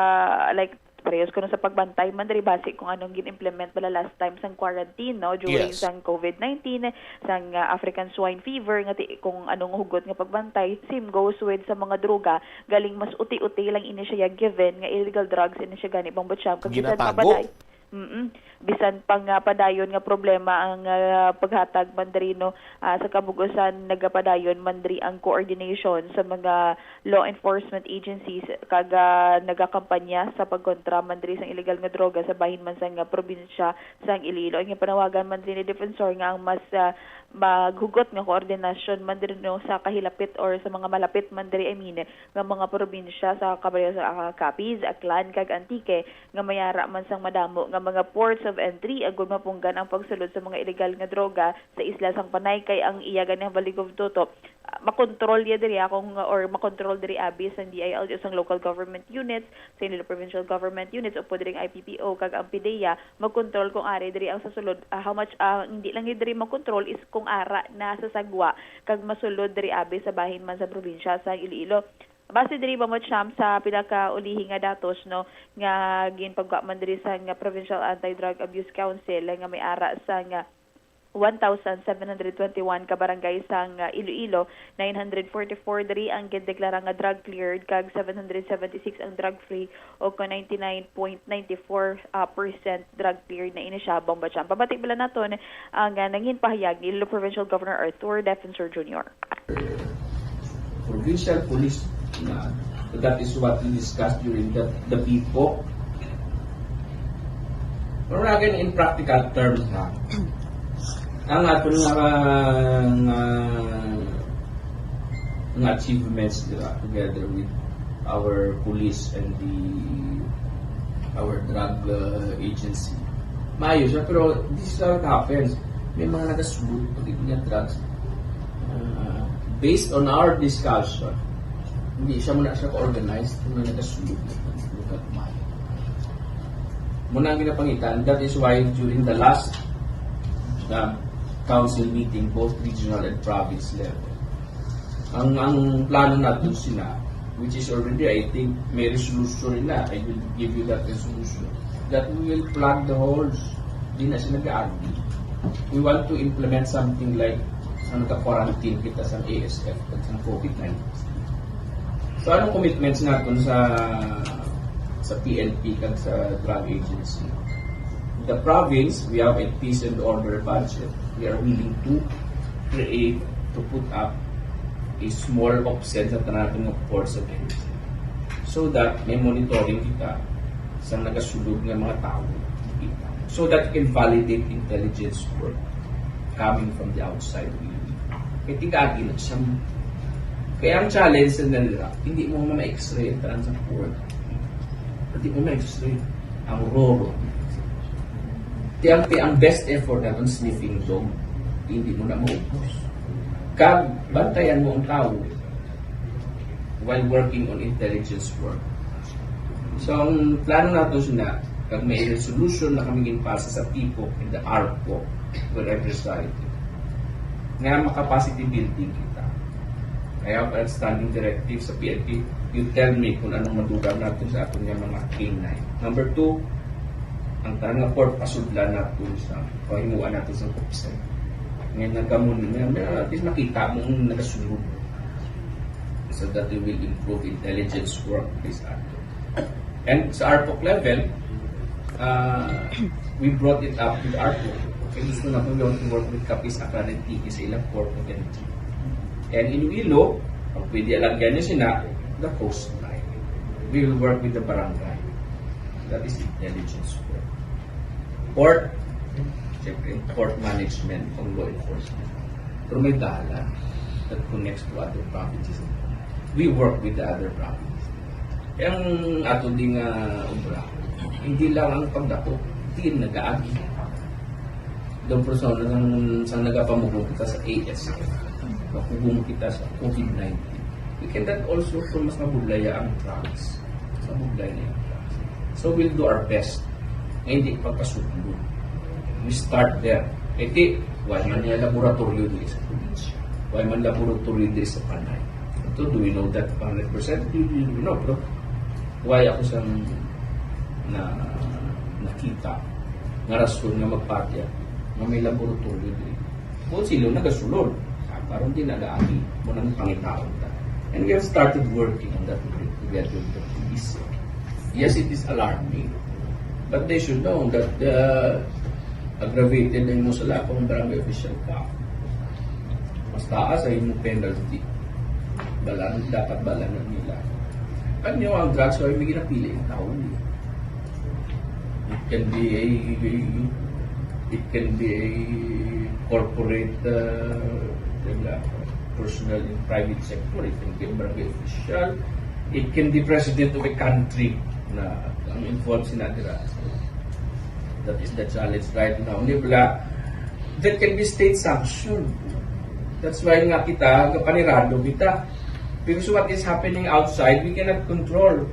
like, parehas kuno sa pagbantay man diri basi kung anong gin-implement bala last time sang quarantine, no, during Yes. sang COVID nineteen, sang, ah, African swine fever, nga ti-, kung anong hugot nga pagbantay, same goes with sa mga droga, galing mas uti-uti lang ini siya given nga illegal drugs ini siya gani, Bongbong Cham, kag bisan pa Ginatago. balay. Mm-mm. Bisan pa nga padayon nga problema ang, ah, paghatag man diri, no, ah, sa kabug-usan nagapadayon man diri ang coordination sa mga law enforcement agencies kag, ah, nagakampanya sa pagkontra man diri sang illegal nga droga sa bahin man sang, ah, probinsya sang Iloilo. Ang panawagan man diri ni Defensor nga ang mas, ah, maghugot nga koordinasyon man diri, no, sa kahilapit or sa mga malapit man diri, I mean, nga mga probinsya sa kabayo sa, ah, Capiz, Aklan, kag Antique, nga mayara man sang madamo nga mga ports of entry agud mapunggan ang pagsulod sa mga illegal nga droga sa isla sang Panay, kay ang iya gani nga baligov tuto, ah, makontrol niya diri, ah, kung, or makontrol diri abi sang D I L G O, sang local government units, sa Iloilo Provincial Government Units, upod diri ang I P P O kag ang PDEA, magkontrol kung ari diri ang sa sulod, ah, how much, ah, hindi lang gid diri magkontrol is kung ara na sa sagwa kag masulod diri abi sa bahin man sa probinsya sa Iloilo. Base diri, Bongbong Cham, sa pinakaulihi nga datos, no, nga ginpagwa man diri sa nga Provincial Anti-Drug Abuse Council nga may ara sa nga one thousand seven hundred twenty-one ka barangay sang, ah, Iloilo, nine hundred forty-four diri ang gindeklara nga drug cleared kag seven hundred seventy-six ang drug free, o kon ninety-nine point nine four, ah, percent drug cleared na ini siya, Bongbong Cham. Pabati bala naton ang, ah, nangin pahayag ni Iloilo Provincial Governor Arthur Defensor Junior. Provincial Police na, that is what we discussed during the, the PPOC. Pero again, in practical terms na, ang aton nga, nga, nga achievements, di ba, together with our police and the, our drug, uh, agency. Maayo siya, pero this is how it happens. May mga nagasulod pa gid nga drugs. Uh, based on our discussion, hindi siya muna siya ka-organized kung may nagasulod na gagmay. Muna ang ginapangitan, that is why during the last, uh, council meeting, both regional and province level, ang, ang plano nato sila, which is already, I think, may resolution na. I will give you that resolution, that we will plug the holes. Di na sila nag-argue. We want to implement something like ang nagka-quarantine kita sa A S F at sa COVID nineteen. So, anong commitments natin sa, sa P N P kag sa drug agency? The province, we have a peace and order budget. We are willing to create, to put up a small OPSEN sa tanan naton nga ports of entry, so that may monitoring kita sa nagasulod nga mga tawo, so that you can validate intelligence work coming from the outside. Kaya tigaagi na siya. Kaya ang challenge sa nila, hindi mo ma-X-ray ang tanan sa port. Hindi mo ma-X-ray ang RoRo. Kaya ang, ang best effort natin, sniffing dog, hindi mo na maubos. Kag bantayan mo ang tao while working on intelligence work. So, ang plano nato sina, kag may resolution na kami ginpasa sa TIPOC and the ARPOC, where I preside, nga ma-capacity building kita. I have a standing directive sa P N P. You tell me kung anong madugang natin sa aton nga mga K nine. Number two, ang tanan nga port pasudlan natin sa pahimuan natin sa OPSEN. Ngayon, nagkamo na, at least makita mo ang nagasunod, so that we will improve intelligence work based on. And sa ARPOC level, uh, we brought it up with ARPOC. Kaya gusto na po yung to work with Capiz, Aklan, and Antique sa ilang port of entry. And Iloilo, ang pwede alagyan niya sina, the coastline. We will work with the barangay. That is intelligence work. Port, siyempre, port management, ang law enforcement. Pero may dalan that connects to other provinces. We work with the other provinces. Kaya ang ato din nga obra, hindi lang ang pagdako, hindi nagaagi. Daw persona sang, sang nagapamugong kita sa A S F, mapugong kita sa COVID nineteen. We can that also kung mas mabudlaya ang drugs. Mas mabudlaya ang drugs. So we'll do our best. Nga hindi pagpasugod. We start there. Iti, why man niya laboratorio diri sa probinsya? Why man laboratorio diri sa Panay? Ito, do we know that one hundred percent? We, we, we know, pero why ako sa na nakita nga rason nga magpati ako nga may laboratorio diri? Kung sila nagasulod, ah, karon din nagaagi mo nang pangitaon ta. And we have started working on that together with the police. Yes, it is alarming. But they should know that the aggravated na mo sila kung barangay official ka. Mas taas ay mo penalty. Balan, dapat balanan nila. Ano ang drugs, why may ginapili ang tao niya? It can be a, it can be a corporate, uh, personal in private sector. It can be a barangay official. It can be president of a country na ang involved sina dira. So, that is the challenge right now. Ni bala, that can be state sanctioned. That's why nga kita, kapanirado kita. Because what is happening outside, we cannot control.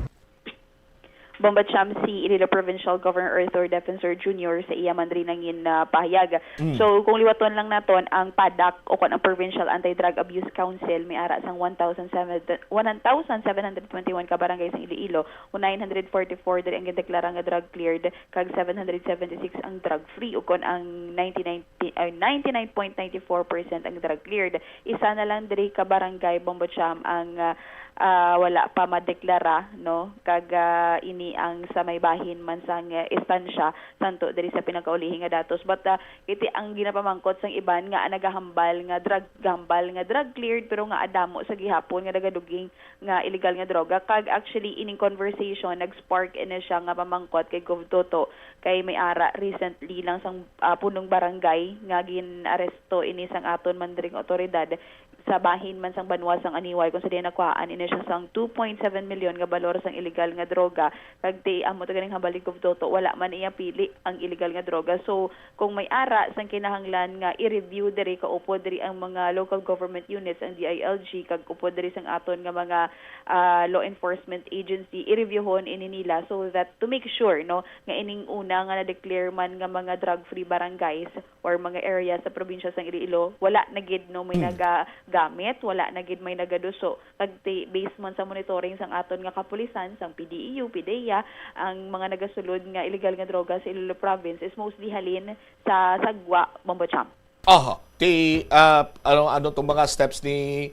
Bombo Cham, si Iloilo Provincial Governor Arthur Defensor Junior sa iya man diri nangin uh, pahayag. Mm. So kung liwaton lang naton ang PADAC o kon ang Provincial Anti-Drug Abuse Council, may ara sang one thousand seven hundred twenty-one ka barangay sang Iloilo, o nine hundred forty-four diri ang gindeklara nga drug cleared kag seven hundred seventy-six ang drug free, ug kon ang ninety-nine ay ninety-nine point ninety-four percent ang drug cleared. Isa na lang diri ka barangay, Bombo Cham, ang uh, uh, wala pa madeklara, no? Kag uh, ini ang sa may bahin man sang uh, istansya santo diri sa pinakaulihi nga datos. But uh, iti ang ginapamangkot sang iban nga nagahambal nga drug gambal nga drug cleared pero nga adamo sa gihapon nga nagaduging nga illegal nga droga. Kag actually ining conversation nag-spark ini siya nga pamangkot kay Gov Toto kay may ara recently lang sang uh, punong barangay nga gin-aresto ini sang aton man dring otoridad sa bahin man sang banwa sang Aniway kung sa diin nakuhaan ini siya sang two point seven million nga balor sang illegal nga droga. Kag ti amo to ganing hambal ni Gov Toto, wala man iya pili ang illegal nga droga. So kung may ara sang kinahanglan nga i-review diri kaupod diri ang mga local government units, ang D I L G, kag upod diri sang aton nga mga uh, law enforcement agency, i-reviewhon ini nila so that to make sure no nga ining una nga na-declare man nga mga drug-free barangays or mga area sa probinsya sang Iloilo, wala na gid no may hmm. nagagamit, wala na gid may nagaduso. Kag based man sa monitoring sang aton nga kapulisan, sang P D E U, PDEA, ang mga nagasulod nga illegal nga droga sa Iloilo province is mostly halin sa Sagwa, Bombo Cham. Aha. Ti uh, ano ano tong mga steps ni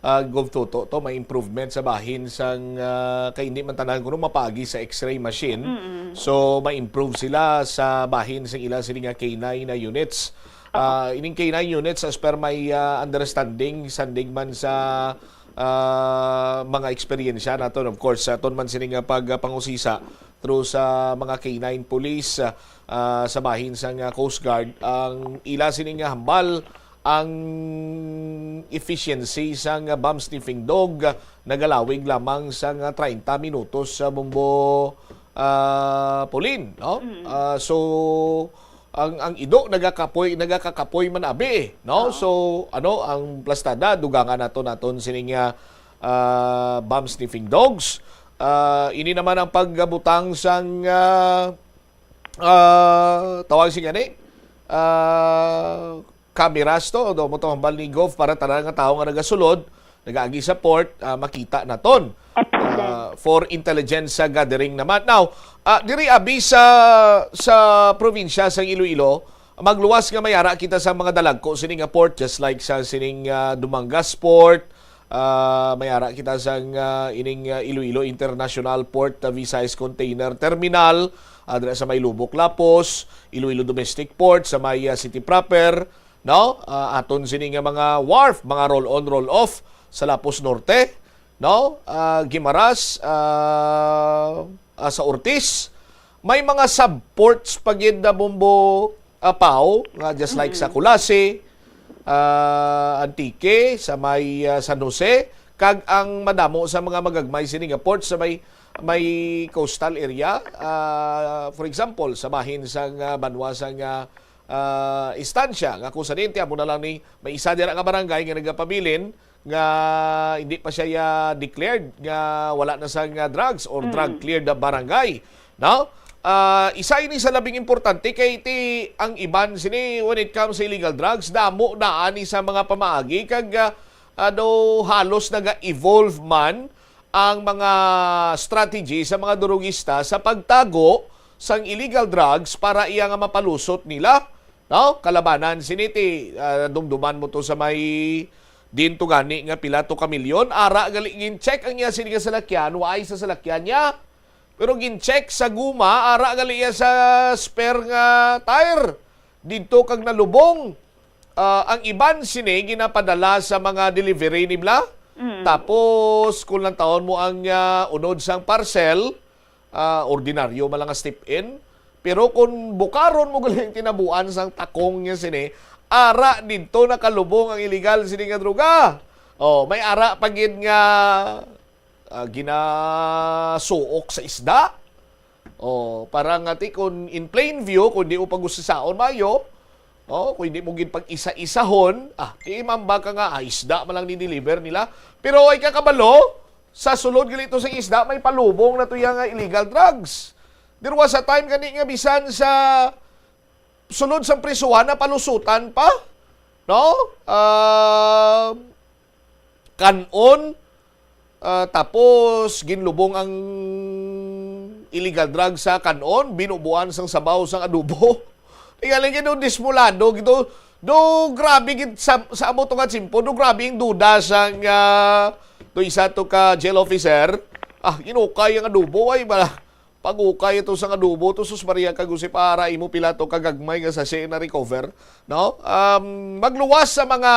uh, Gov Toto to may improvement sa bahin sang uh, kay hindi man tanan kuno mapagi sa X-ray machine. Mm-hmm. So may improve sila sa bahin sang ila sini nga K nine na units. Ah, ining K nine units, as per my, ah, understanding, sandig man sa, ah, mga eksperyensya naton, of course, sa aton man sini nga pagpangusisa through sa mga K nine police, ah, sa bahin sang, ah, Coast Guard, ang ila sini nga hambal, ang efficiency sang, ah, bomb sniffing dog, ah, nagalawig lamang sang, ah, treinta minutos sa Bombo, ah, Pauline, no? Mm. Ah, so, ang, ang ido nagakapoy, nagakakapoy man abi, eh, no? Oo. So, ano, ang plastada, dugangan nato naton sining, ah, ah, bomb sniffing dogs. Ah, ini naman ang pagbutang sang, ah, ah, tawag sini gani, ah, cameras to, do mo to hambal ni Gov, para tanan nga tawo nga nagasulod, nagaagi sa port, ah, makita naton. Excellent. Ah, for intelligence, ah, gathering naman. Now, ah, diri abi sa, sa probinsya sang Iloilo, magluwas nga may ara kita sa mga dalagko sini nga port, just like sa sining, ah, Dumangas Port, ah, may ara kita sang, ah, ining, ah, Iloilo International Port, ah, Visayas Container Terminal, ah, dira sa may Lubok Lapos, Iloilo Domestic Port, sa may, ah, city proper, no? Ah, aton sini nga mga wharf, mga roll-on, roll-off sa Lapos Norte, no? Ah, Guimaras, ah, ah, sa Ortiz. May mga subports pa gid na Bombo, ah, Pao, nga just like sa Mm. Culasi, ah, Antique, sa may, ah, San Jose, kag ang madamo sa mga magagmay sini nga port sa may, may coastal area. Ah, for example, sa bahin sang, ah, banwa sang, ah, ah, Estancia, nga kung sa diente, amo na lang ni, may isa dira nga barangay nga nagapabilin nga hindi pa siya, ah, declared nga wala na sang, ah, drugs or drug Mm. cleared na barangay, no? Ah, isa ini sa labing importante kay ti ang iban sini when it comes sa illegal drugs, damo na ani sa mga pamaagi kag, ah, ah, daw halos naga-evolve man ang mga strategy sa mga durugista sa pagtago sang illegal drugs para iya nga mapalusot nila, no? Kalabanan sini ti, ah, dumduman mo to sa may din to gani nga pila to ka milyon. Ara gali gin-check ang iya sini nga salakyan, waay sa salakyan niya. Pero gin-check sa guma, ara gali iya sa spare nga tire. Didto kag nalubong. Ah, ang iban sini ginapadala sa mga delivery ni Bla. Mm. Tapos, kung lantawon mo ang, ah, unod sang parcel, ah, ordinaryo man lang nga step-in. Pero kung bukaron mo gali ang tinabuan sang takong niya sini, ara didto nakalubong ang illegal sini nga droga. Oh, may ara pa gid nga, ah, ginasuok sa isda. Oh, para nga ti kun in plain view, kung di mo pag-usisaon maayo, oh, kung di mo gid pag-isa-isahon, ah, ti mamba ka nga, ah, isda man lang ni-deliver nila. Pero ay ka kabalo, sa sulod gali to sa isda, may palubong na to iya nga illegal drugs. There was a time gani nga bisan sa sulod sang prisuhan, napalusutan pa, no? Ah, kan-on, ah, tapos ginlubong ang illegal drug sa kan-on, binubuan sang sabaw sang adobo. Tingali gid, do dismulado gid, do, do grabe gid sa, sa amo to nga tiyempo, do grabe ang duda sang, ah, to isa to ka jail officer. Ah, inukay ang adobo, ay, bala. Pag-ukay ito sang adobo, to, sus Maria, kag Jose, para imo pila to kagagmay nga sachet na-recover, no? Um, magluwas sa mga,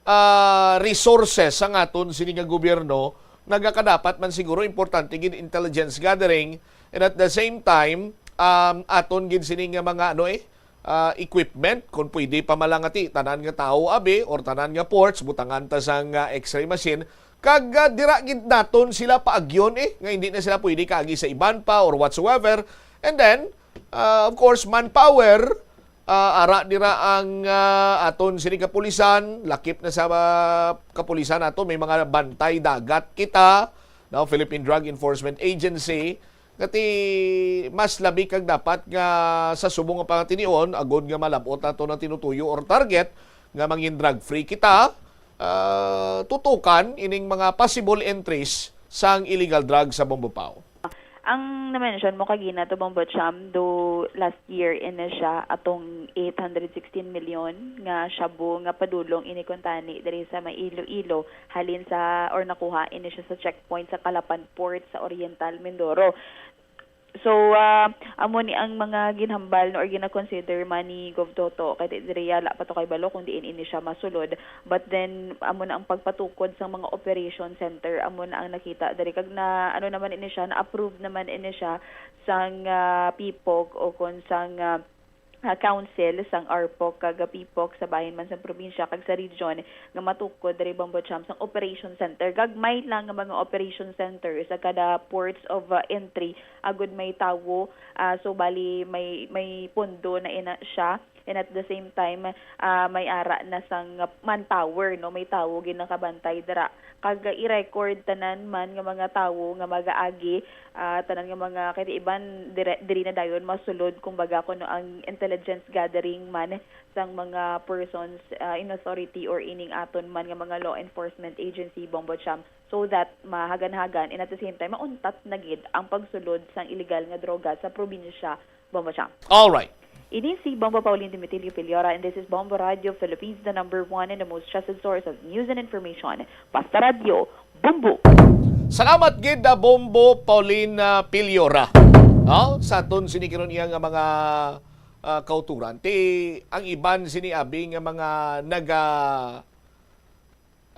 ah, resources ang aton sini nga gobyerno, nagakadapat man siguro importante gid intelligence gathering, and at the same time, um, aton gid sini nga mga, ano, eh, ah, equipment, kung pwede pa man lang nga ti, tanan nga tawo abi or tanan nga ports, butangan ta sang, ah, X-ray machine, kag, ah, dira gid naton sila paagyon, eh, nga hindi na sila pwede kaagi sa iban pa or whatsoever. And then, ah, of course, manpower, ah, ara dira ang, ah, aton sini kapulisan, lakip na sa, ah, kapulisan nato, may mga bantay dagat kita, no, Philippine Drug Enforcement Agency, nga ti mas labi kag dapat nga sa subong nga pangatinion, agod nga malab-ot nato ang tinutuyo or target nga mangin drug-free kita, ah, tutukan ining mga possible entries sang illegal drugs sa Bombo Pao. Ang na-mention mo kagina to, Bombo Cham, do last year ini siya atong eight hundred sixteen million nga shabu nga padulong ini kuntani diri sa may Iloilo, halin sa, or nakuha ini siya sa checkpoint sa Calapan Port sa Oriental Mindoro. So, ah, amo ni ang mga ginhambal, no, or gina-consider man ni Gov Toto, kay di, diri yala pa to kay balo kung diin ini siya masulod. But then, amo na ang pagpatukod sang mga operation center, amo na ang nakita diri. Kag na, ano naman ini siya, na-approve naman ini siya sang, ah, PPOG o kon sang, ah, ah, council sang RPOC kag PPOC sa bahin man sa probinsya kag sa region nga matukod diri, Bombo Champ, sang operation center. Gagmay lang nga mga operation center sa kada ports of, ah, entry agud may tawo. Ah, so, bali, may, may pondo na ina siya. And at the same time, ah, may ara na sang manpower, no? May tawo ginakabantay dira. Kag i-record tanan man nga mga tawo nga magaagi, ah, tanan nga mga, kay iban dire-, diri na dayon masulod, kumbaga, kuno ang intelligence gathering man sang mga persons, ah, in authority or ining aton man nga mga law enforcement agency, Bombo Champ, so that mahagan-hagan and at the same time mauntat na gid ang pagsulod sang iligal nga droga sa probinsya, Bombo Champ. All right. Ini si Bombo Pauline Dimitilio Piliora, and this is Bombo Radio Philippines, the number one and the most trusted source of news and information. Basta Radio, Bombo! Salamat gid, ah, Bombo Pauline, ah, Piliora. No? Sa aton sini karon iya nga mga, ah, kauturan. Ti, ang iban sini abi nga mga naga,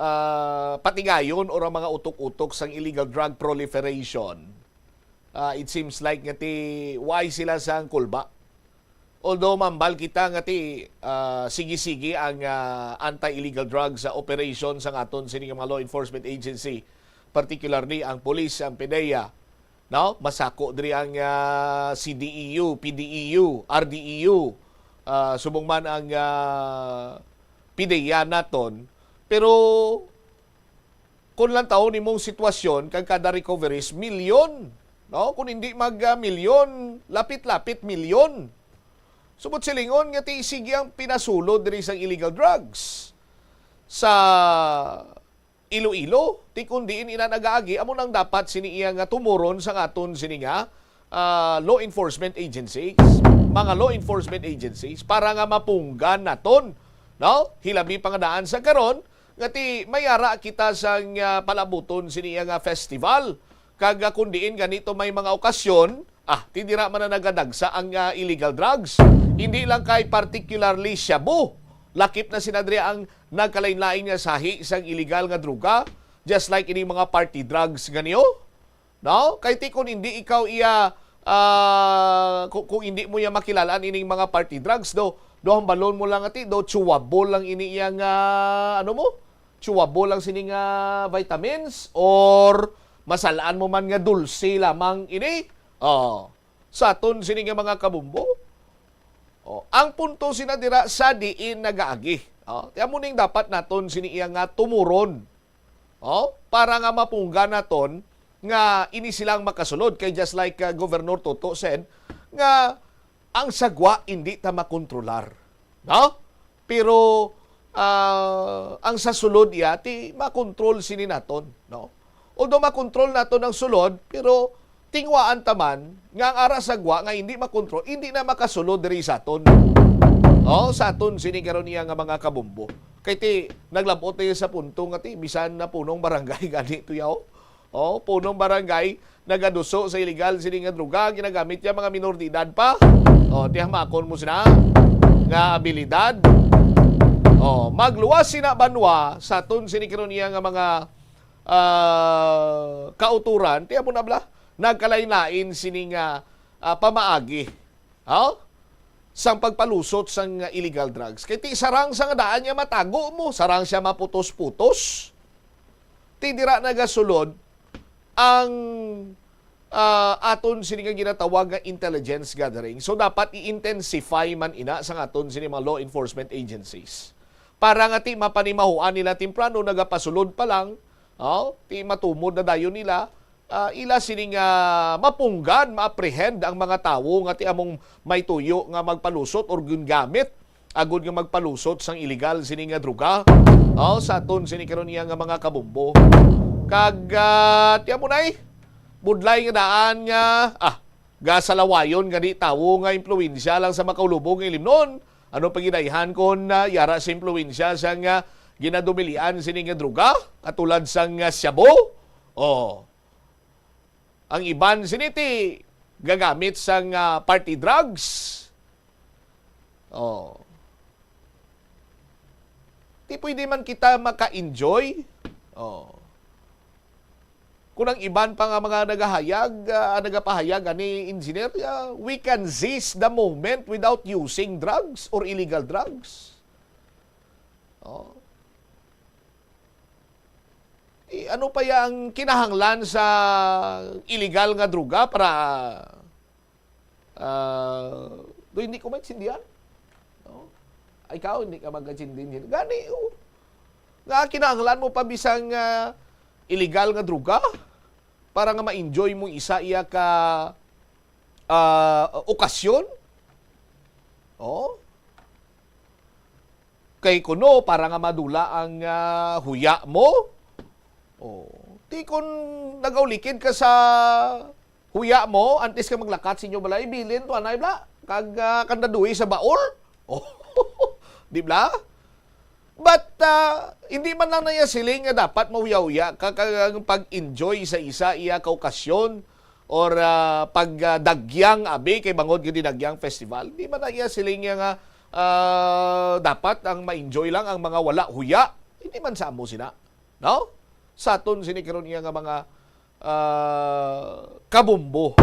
ah, patigayon or ang mga utok-utok sang illegal drug proliferation. Ah, it seems like nga ti why sila sang kulba. Although mambal kita nga ti, ah, sige-sige ang, ah, anti-illegal drugs sa operation sang aton sini nga mga law enforcement agency, particularly ang police, ang PDEA, no? Masako diri ang, ah, C D E U, P D E U, R D E U, ah, subong man ang, ah, PDEA naton. Pero kung lantawon nimong sitwasyon kag kada recoveries, milyon, no? Kung hindi mag, ah, milyon, lapit-lapit milyon. Subot silingon nga ti sige ang pinasulod diri sang illegal drugs sa Iloilo, ti kung diin ina nagaagi, amo nang dapat sini iya nga tumuron sang aton sini nga, ah, law enforcement agencies, mga law enforcement agencies, para nga mapunggan naton, no? Hilabi pa nga daan sa karon, nga ti may ara kita sang, ah, palabuton sini iya nga festival. Kag, ah, kung diin ganito may mga okasyon, ah, ti dira man na nagadagsa ang, ah, illegal drugs. Hindi lang kay particularly shabu. Lakip na sina diri ang nagkalain-lain nga sahi sang illegal nga droga, just like ining mga party drugs nga niyo. No? Kay ti kung hindi ikaw iya, ah, kung, kung hindi mo iya makilalaan ining mga party drugs, do, do hambalon mo lang ati, do chewable lang ini iya nga, ano mo? Chewable lang sini nga vitamins or masalaan mo man nga dulce lamang ini? Oh, sa aton sini nga mga kabumbo. Oh, ang punto sina dira sa diin nagaagi. Oh, ti amo ning dapat naton sini iya nga tumuron. Oh, para nga mapunggan naton nga ini sila ang makasulod. Kay just like, uh, Governor Toto said, nga ang sagwa hindi ta makontrolar. No? Pero, ah, ang sa sulod iya, ti makontrol sini naton, no? Although makontrol naton ang sulod, pero tingwaan ta man nga ang ara sagwa nga hindi makontrol, hindi na makasulod diri sa aton. Oh, sa aton sini karon iya nga mga kabumbo. Kay ti, naglabot na iya sa punto nga ti, bisan na punong barangay gani to yaw. Oh, punong barangay, nagaduso sa iligal sini nga droga, ginagamit niya mga minor de edad pa. Oh, tiyamakon mo sina nga abilidad. Oh, magluwas sina banwa sa aton sini karon iya nga mga, ah, kauturan. Tiya mo na bala, nagkalain-lain sini nga, ah, pamaagi. Oh? Sang pagpalusot sang illegal drugs. Kay ti sarang sa nga daan niya matago mo, sarang siya maputos-putos. Ti dira nagasulod ang, ah, aton sini nga ginatawag nga intelligence gathering. So, dapat i-intensify man ina sa aton sini mga law enforcement agencies. Para nga ti mapanimahuan nila temprano, nagapasulod pa lang, oh, ti matumod na dayon nila, ah, ila sini nga mapunggan, ma-apprehend ang mga tawo nga ti among may tuyo nga magpalusot or gingamit agud nga magpalusot sang iligal sini nga droga, oh, sa aton sini karon iya nga mga kabumbo. Kag, ah, tiyan mo na eh, budlay nga daan nga, ah, gasalawayon gani tawo nga impluwensya lang sa makaulubong nga ilimnon. Ano pa ginaihan kon, ah, yara sa impluwensya sang, ah, ginadumilian sini nga droga, katulad sang, ah, shabu? Oh. Ang iban sini ti gagamit sang, ah, party drugs. Oh. Di pwede man kita maka-enjoy. Oh. Kung ang iban pa nga mga nagahayag, ah, nagapahayag ani, engineer, ah, we can seize the moment without using drugs or illegal drugs. Oh. Eh, ano pa ya ang kinahanglan sa illegal nga droga para, ah, do hindi ko maintindihan? No? Ay, ikaw, hindi ka magkaintindi. Gani, oh. Nga kinahanglan mo pa bisang, ah, illegal nga droga para nga ma-enjoy mo isa iya ka, ah, okasyon? Oh? Kay kuno, para nga madula ang, ah, huya mo. Oh, ti kon nagaulikid ka sa huya mo, antes ka maglakat sa inyo balay, bilin to anay bla, kag, ah, kandadui sa baol. Oh, di bla? But, ah, hindi man lang na iya siling nga dapat mahuya-huya ka kag ang pag-enjoy sa isa iya ka okasyon or, ah, pag, ah, dagyang abi kay bangod nga dinagyang festival. Hindi man na iya siling nga, ah, dapat ang ma-enjoy lang ang mga wala huya. Hindi man sa amo sina, no? Sa aton sini karon iya nga mga, ah, kabumbo.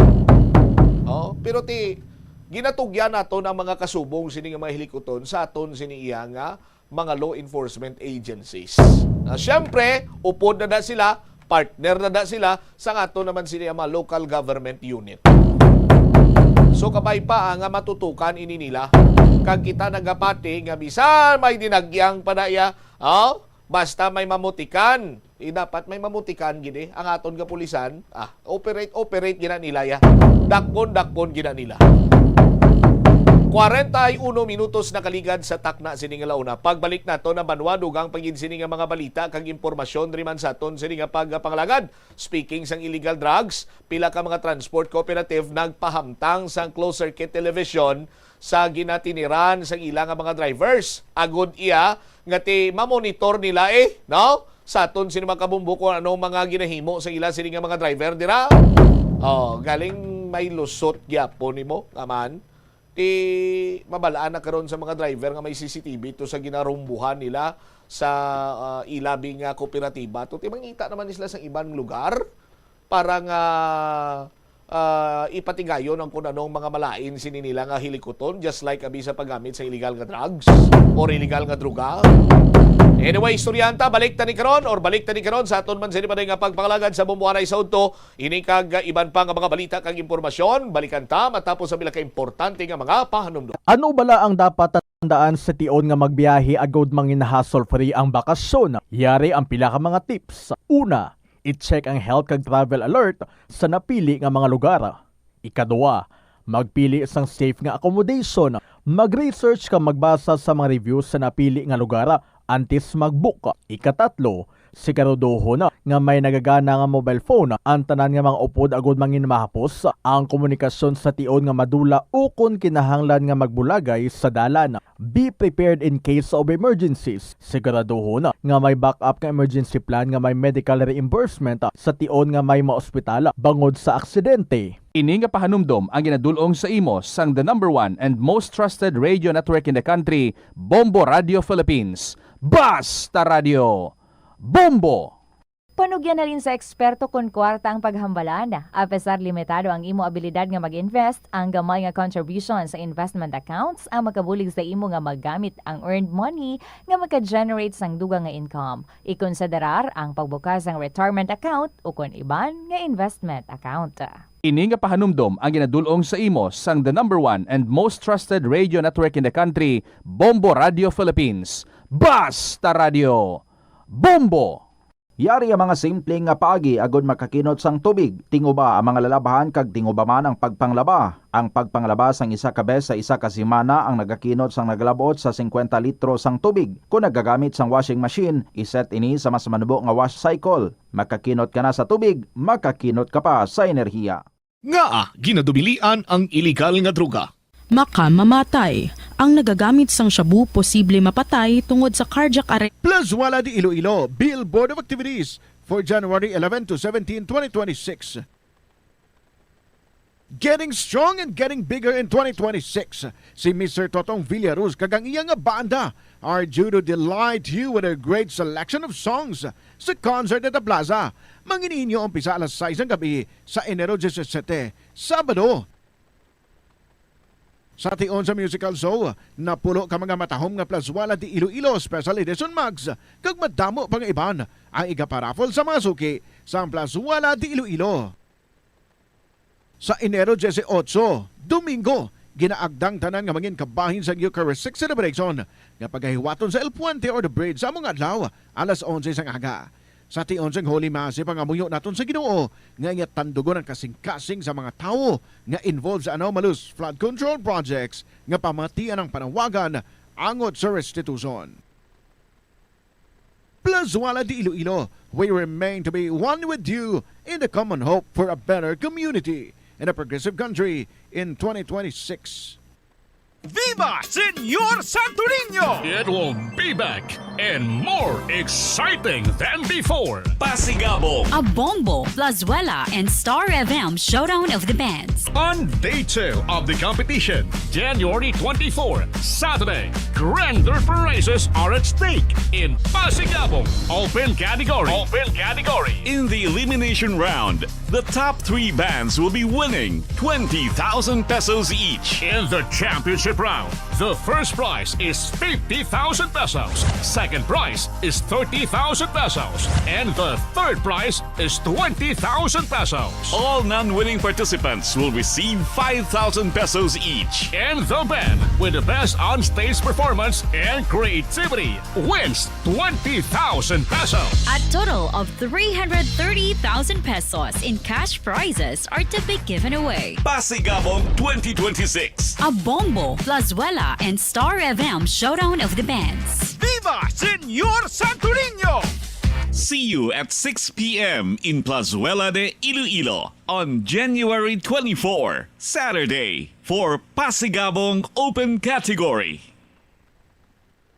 Oh, pero ti ginatugyan naton ang mga kasubong sini nga mga hilikuton sa aton sini iya nga mga law enforcement agencies. Na siyempre, upod na da sila, partner na da sila sa aton naman sini ang mga local government unit. So, kabay pa, ah, nga matutukan ini nila. Kag kita nagapati nga bisan may dinagyang pa na iya, oh, basta may mamutikan, eh, dapat may mamutikan gid, eh, ang aton kapulisan. Ah, operate, operate gina nila ya. Dakpon, dakpon gina nila. Kwarenta y uno minutos nakaligad sa takna sini nga launa. Pagbalik nato na banwa, dugang pa gid sini nga mga balita kag impormasyon diri man sa aton sini nga pagpangalagad. Speaking sang illegal drugs, pila ka mga transport cooperative nagpahamtang sang closed circuit television sa ginatiniran sang ila nga mga drivers. Agod iya nga ti mamonitor nila, eh, no? Sa aton sini mga kabumbo kung anong mga ginahimo sa ila sini nga mga driver dira. Oh, galing may lusot gyapon nimo, aman. Ti mabalaan na karon sa mga driver nga may C C T V to sa ginarumbuhan nila sa, ah, ilabi nga kooperatiba. To ti mangita naman sila sa iban lugar para nga, ah, ipatigayon ang kun anong mga malain sini nila nga hilikuton, just like abi sa paggamit sa illegal nga drugs or illegal nga droga. Anyway, istoryanta, balik ta ni karon or balik ta ni karon sa aton man sini pa nga pagpangalagad sa Bombo Anay sa Udto. Ini kag, ah, iban pa nga mga balita kag impormasyon, balikan ta matapos ang pila ka importante nga mga pahanumdom. Ano bala ang dapat tandaan sa tion nga magbiyahe agud mangin hassle-free ang bakasyon? Yari ang pila ka mga tips. Una, i-check ang health kag travel alert sa napili nga mga lugar. Ikaduha, magpili sang safe nga accommodation. Mag-research kag magbasa sa mga reviews sa napili nga lugar antes mag-book. Ikatatlo, siguraduhon nga may nagagana nga mobile phone ang tanan nga mga upod agud mangin mahapos ang komunikasyon sa tion nga madula ukon kinahanglan nga magbulagay sa dalan. Be prepared in case of emergencies. Siguraduhon nga may backup nga emergency plan nga may medical reimbursement sa tion nga may maospital bangod sa aksidente. Ini nga pahanumdom ang ginadul-ong sa imo sang the number one and most trusted radio network in the country, Bombo Radio Philippines. Basta Radio, Bombo! Panugyan halin sa eksperto kon kwarta ang paghambalan. Apesar limitado ang imo abilidad nga mag-invest, ang gamay nga contribution sa investment accounts ang makabulig sa imo nga magamit ang earned money nga maka-generate sang dugang nga income. Ikonsiderar ang pagbukas sang retirement account ukon iban nga investment account. Ini nga pahanumdom ang ginadul-ong sa imo sang the number one and most trusted radio network in the country, Bombo Radio Philippines. Basta Radio, Bombo! Yari ang mga simple nga paagi agud makakinot sang tubig. Tinguba ang mga lalabhan kag tinguba man ang pagpanglaba. Ang pagpanglaba sang isa ka bes sa isa ka semana ang nagakinot sang nagalab-ot sa singkwenta litro sang tubig. Kon nagagamit sang washing machine, i-set ini sa mas manubo nga wash cycle. Makakinot ka na sa tubig, makakinot ka pa sa enerhiya. Ngaa ginadubilian ang iligal nga droga? Makamamatay. Ang nagagamit sang shabu posible mapatay tungod sa cardiac arrest. Plazuela de Iloilo, Bill Board of Activities for January eleven to seventeen, twenty twenty-six. Getting strong and getting bigger in twenty twenty-six, si Mister Totong Villaruz kag ang iya nga banda are due to delight you with a great selection of songs sa concert at the plaza. Mangin-inyo umpisa alas sais ang gabi sa Enero disisiete, Sabado. Sa tion sa musical show, napulo ka mga matahom nga Plazuela de Iloilo Special Edition mugs kag madamo pa nga iban ang igaparaffle sa mga suki sang Plazuela de Iloilo. Sa Enero dieciocho, Domingo, ginaagdang tanan nga mangin kabahin sang Eucharistic celebration nga pagahiwaton sa El Puente or the Bridge sa among adlaw, alas onse sang aga. Sa tion sang Holy Mass, ipangamuyo naton sa Ginoo nga iya tandugon ang kasing-kasing sa mga tawo nga involved sa anomalous flood control projects nga pamatian ang panawagan angot sa restitution. Plazuela de Iloilo, we remain to be one with you in the common hope for a better community and a progressive country in twenty twenty-six. Viva Señor Santo Niño! It will be back and more exciting than before. Pasigabong. Abombo, Plazuela, and Star F M Showdown of the Bands. On day two of the competition, January twenty-four, Saturday, grander prizes are at stake in Pasigabong Open Category. Open Category. In the elimination round, the top three bands will be winning twenty thousand pesos each. In the championship round, the first prize is fifty thousand pesos, second prize is thirty thousand pesos, and the third prize is twenty thousand pesos. All non-winning participants will receive five thousand pesos each. And the band with the best on-stage performance and creativity wins twenty thousand pesos. A total of three hundred thirty thousand pesos in cash prizes are to be given away. Pasigabong twenty twenty-six. Abombo, Plazuela, and Star F M Showdown of the Bands. Viva Señor Santo Niño! See you at six p m in Plazuela de Iloilo on January twenty-four, Saturday, for Pasigabong Open Category.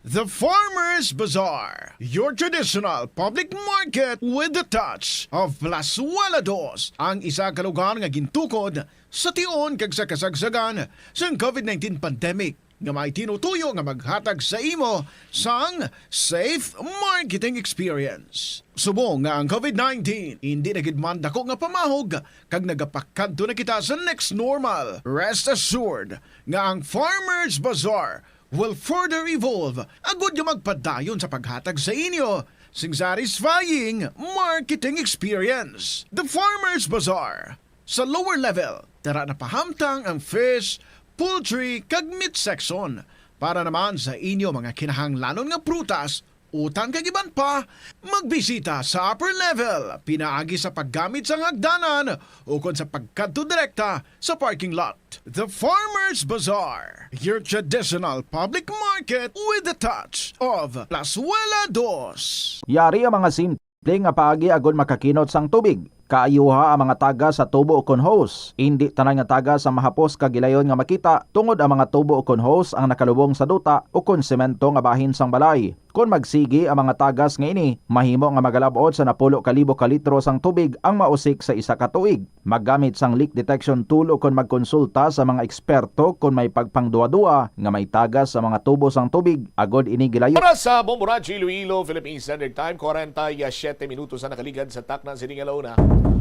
The Farmers Bazaar, your traditional public market with the touch of Plazuela Dos, ang isa ka lugar nga gintukod sa tion kag sa kasagsagan sang covid nineteen pandemic, nga may tinutuyo nga maghatag sa imo sang safe marketing experience. Subong nga ang covid nineteen indi na gid man dako nga pamahog kag nagapakadto na kita sa next normal, rest assured nga ang Farmers Bazaar will further evolve agud nga magpadayon sa paghatag sa inyo sing satisfying marketing experience. The Farmers Bazaar. Sa lower level, dara na pahamtang ang fish, poultry, kag meat section. Para naman sa inyo mga kinahanglanon nga prutas, utan kag iban pa, magbisita sa upper level pinaagi sa paggamit sang hagdanan ukon sa pagkadto direkta sa parking lot. The Farmers Bazaar, your traditional public market with the touch of Plazuela Dos. Yari ang mga simple nga paagi agud makakinot sang tubig. Kaayuha ang mga tagas sa tubo ukon hose. Indi tanan nga tagas ang mahapos kag gilayon nga makita, tungod ang mga tubo ukon hose ang nakalubong sa duta ukon semento nga bahin sang balay. Kon magsigi ang mga tagas nga ini, mahimo nga magalab-ot sa napulo ka libo ka litro sang tubig ang mausik sa isa ka tuig. Maggamit sang leak detection tool ukon magkonsulta sa mga eksperto kon may pagpangduadua nga may tagas sa mga tubo sang tubig, agod ini gilayo. Oras sa Bombo Radyo Iloilo, Philippine Standard Time, kwarenta y siete minutos ang nakaligad sa takna sining alauna.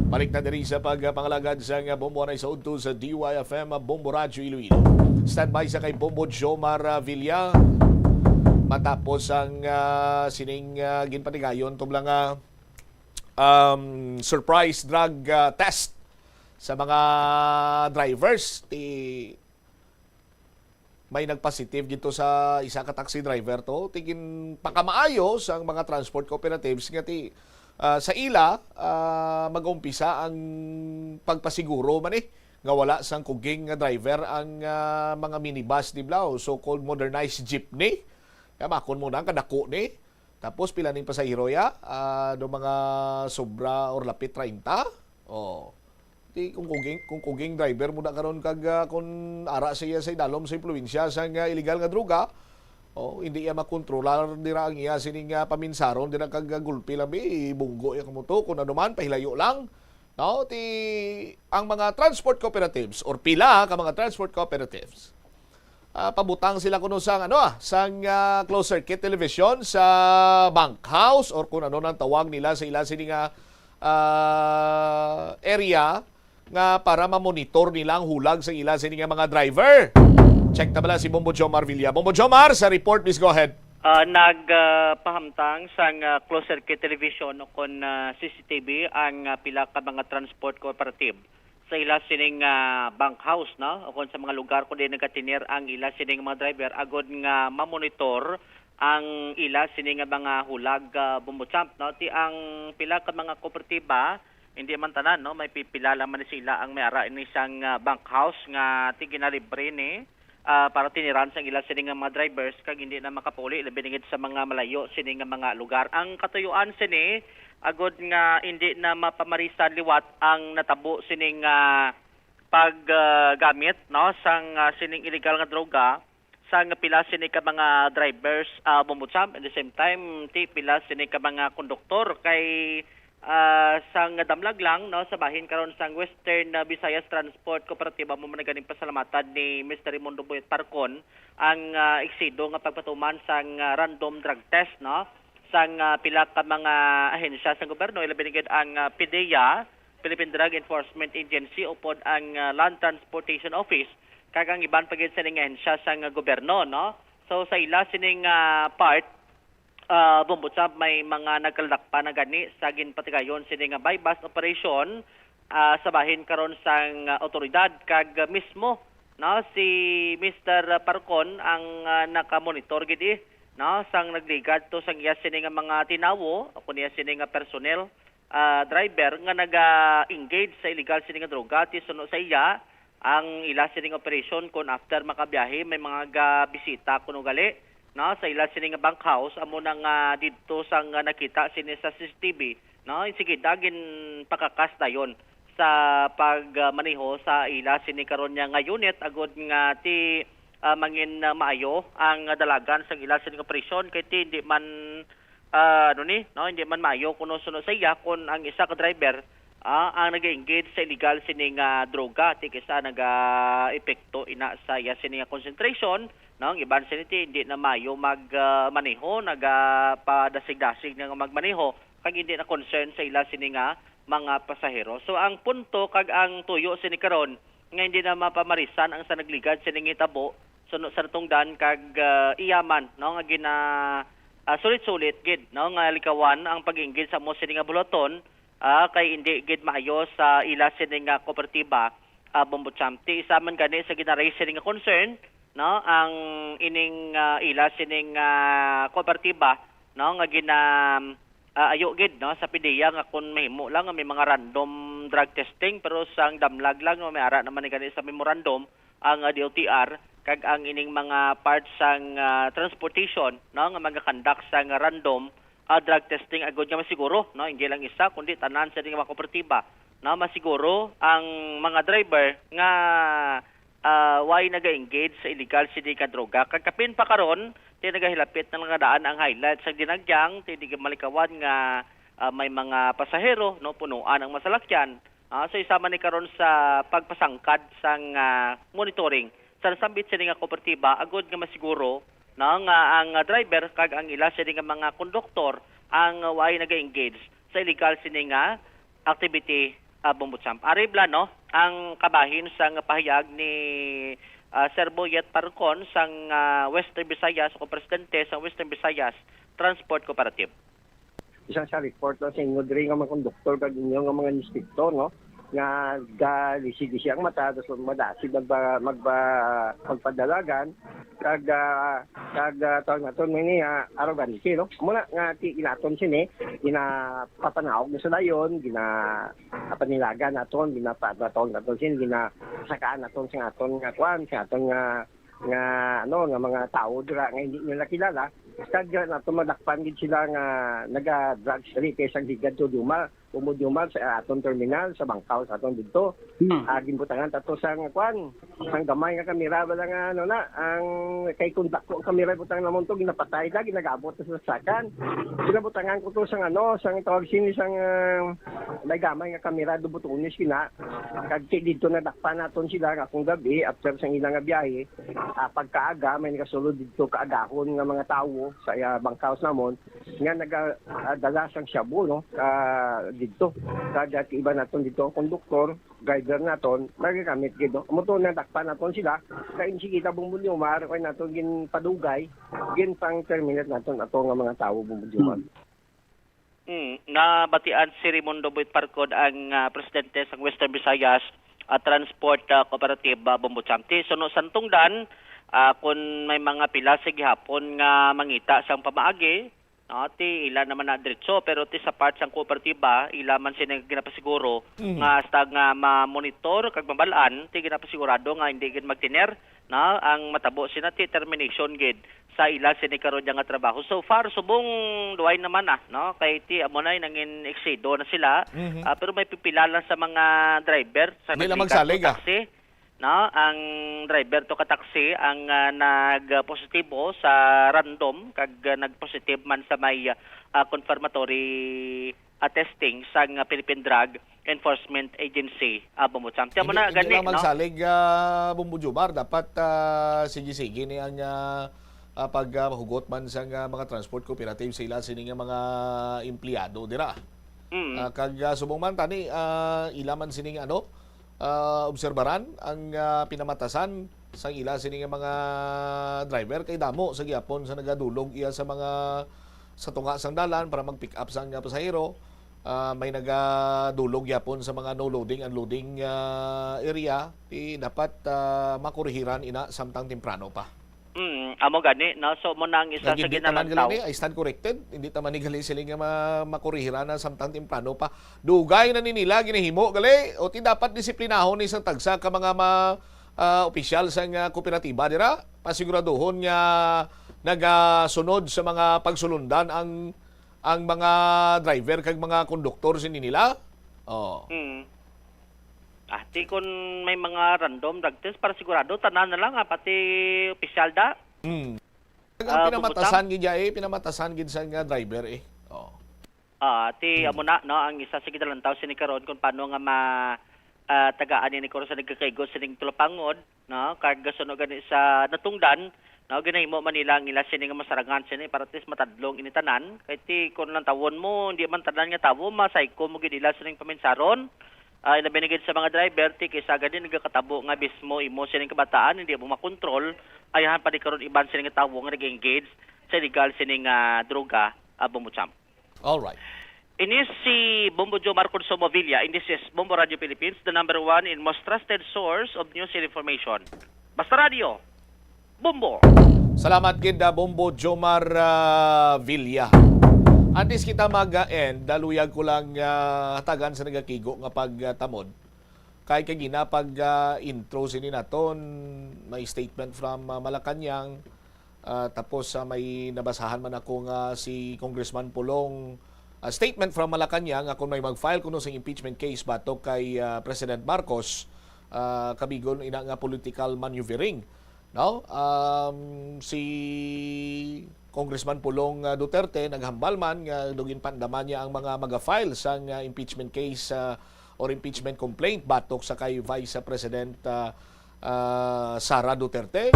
Balik na diri sa pagpangalagad sang Bombo anay sa udto sa D Y F M, Bombo Radyo Iloilo. Standby sa kay Bombo Jomar, ah, Villa. Matapos ang, ah, sining, ah, ginpatigayon, tublang, ah, um, surprise drug, ah, test sa mga drivers, ti may nagpositive dito sa isa ka taxi driver to. Tingin pakamaayo sang mga transport cooperatives nga ti, ah, sa ila, ah, mag-umpisa ang pagpasiguro man eh, nga wala sang kuging nga driver ang, ah, mga minibus, di ba, o so-called modernized jeepney. Kaya makon mo na ang kadako ni. Tapos pila ning pasahero ya? Ah, do mga sobra or lapit treinta? Oh. Di kung kuging, kung kuging driver mo na karon kag, ah, kung ara siya sa idalom sa impluwensya sa nga illegal nga droga, oh, hindi iya makontrolar dira ang iya sining, ah, paminsaron dira kag, ah, gulpi lang bi, ibunggo iya kamo to kung ano man, pahilayo lang. No, ti ang mga transport cooperatives or pila ka mga transport cooperatives, ah, pabutang sila kuno sang, ano, ah, sang, ah, closed circuit television sa bunkhouse or kung ano nang tawag nila sa ila sini nga, ah, area nga para ma-monitor nila ang hulag sa ila sini nga mga driver. Check ta bala si Bombo Jomar Villa. Bombo Jomar, sa report, please go ahead. Ah, nagpahamtang sang, ah, closed circuit television o kon, ah, C C T V ang, ah, pila ka mga transport cooperative sa ila sining, ah, bunkhouse, no? O kon sa mga lugar kung diin nagatener ang ila sining mga driver agod nga mamonitor ang ila sini nga mga hulag, ah, Bombo Champ, no? Ti ang pila ka mga kooperatiba, hindi man tanan, no? May pipila lang man sila ang may ara ini sang, ah, bunkhouse nga ti ginalibre ni, ah, para tiniran sang ila sini nga mga drivers kag hindi na makapauli labi na gid sa mga malayo sini nga mga lugar. Ang katuyuan sini, agod nga hindi na mapamarisan liwat ang natabo sining, ah, pag, ah, gamit, no, sang, ah, sining illegal nga droga sang pila sini ka mga drivers, ah, Bombo Champ. At the same time, ti pila sini ka mga konduktor kay, ah, sang damlag lang, no, sa bahin karon sang Western, ah, Visayas Transport Cooperative, amo man ganing pasalamatan ni Mister Raimundo Boyet Parcon ang, ah, eksido nga pagpatuman sang, ah, random drug test, no, sang, ah, pila ka mga ahensya sang gobyerno, ilabi na gid ang, ah, PDEA, Philippine Drug Enforcement Agency, upod ang, ah, Land Transportation Office, kag ang iban pa gid sining ahensya sang, ah, gobyerno, no? So, sa ila sining, ah, part, ah, Bombo Champ, may mga nagkaladakpan na gani sa ginpatigayon sini nga buy-bust operation, ah, sa bahin karon sang, ah, awtoridad, kag, ah, mismo, no, si Mister Parcon ang, ah, nakamonitor gid, eh, no, sang nagligad to sang iya sini nga mga tinawo, o kon iya sini nga personnel, ah, driver nga naga-engage sa illegal sini nga droga, ti suno sa iya, ang ila sining operation kon after makabiyahe may mga gabisita kuno gali, no, sa ila sini nga bunkhouse, amo na nga didto sang, ah, nakita sini sa C C T V, no, sige, dagin pakakas dayon sa pagmaneho sa ila sini karon niya nga unit agod nga ti, ah, mangin, ah, maayo ang dalagan sang ila sini nga operasyon kay ti hindi man, ah, ano ni, no, hindi man maayo kuno suno sa iya kon ang isa ka driver, ah, ang nag-engage sa illegal sini nga droga ti kisa naga-epekto ina sa iya sini nga concentration, no, ang iban sini ti hindi na maayo mag, ah, maneho, nagapadasig-dasig na nga magmaneho kag hindi na concern sa ila sini nga mga pasahero. So, ang punto kag ang tuyo sini karon nga hindi na mapamarisan ang sa nagligad sining hitabo, suno sa natungdan kag, ah, iya man, no, nga gina, ah, sulit-sulit gid, no, nga likawan ang pag-inggil sa amo sini nga buluhaton, ah, kay hindi gid maayo sa ila sini nga kooperatiba, ah, Bombo Champ. Ti isa man gani sa gina-raise sini nga concern, no, ang ining, ah, ila sining, ah, kooperatiba, no, nga gina, ah, ayo gid, no, sa PDEA nga kung mahimo lang nga may mga random drug testing, pero sang damlag lang, no, may ara naman ni gani sa memorandum ang, ah, D O T R kag ang ining mga parts sang, ah, transportation, no, nga magakandak sang random, ah, drug testing agud nga masiguro, no, hindi lang isa kundi tanan sa mga kooperatiba, no, masiguro ang mga driver nga, ah, way naga-engage sa illegal sini nga droga. Kag kapin pa karon, ti nagahilapit na nga daan ang highlight sa Dinagyang, ti di malikawan nga, ah, may mga pasahero, no, punuan ang masalakyan. Ah, so, isa man ni karon sa pagpasangkad sang, ah, monitoring sa nasambit sini nga kooperatiba agud nga masiguro, no, nga ang, ah, driver kag ang ila sini nga mga konduktor ang, ah, way naga-engage sa illegal sini nga activity, ah, Bombo Champ. Ari bala, no, ang kabahin sang pahayag ni, ah, Sir Boyet Parcon sang, ah, Western Visayas o presidente sang Western Visayas Transport Cooperative. Isa sa report na sa inyo diri nga mga konduktor kag inyo nga mga inspektor, no, nga galisi-lisi ang mata, tapos madasig magba-, magba-, magpadalagan, kag, ah, kag, ah, tawag naton, may ni, ah, arogante, no? Muna nga ti inaton sini, ginapapanaog na sa dayon, gina-, apanilagan naton, ginapa-, tawag naton sini, ginasakaan naton sa aton nga kuan, sa aton nga, nga, ano, nga mga tawo dira nga hindi nila kilala. Kag, ah, naton madakpan gid sila nga naga-drugs diri kay sa ligad to Dumal. Bumbo Jomar, sa aton terminal, sa bangkaw, sa aton didto. Hmm. Ah, ginbutangan ta to sang, kwan, sang gamay nga kamera, bala nga, ano na, ang kay kung dako ang kamera, butang namon to, ginapatay na, ginagabot na sa saksakan. Ginabutangan ko to sang, ano, sang tawag sini, sang, ah, may gamay nga kamera, do butones kina. Kag ti-, didto nadakpan naton sila nga kung gabi, after sang ila nga biyahe, ah, pagkaaga, may nagasulod didto kaagahon nga mga tawo sa, ah, bangkaw namon, nga naga-, ah, dala sang shabu, no, ah, didto. Kag, ah, iba naton didto ang konduktor, driver naton, magagamit gid, no? Amo to, nadakpan naton sila. Kay sige, tabong Bunyomar, kay naton ginpadugay, ginpang-terminate naton ato nga mga tawo, Bumbo Jomar. Hmm. Hmm, nabatian si Raimundo Boy Parcod, ang, ah, presidente sang Western Visayas, ah, Transport, ah, Cooperative, ah, Bumbo Champ. Ti suno sang tungdan, ah, kun may mga pila sa gihapon nga mangita sang pamaagi, no, ti ila naman na diretso, pero ti sa part sang kooperatiba, ila man sini ginapasiguro Mm. nga hasta nga ma-monitor kag mabal-an, ti ginapasigurado nga hindi gid magtener, no, ang matabo sina ti termination gid sa ila sini karon nga trabaho. So far, subong duway naman na, no, kay ti amo na nangin eksido na sila. Mhm. Ah, pero may pipila lang sa mga driver sa Hindi lang nagbigat magsalig, sa ah. taxi, no, ang driver to ka taxi ang, ah, nagpositibo sa random kag, ah, nagpositive man sa may, ah, confirmatory, ah, testing sang, ah, Philippine Drug Enforcement Agency, ah, Bumbo Champ. Ti amo Hindi, na hindi gani, lang no? magsalig, ah, Bumbo Jomar. Dapat, ah, sige-sige ni ang, ah, ah, pag, ah, hugot man sang, ah, mga transport cooperative sa ila sini nga mga empleyado dira. Mm. Ah, kag, ah, subong man tani, ah, ila man sining, ano, ah, obserbaran ang, ah, pinamatasan sang ila sini nga mga driver, kay damo sa gihapon sa nagadulog iya sa mga, sa tunga sang dalan para mag-pick up sang, ah, pasahero. Ah, may nagadulog gihapon sa mga no loading, unloading, ah, area. Ti dapat, ah, makurihiran ina samtang temprano pa. Mm, amo gani, no? So, mo na ang isa Kag sa hindi ta man ginalantaw. gali ni, I stand corrected. Hindi ta man ni gali sila nga ma-, makurihiran na samtang temprano pa. Dugay na ni nila ginahimo gali. O ti dapat disiplinahon ni sang tagsa ka mga ma-, ah, opisyal sa nga kooperatiba dira. Pasiguraduhon nga nagasunod sa mga pagsulundan ang, ang mga driver kag mga konduktor sini nila. Oh. Mm. Ah, ti kun may mga random drug test para sigurado, tanan na lang, ah, pati opisyal da. Hmm. Ang Ah, pinamatasan gid ya, eh, pinamatasan gid sa nga driver, eh. Oh. Ah, ti Hmm. amo na, no, ang isa sa ginalantaw sini karon kung paano nga ma-, ah, tagaan ini karon sa nagakaigo sining tulapangod, no, kag suno gani sa natungdan, no, ginahimo man nila ang ila sini nga masarangan sini para at least matadlong ini tanan. Kay ti kun lantawon mo, hindi man tanan nga tawo masayko mo gid ila sining paminsaron. Ah, ilabi na gid sa mga driver, ti kay sa gani nagakatabo nga mismo imo sining kabataan, hindi mo makontrol, ayahan pa di karon iban sini nga tawo nga nag-engage sa illegal sining, ah, droga, ah, Bumbo Champ. All right. Ini si Bumbo Jomar Consumo Villa, and this is Bumbo Radio Philippines, the number one and most trusted source of news and information. Basta Radio, Bumbo. Salamat gid, ah, Bumbo Jomar, ah, Villa. Antes kita mag-end, daluyag ko lang, ah, hatagan sa nagakigo nga pagtamod. Kay kagina pag, ah, intro sini naton, may statement from, ah, Malacañang, ah, tapos, ah, may nabasahan man ako nga si Congressman Pulong, ah, statement from Malacañang nga kung may mag-file kuno sa impeachment case batok kay, ah, President Marcos, ah, kabigon ina nga political maneuvering. No? Um, si Congressman Pulong, ah, Duterte naghambal man nga daw ginpaandaman niya ang mga maga-file sang, ah, impeachment case, ah, or impeachment complaint batok sa kay Vice President, ah, ah, Sara Duterte,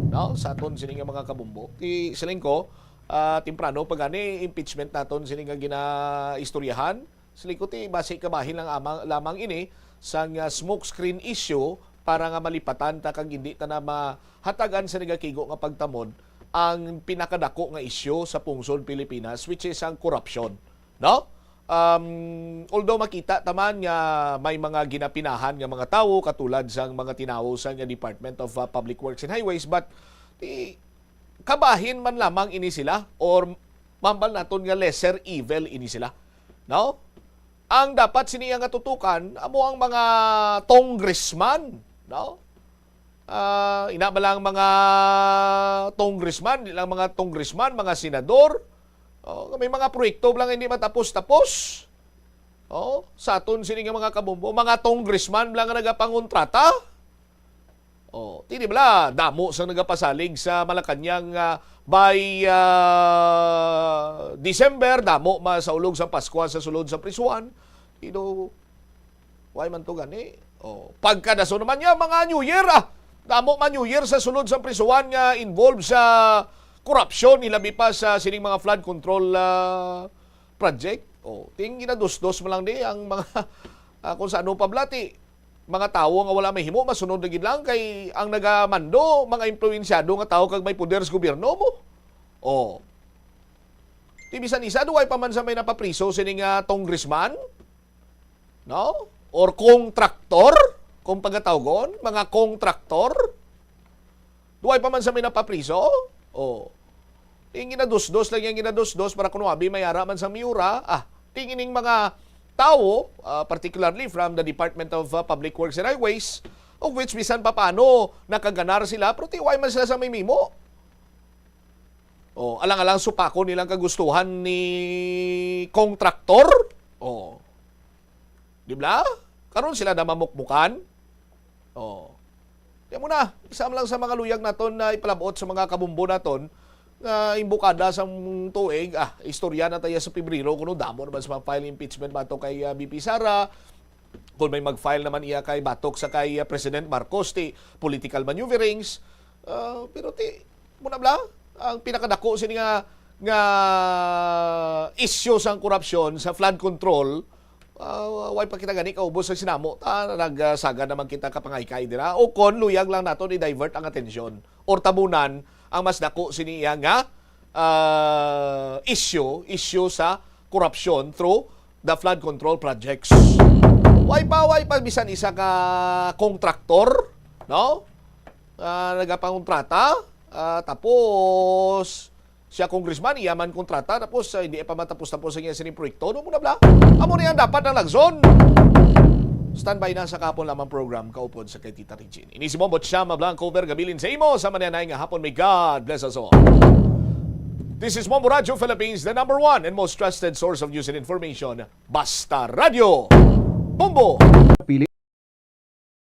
no? Sa aton sini nga mga kabumbo. Ti siling ko, ah, temprano pa gani impeachment naton sini nga ginaistoryahan. Siling ko ti basi kabahin lang ama-, lamang ini sang, ah, smoke screen issue para nga malipatan ta kag hindi ta na mahatagan sa nagakigo nga pagtamod ang pinakadako nga issue sa pungsod Pilipinas, which is ang korupsyon, no? Um, although makita ta man nga may mga ginapinahan nga mga tawo katulad sang mga tinawo sa nga Department of, uh, Public Works and Highways, but ti kabahin man lamang ini sila or mambal naton nga lesser evil ini sila, no? Ang dapat sini nga tutukan amo ang mga congressman, no? Ah, ina ba lang mga congressman, di lang mga congressman, mga senador, oh, may mga proyekto lang hindi matapos-tapos. Oh, sa aton sini nga mga kabombo, mga congressman lang nga nagapangontrata. Oh, ti di bala, damo sang nagapasalig sa Malacañang, ah, by, ah, December, damo masaulog sa Paskwa sa sulod sa prisuhan. You know, why man to gani? Oh, pagkadaso naman niya, mga New Year, ah. Damo man New Year sa sulod sa prisuhan nga involved sa korupsyon, ilabi pa sa sining mga flood control, ah, project. Oh, ting ginadusdos mo lang di ang mga, ah, kung sa ano pa bala ti, mga tawo nga wala may himo, masunod na gid lang kay ang nagamando, mga impluwensyado nga tawo kag may poder sa gobyerno mo. Oh. Ti bisan isa, duway pa man sa may napapriso sini nga congressman, no? Or kontraktor, kung pagatawgon, mga kontraktor. Duway pa man sa may napapriso. Oh. Ting ginadusdos lang yang ginadusdos para kuno abi may ara man sang miura. Ah, ting ining mga tawo, ah, particularly from the Department of, ah, Public Works and Highways, of which bisan pa paano nakaganar sila, pero ti wala man sila sa may mimo. Oh, alang-alang supakon nilang kagustuhan ni kontraktor. Oh. Di bala? Karon sila na mamukmukan. Oh. Di mo na, isa lang sa mga luyag naton na ipalabot sa mga kabumbo naton nga imbukada sa tuig, ah, istorya na tayo sa Pebrero, kuno damo naman sa mga file impeachment batok kay, ah, V P Sara, kung may mag-file naman iya kay batok sa kay, ah, President Marcos, ti political maneuverings. Ah, pero ti, muna bala, ang pinakadako sini nga, nga issue sang korupsyon sa flood control, ah, way pa kita gani kaubos sa sinamo. Ta, nagsagad naman kita kapangaykaay dira. O kon luyag lang naton i-divert ang atensyon or tabunan ang mas dako sini iya nga, ah, issue, issue sa korupsyon through the flood control projects. Way pa, way pa bisan isa ka kontraktor, no? Ah, nagapangontrata, ah, tapos siya congressman, iya man kontrata, tapos, ah, hindi pa matapos-tapos ang iya sining proyekto. Ano mo na bala? Amo na yan dapat ang lagson. Standby na sa kahapon lamang program, kaupod sa kay Tita Regine. Ini si Bombo Chama Blanco, Vergabilin sa imo sa mananay nga hapon. May God bless us all. This is Bombo Radio Philippines, the number one and most trusted source of news and information. Basta Radio. Bombo! Pili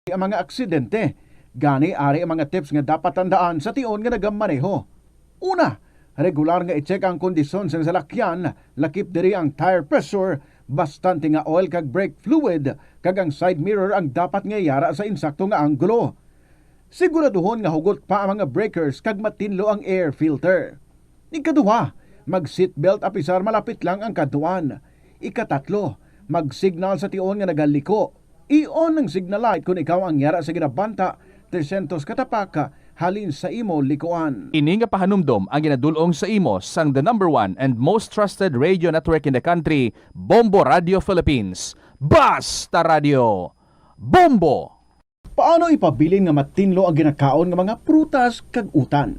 ang mga aksidente. Gani, ari ang mga tips nga dapat tandaan sa tion nga nagamaneho. Una, regular nga i-check ang kondisyon sang salakyan, lakip diri ang tire pressure, bastante nga oil kag brake fluid, kag ang side mirror ang dapat nga yara sa insakto nga anggulo. Siguraduhon nga hugot pa ang mga breakers kag matinlo ang air filter. Ikaduha, mag-seatbelt apisar malapit lang ang kadtuan. Ikatatlo, mag-signal sa tion nga nagaliko. I-on ang signal light kon ikaw ang yara sa ginabanta trescientos ka tapak halin sa imo likuan. Ini nga pahanumdom ang ginadul-ong sa imo sang the number one and most trusted radio network in the country, Bombo Radio Philippines. Basta Radio! Bombo! Paano ipabilin nga matinlo ang ginakaon nga mga prutas kag utan?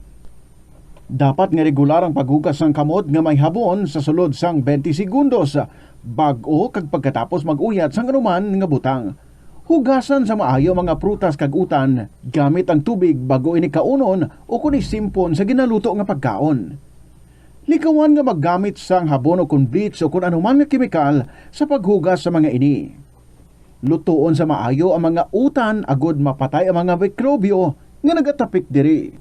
Dapat nga regular ang paghugas sang kamot nga may habon sa sulod sang twenty segundos bag-o kag pagkatapos mag-uyat sang anuman nga butang. Hugasan sa maayo ang mga prutas kag utan gamit ang tubig bag-o ini kaunon o kon isimpon sa ginaluto nga pagkaon. Likawan nga maggamit sang habon o kon bleach o kon anuman nga kemikal sa paghugas sa mga ini. Lutoon sa maayo ang mga utan agod mapatay ang mga mikrobyo nga nagatapik diri.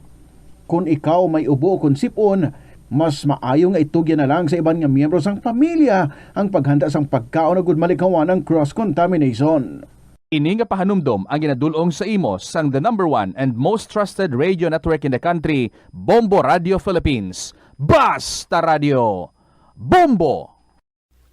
Kon ikaw may ubo o kon sip-on, mas maayo nga itugyan na lang sa iban nga miyembro sang pamilya ang paghanda sang pagkaon agud malikawan ang cross-contamination. Ini nga pahanumdom ang ginadul-ong sa imo sang the number one and most trusted radio network in the country, Bombo Radio Philippines. Basta Radio! Bombo!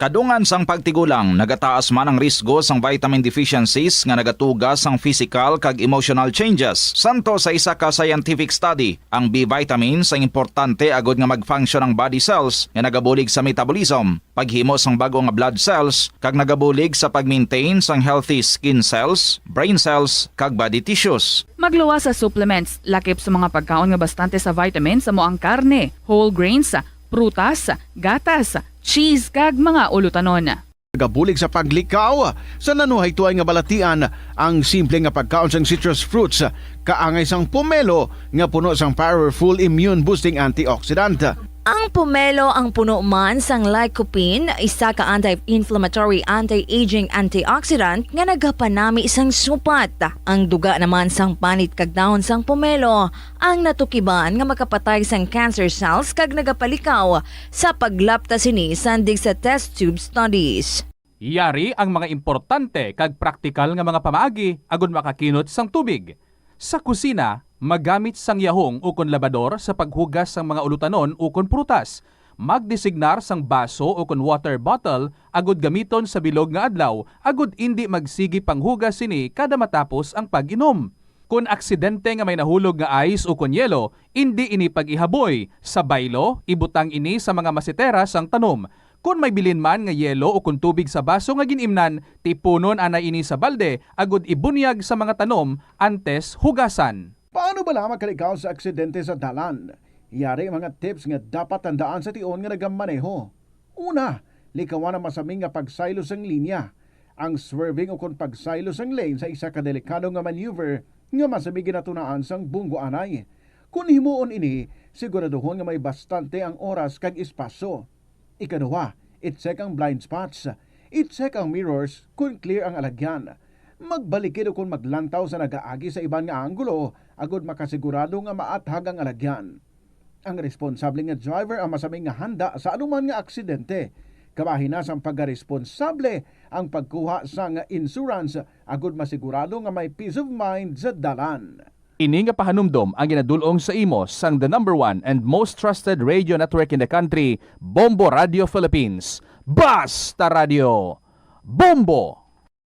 Kadungan sang pagtigulang, nagataas man ang risgo sang vitamin deficiencies nga nagatuga sang physical kag emotional changes. Santo sa isa ka scientific study, ang B vitamins ang importante agud nga mag-function ang body cells nga nagabulig sa metabolism, paghimo sang bag-o nga blood cells, kag nagabulig sa pag-maintain sang healthy skin cells, brain cells, kag body tissues. Magluwas sa supplements, lakip sa mga pagkaon nga bastante sa vitamins, amo ang karne, whole grains, prutas, gatas, cheese, kag mga ulutanon. Nagabulig sa paglikaw sa nanuhaytoy nga balatian ang simple nga pagkaon sang citrus fruits, kaangay sang pomelo nga puno sang powerful immune boosting antioxidant. Ang pomelo ang puno man sang lycopene, isa ka anti-inflammatory, anti-aging antioxidant nga nagapanami sang supat. Ang duga naman sang panit kag dahon sang pomelo ang natukiban nga makapatay sang cancer cells kag nagapalikaw sa paglapta sini sandig sa test tube studies. Yari ang mga importante kag praktikal nga mga pamaagi agud makakinot sang tubig. Sa kusina, magamit sang yahong ukon labador sa paghugas sang mga ulutanon ukon prutas. Magdesignar sang baso ukon water bottle agud gamiton sa bilog nga adlaw agud indi magsigi panghugas sini kada matapos ang pag-inom. Kon aksidente nga may nahulog nga ice ukon yelo, indi ini pag-ihaboy. Sa baylo, ibutang ini sa mga masetera sang tanom. Kon may bilin man nga yelo ukon tubig sa baso nga gin-imnan, tipunon anay ini sa balde agud ibunyag sa mga tanom antes hugasan. Paano bala makalikaw sa aksidente sa dalan? Yari mga tips nga dapat tandaan sa tion nga nagamaneho. Una, likawan ang masami nga pagsaylo sang linya. Ang swerving ukon pagsaylo sang lane sa isa ka delikado nga maneuver nga masami ginatunaan sang bunggo anay. Kon himuon ini, siguraduhon nga may bastante ang oras kag espasyo. Ikaduha, i-check ang blind spots. I-check ang mirrors kon clear ang alagyan. Magbalikid ukon maglantaw sa nagaagi sa iban nga anggulo agud makasigurado nga maathag ang alagyan. Ang responsable nga driver ang masami nga handa sa anuman nga aksidente. Kabahin na sang pagkaresponsable ang pagkuha sang insurance agud masigurado nga may peace of mind sa dalan. Ini nga pahanumdom ang ginadul-ong sa imo sang the number one and most trusted radio network in the country, Bombo Radio Philippines. Basta Radio Bombo!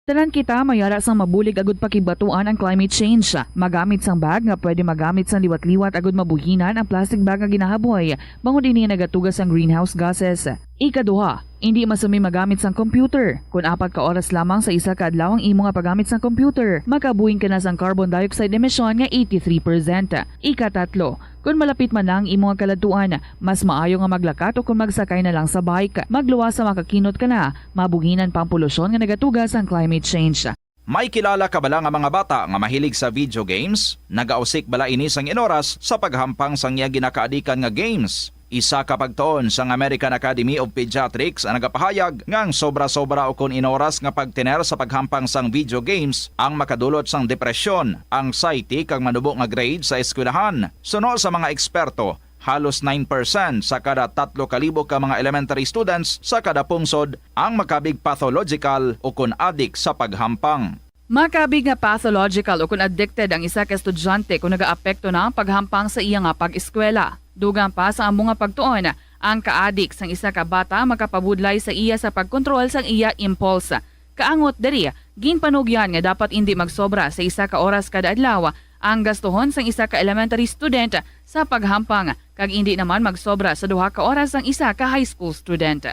Tanan kita may ara sang mabulig agud pakigbaton ang climate change. Magamit sang bag nga pwede magamit sang liwat-liwat agud mabuhinan ang plastic bag nga ginahaboy, bangod ini nagatuga sang greenhouse gases. Ikaduha, indi masami magamit sang computer. Kon apat ka oras lamang sa isa ka adlaw ang imo nga paggamit sang computer, makabuhin ka na sang carbon dioxide emission nga eighty-three percent. Ikatatlo, kon malapit man na ang imo nga kaladtuan, mas maayo nga maglakat o kon magsakay na lang sa bike. Magluwas sa makakinot ka na, mabuhinan pa ang polusyon nga nagatuga sang climate change. May kilala ka bala nga mga bata nga mahilig sa video games? Nagausik bala ini sang inoras sa paghampang sang iya ginakaadikan nga games? Isa ka pagtuon sang American Academy of Pediatrics ang nagapahayag nga ang sobra-sobra ukon inoras nga pagtener sa paghampang sang video games ang makadulot sang depresyon, anxiety, kag manubo nga grade sa eskwelahan. Suno sa mga eksperto, halos nine percent sa kada tatlo ka libo ka mga elementary students sa kada pungsod ang makabig pathological ukon adik sa paghampang. Makabig nga pathological ukon addicted ang isa ka estudyante kon nagaapekto na ang paghampang sa iya nga pag-eskwela. Dugang pa sa amo nga pagtuon, ang kaadik sang isa ka bata makapabudlay sa iya sa pagkontrol sang iya impulse. Kaangot diri, ginpanugyan nga dapat indi magsobra sa isa ka oras kada adlaw ang gastuhon sang isa ka elementary student sa paghampang, kag indi naman magsobra sa duha ka oras sang isa ka high school student.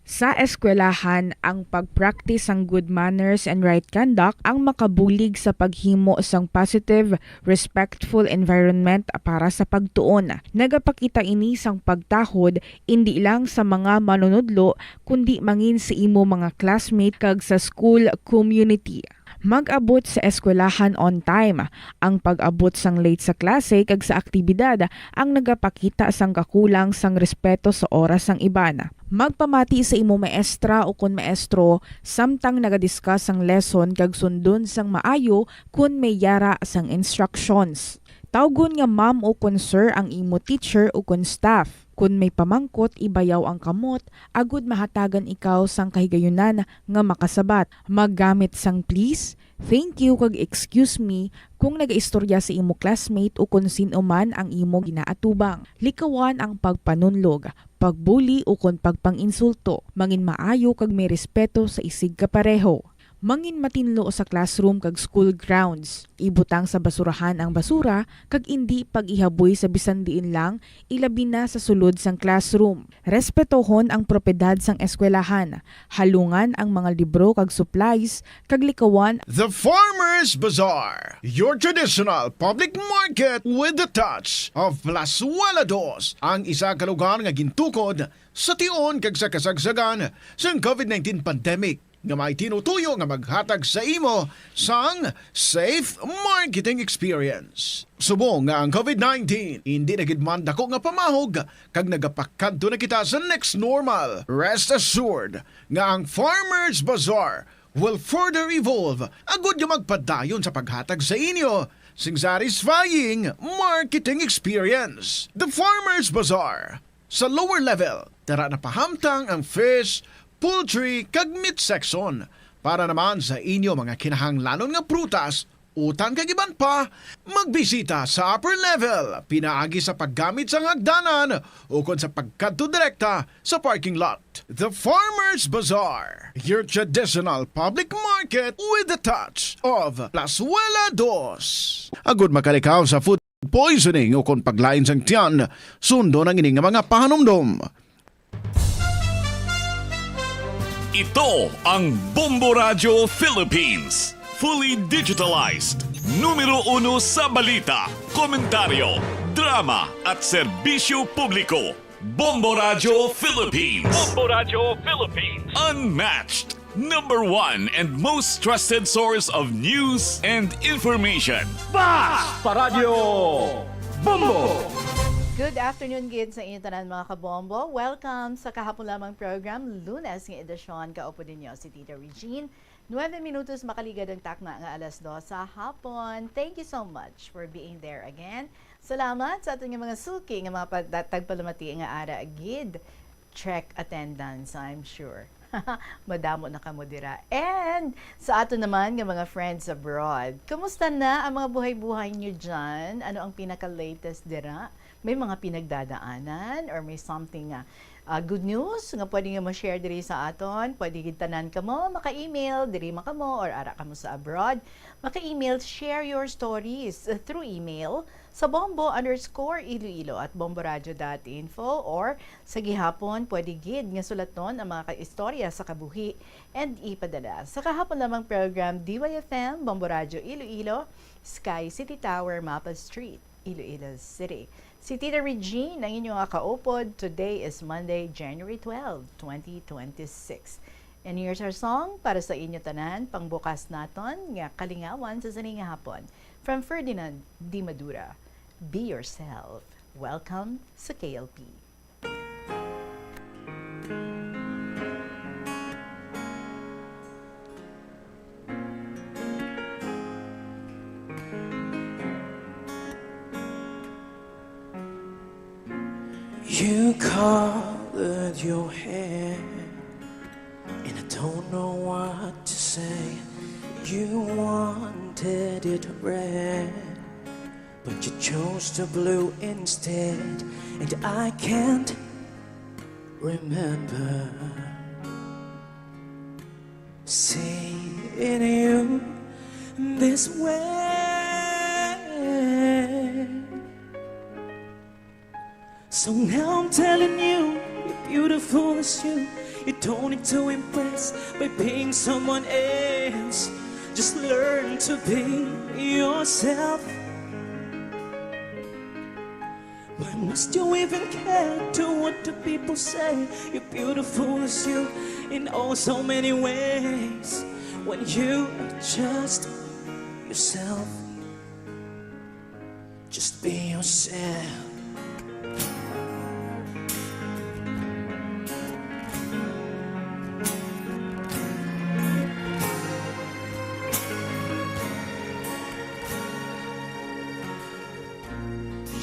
Sa eskwelahan, ang pag-practice sang good manners and right conduct ang makabulig sa paghimo sang positive, respectful environment para sa pagtuon. Nagapakita ini sang pagtahod indi lang sa mga manunudlo, kundi mangin sa imo mga classmate kag sa school community. Mag-abot sa eskwelahan on time. Ang pag-abot sang late sa klase kag sa aktibidad ang nagapakita sang kakulang sang respeto sa oras sang iban. Magpamati sa imo maestra ukon maestro samtang naga-discuss sang lesson kag sundon sang maayo kon may yara sang instructions. Tawgon nga ma'am ukon sir ang imo teacher ukon staff. Kon may pamangkot, ibayaw ang kamot agud mahatagan ikaw sang kahigayunan nga makasabat. Maggamit sang please, thank you, kag excuse me kon nagaistorya sa imo classmate ukon sin-o man ang imo ginaatubang. Likawan ang pagpanunlog, pagbuli, ukon pagpang-insulto. Mangin maayo kag may respeto sa isigkapareho. Mangin matinlo sa classroom kag school grounds. Ibutang sa basurahan ang basura kag indi pag-ihaboy sa bisan diin lang, ilabi na sa sulod sang classroom. Respetohon ang propiedad sang eskwelahan. Halungan ang mga libro kag supplies kag likawan. The Farmers Bazaar, your traditional public market with the touch of Plazuela Dos, ang isa ka lugar nga gintukod sa tion kag sa kasagsagan sang COVID nineteen pandemic. nga may tinutuyo nga maghatag sa imo sang safe marketing experience. Subong nga ang COVID nineteen indi na gid man dako nga pamahog kag nagapakadto na kita sa next normal, rest assured nga ang Farmers Bazaar will further evolve agud nga magpadayon sa paghatag sa inyo sing satisfying marketing experience. The Farmers Bazaar. Sa lower level, dira na pahamtang ang fish, poultry, kag meat section. Para naman sa inyo mga kinahanglanon nga prutas, utan kag iban pa, magbisita sa upper level pinaagi sa paggamit sang hagdanan ukon sa pagkadto direkta sa parking lot. The Farmers Bazaar, your traditional public market with a touch of Plazuela Dos. Agud makalikaw sa food poisoning ukon paglain sang tiyan, sundon ang ini nga mga pahanumdom. Ito ang Bombo Radyo Philippines. Fully digitalized. Numero uno sa balita, komentaryo, drama, at serbisyo publiko. Bombo Radyo Philippines. Bombo Radyo Philippines. Unmatched. Number one and most trusted source of news and information. Bas pa Radyo Bombo! Good afternoon gid sa inyo tanan, mga kabombo. Welcome sa kahapon lamang program, Lunes nga edisyon. Kaupo ninyo si Tita Regine. Nuebe minutos makaligad ang takna nga alas dos sa hapon. Thank you so much for being there again. Salamat sa aton nga mga suki nga mga pag-, tagpalamati nga ara gid. Check attendance, I'm sure. Madamo na kamo dira. And sa ato naman nga mga friends abroad, kumusta na ang mga buhay-buhay nyo dyan? Ano ang pinaka-latest dira? May mga pinagdadaanan or may something nga, ah, good news nga pwede nga ma-share diri sa aton? Pwede gid tanan kamo maka-email, diri man kamo or ara kamo sa abroad. Maka-email, share your stories, uh, through email sa bombo underscore iloilo at bomboradio dot info, or sa gihapon, pwede gid nga sulaton ang mga ka-istorya sa kabuhi and ipadala sa kahapon lamang program, D Y F M, Bombo Radyo Iloilo, Sky City Tower, Mapa Street, Iloilo City. Si Tita Regine ang inyo nga kaupod. Today is Monday, January twelve, twenty twenty-six. And here's our song para sa inyo tanan, pangbukas naton nga kalingawan sa sini nga hapon. From Ferdinand Di Madura, Be Yourself. Welcome sa K L P. You colored your hair, and I don't know what to say. You wanted it red, but you chose the blue instead, and I can't remember seeing you this way. So now I'm telling you, you're beautiful as you. You don't need to impress by being someone else. Just learn to be yourself. Why must you even care to what the people say? You're beautiful as you in oh so many ways. When you are just yourself, just be yourself.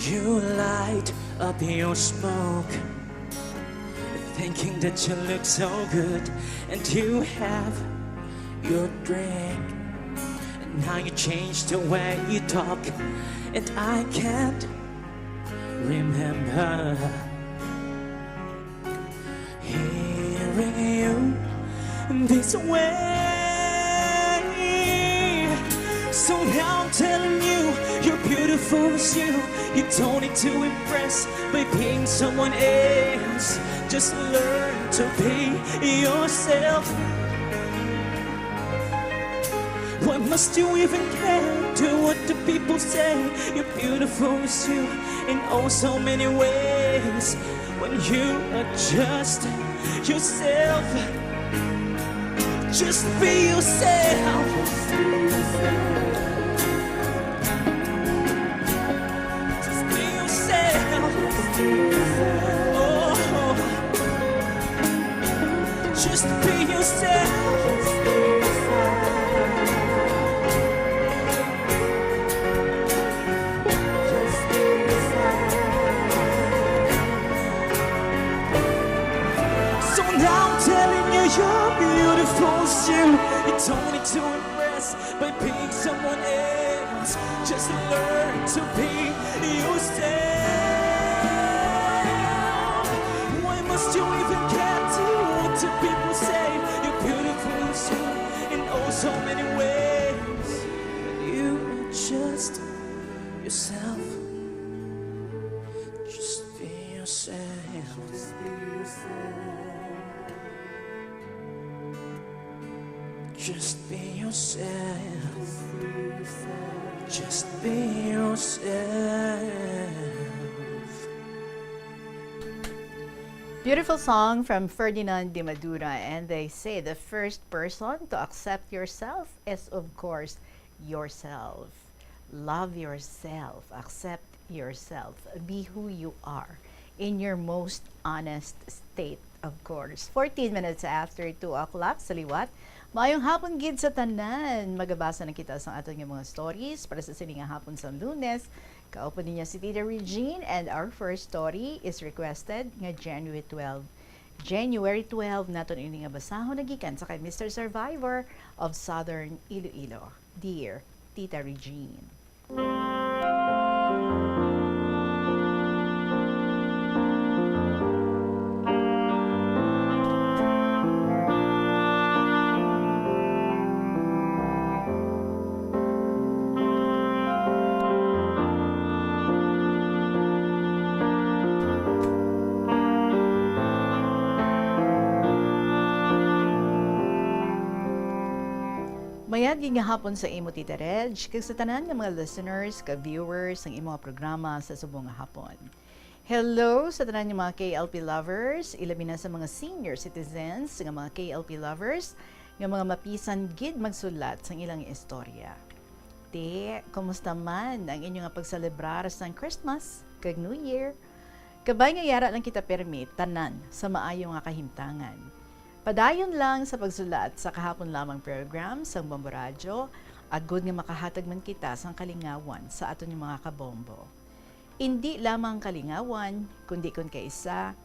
You light up your smoke, thinking that you look so good, and you have your drink. And now you change the way you talk, and I can't remember hearing you this way. So now I'm telling you, you're beautiful as you. You don't need to impress by being someone else. Just learn to be yourself. Why must you even care to what the people say? You're beautiful as you in oh so many ways. When you are just yourself, Just be yourself. Just be yourself. Oh. Just be yourself. So now I'm telling you, you're beautiful still. You don't need to impress by being someone else. Just learn to be yourself. Why must you even care to what the people say? You're beautiful still in oh so many ways. But you are just yourself. Just be yourself. Just be yourself. Just be yourself. Beautiful song from Ferdinand de Madura, and they say the first person to accept yourself is, of course, yourself. Love yourself. Accept yourself. Be who you are in your most honest state, of course. Fourteen minutes after two o'clock sa liwat. Maayong hapon gid sa tanan. Magabasa na kita sa aton nga mga stories para sa sini nga hapon sa Lunes. Kauban ninyo si Tita Regine, and our first story is requested nga January twelve. January twelve, naton ini nga basahon, nagikan sa kay Mister Survivor of Southern Iloilo. Dear Tita Regine. Mayad gid nga hapon sa imo, Tita Reg, kag sa tanan nga mga listeners kag viewers sang imo nga programa sa subong nga hapon. Hello sa tanan nga mga K L P lovers, ilabi na sa mga senior citizens nga mga K L P lovers nga mga mapisan gid magsulat sang ilang istorya. Ti, kumusta man ang inyo nga pagselebrar sang Christmas kag New Year? Kabay nga yara lang kita pirmi tanan sa maayo nga kahimtangan. Padayon lang sa pagsulat sa kahapon lamang program sang Bombo Radyo, agod nga makahatag man kita sang kalingawan sa aton nga mga kabombo. Indi lamang kalingawan, kundi kon kaisa,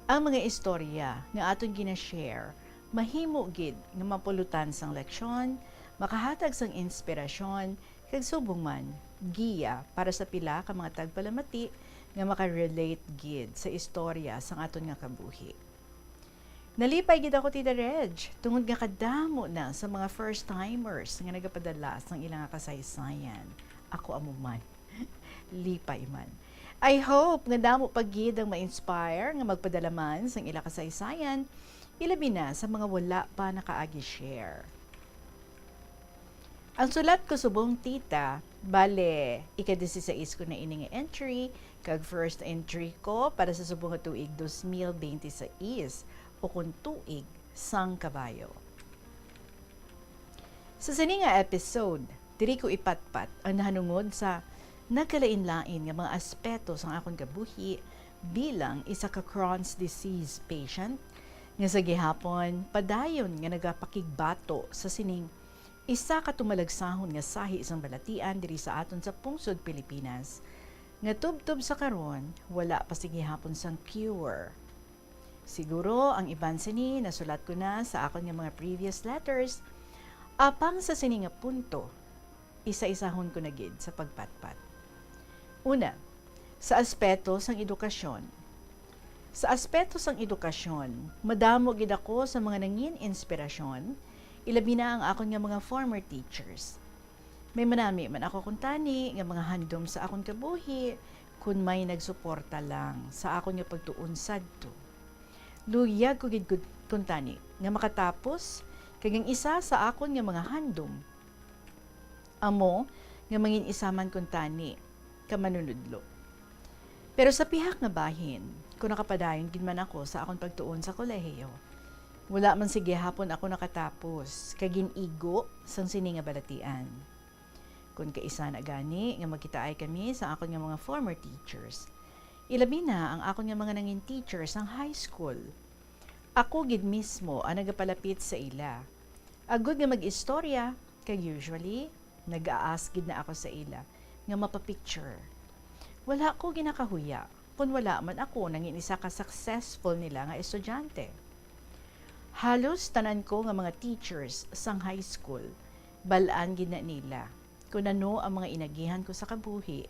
ang mga istorya nga aton gina-share mahimo gid nga mapulutan sang leksyon, makahatag sang inspirasyon, kag subong man, giya para sa pila ka mga tagpalamati nga makarelate gid sa istorya sang aton nga kabuhi. Nalipay gid ako, Tita Reg, tungod nga kadamo na sa mga first-timers nga nagapadala sang ila nga kasaysayan. Ako amo man. Lipay man. I hope nga damo pa gid ang ma-inspire nga magpadala man sang ila kasaysayan, ilabi na sa mga wala pa nakaagi share. Ang sulat ko subong, Tita, bale, ika-disisais ko na ini nga entry, kag first entry ko para sa subong nga tuig dos mil benti sais, ukon tuig sang kabayo. Sa sini nga episode, diri ko ipatpat ang nahanungod sa nagkalain-lain nga mga aspeto sang akon kabuhi bilang isa ka Crohn's disease patient, nga sa gihapon padayon nga nagapakigbato sa sining isa ka tumalagsahon nga sahi sang balatian diri sa aton sa pungsod Pilipinas, nga tubtob sa karon wala pa sa gihapon sang cure. Siguro ang iban sini nasulat ko na sa akon nga mga previous letters, apang sa sini nga punto, isa-isahon ko na gid sa pagpatpat. Una, sa aspeto sang edukasyon. Sa aspeto sang edukasyon, madamo gid ako sa mga nangin inspirasyon, ilabi na ang akon nga mga former teachers. May manami man ako kuntani nga mga handom sa akon kabuhi, kun may nagsuporta lang sa akon nga pagtuon sadto. Luyag ko gid kun-, kuntani nga makatapos, kag ang isa sa akon nga mga handom amo nga mangin-isa man kuntani ka manunudlo. Pero sa pihak nga bahin, kon nakapadayon gid man ako sa akon pagtuon sa kolehiyo, Wala man sa gihapon ako nakatapos kag gin-igo sang sini nga balatian. Kon kaisa na gani nga magkitaay kami sa akon nga mga former teachers, ilabi na ang akon nga mga nangin teacher sang high school. Ako gid mismo ang nagapalapit sa ila, agud nga mag-istorya, kag usually, nag-a-ask gid na ako sa ila nga mapa-picture. Wala ko ginakahuya kon wala man ako nangin isa ka successful nila nga estudyante. Halos tanan ko nga mga teachers sang high school, bal-an gid na nila kon ano ang mga inagihan ko sa kabuhi,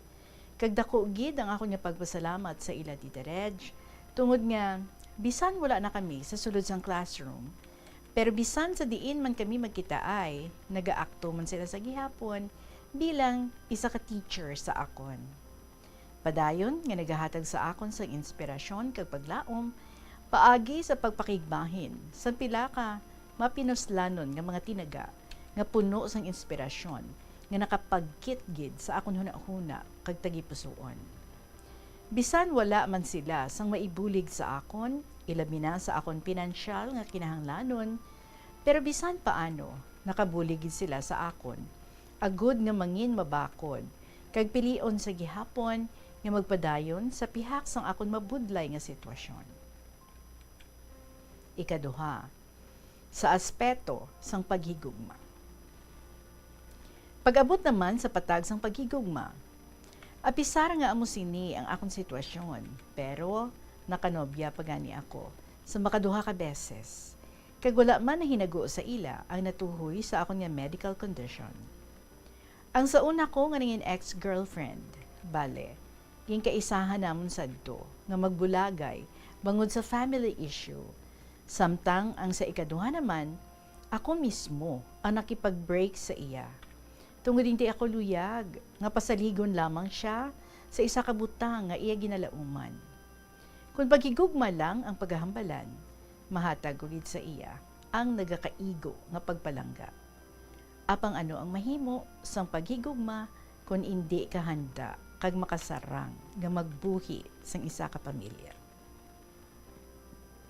kag dako gid ang akon nga pagpasalamat sa ila, Tita Reg, tungod nga bisan wala na kami sa sulod sang classroom, pero bisan sa diin man kami magkitaay, nagaakto man sila sa gihapon bilang isa ka teacher sa akon. Padayon nga nagahatag sa akon sang inspirasyon kag paglaom paagi sa pagpakigbahin sang pila ka mapinuslanon nga mga tinaga nga puno sang inspirasyon nga nakapagkit gid sa akon hunahuna kag tagipusoon. Bisan wala man sila sang maibulig sa akon, ilabi na sa akon pinansyal nga kinahanglanon, pero bisan paano, nakabulig gid sila sa akon, agud nga mangin mabakod, kag pilion sa gihapon nga magpadayon sa pihak sang akon mabudlay nga sitwasyon. Ikaduha, sa aspeto sang paghigugma. Pag-abot naman sa patag sang paghigugma, apisar nga amo sini ang akon sitwasyon, pero nakanobya pa gani ako sa makaduha ka beses, kag wala man nahinago sa ila ang natuhoy sa akon nga medical condition. Ang sa una ko nga nangin ex-girlfriend, bale, ginkaisahan namon sadto nga magbulagay bangod sa family issue, samtang ang sa ikaduha naman, ako mismo ang nakipag-break sa iya, tungod hindi ako luyag nga pasaligon lamang sia sa isa ka butang nga iya ginalauman. Kon paghigugma lang ang paghahambalan, mahatag ko gid sa iya ang nagakaigo nga pagpalangga. Apang ano ang mahimo sang paghigugma kon indi ka handa kag makasarang nga magbuhi sang isa ka pamilya?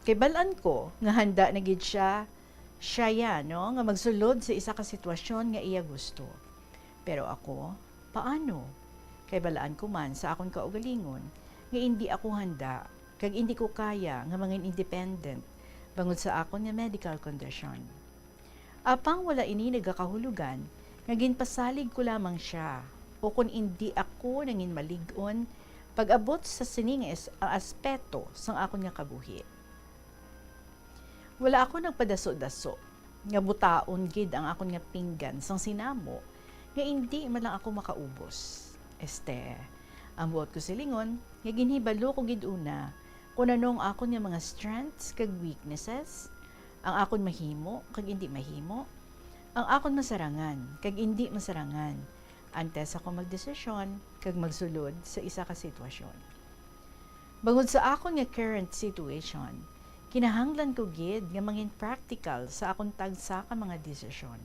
Kay bal-an ko nga handa na gid sia, siya ya, no, nga magsulod sa isa ka sitwasyon nga iya gusto. Pero ako, paano? Kay bal-an ko man sa akon kaugalingon nga indi ako handa kag indi ko kaya nga mangin independent bangod sa akon nga medical condition. Apang wala ini nagakahulugan nga ginpasalig ko lamang sia o kon indi ako nangin malig-on pag-abot sa sini nga es-, aspeto sang akon nga kabuhi. Wala ako nagpadaso-daso nga butaon gid ang akon nga pinggan sang sinamo nga indi man lang ako makaubos. Este, ang buot ko silingon nga ginhibalo ko gid una kon ano ang akon nga mga strengths kag weaknesses, ang akon mahimo kag indi mahimo, ang akon masarangan kag indi masarangan, antes ako magdesisyon kag magsulod sa isa ka sitwasyon. Bangod sa akon nga current situation, kinahanglan ko gid nga mangin practical sa akon tagsa ka mga desisyon.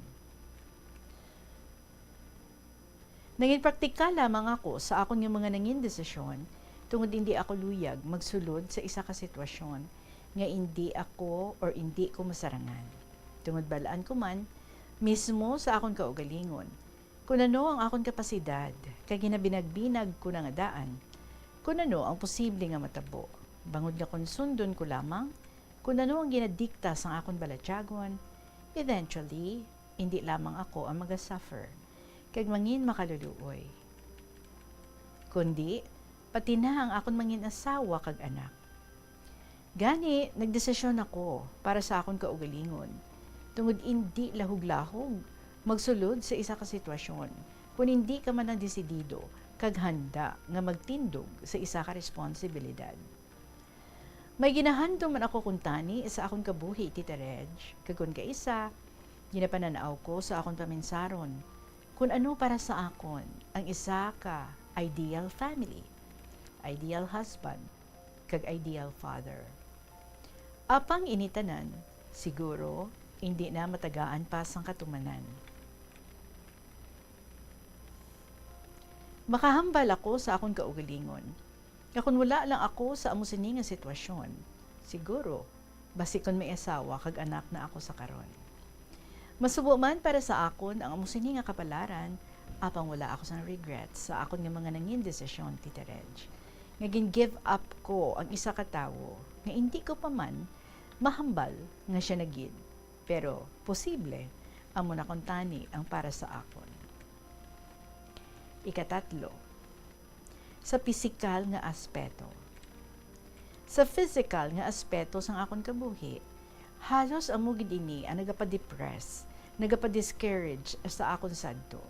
Nangin praktikal lamang ako sa akon nga mga nangin desisyon, tungod indi ako luyag magsulod sa isa ka sitwasyon nga indi ako or indi ko masarangan. Tungod bal-an ko man mismo sa akon kaugalingon kon ano ang akon kapasidad, kag ginabinagbinag ko na nga daan kon ano ang posible nga matabo, bangod nga kon sundon ko lamang kon ano ang ginadikta sang akon balatyagon, eventually, indi lamang ako ang maga-suffer kag mangin makaluluoy, kundi pati na ang akon mangin asawa kag anak. Gani, nagdesisyon ako para sa akon kaugalingon, tungod indi lahog-lahog magsulod sa isa ka sitwasyon kon indi ka man lang desidido kag handa nga magtindog sa isa ka responsibilidad. May ginahandom man ako kuntani sa akon kabuhi, Tita Reg, kag kon kaisa, ginapanan-aw ko sa akon paminsaron kon ano para sa akon ang isa ka ideal family, ideal husband, kag ideal father. Apang ini tanan, siguro, indi na matagaan pa sang katumanan. Makahambal ako sa akon kaugalingon nga kon wala lang ako sa amo sini nga sitwasyon, siguro, basi kon may asawa kag anak na ako sa karon. Masubo man para sa akon ang amo sini nga kapalaran, apang wala ako sang regrets sa akon nga mga nangin desisyon, Tita Reg, nga gin-give up ko ang isa ka tawo nga indi ko pa man mahambal nga sia na gid, pero posible amo na kuntani ang para sa akon. Ikatatlo, sa pisikal nga aspeto. Sa physical nga aspeto sang akon kabuhi, halos amo gid ini ang nagapa-depress, nagapa-discourage sa akon sadto.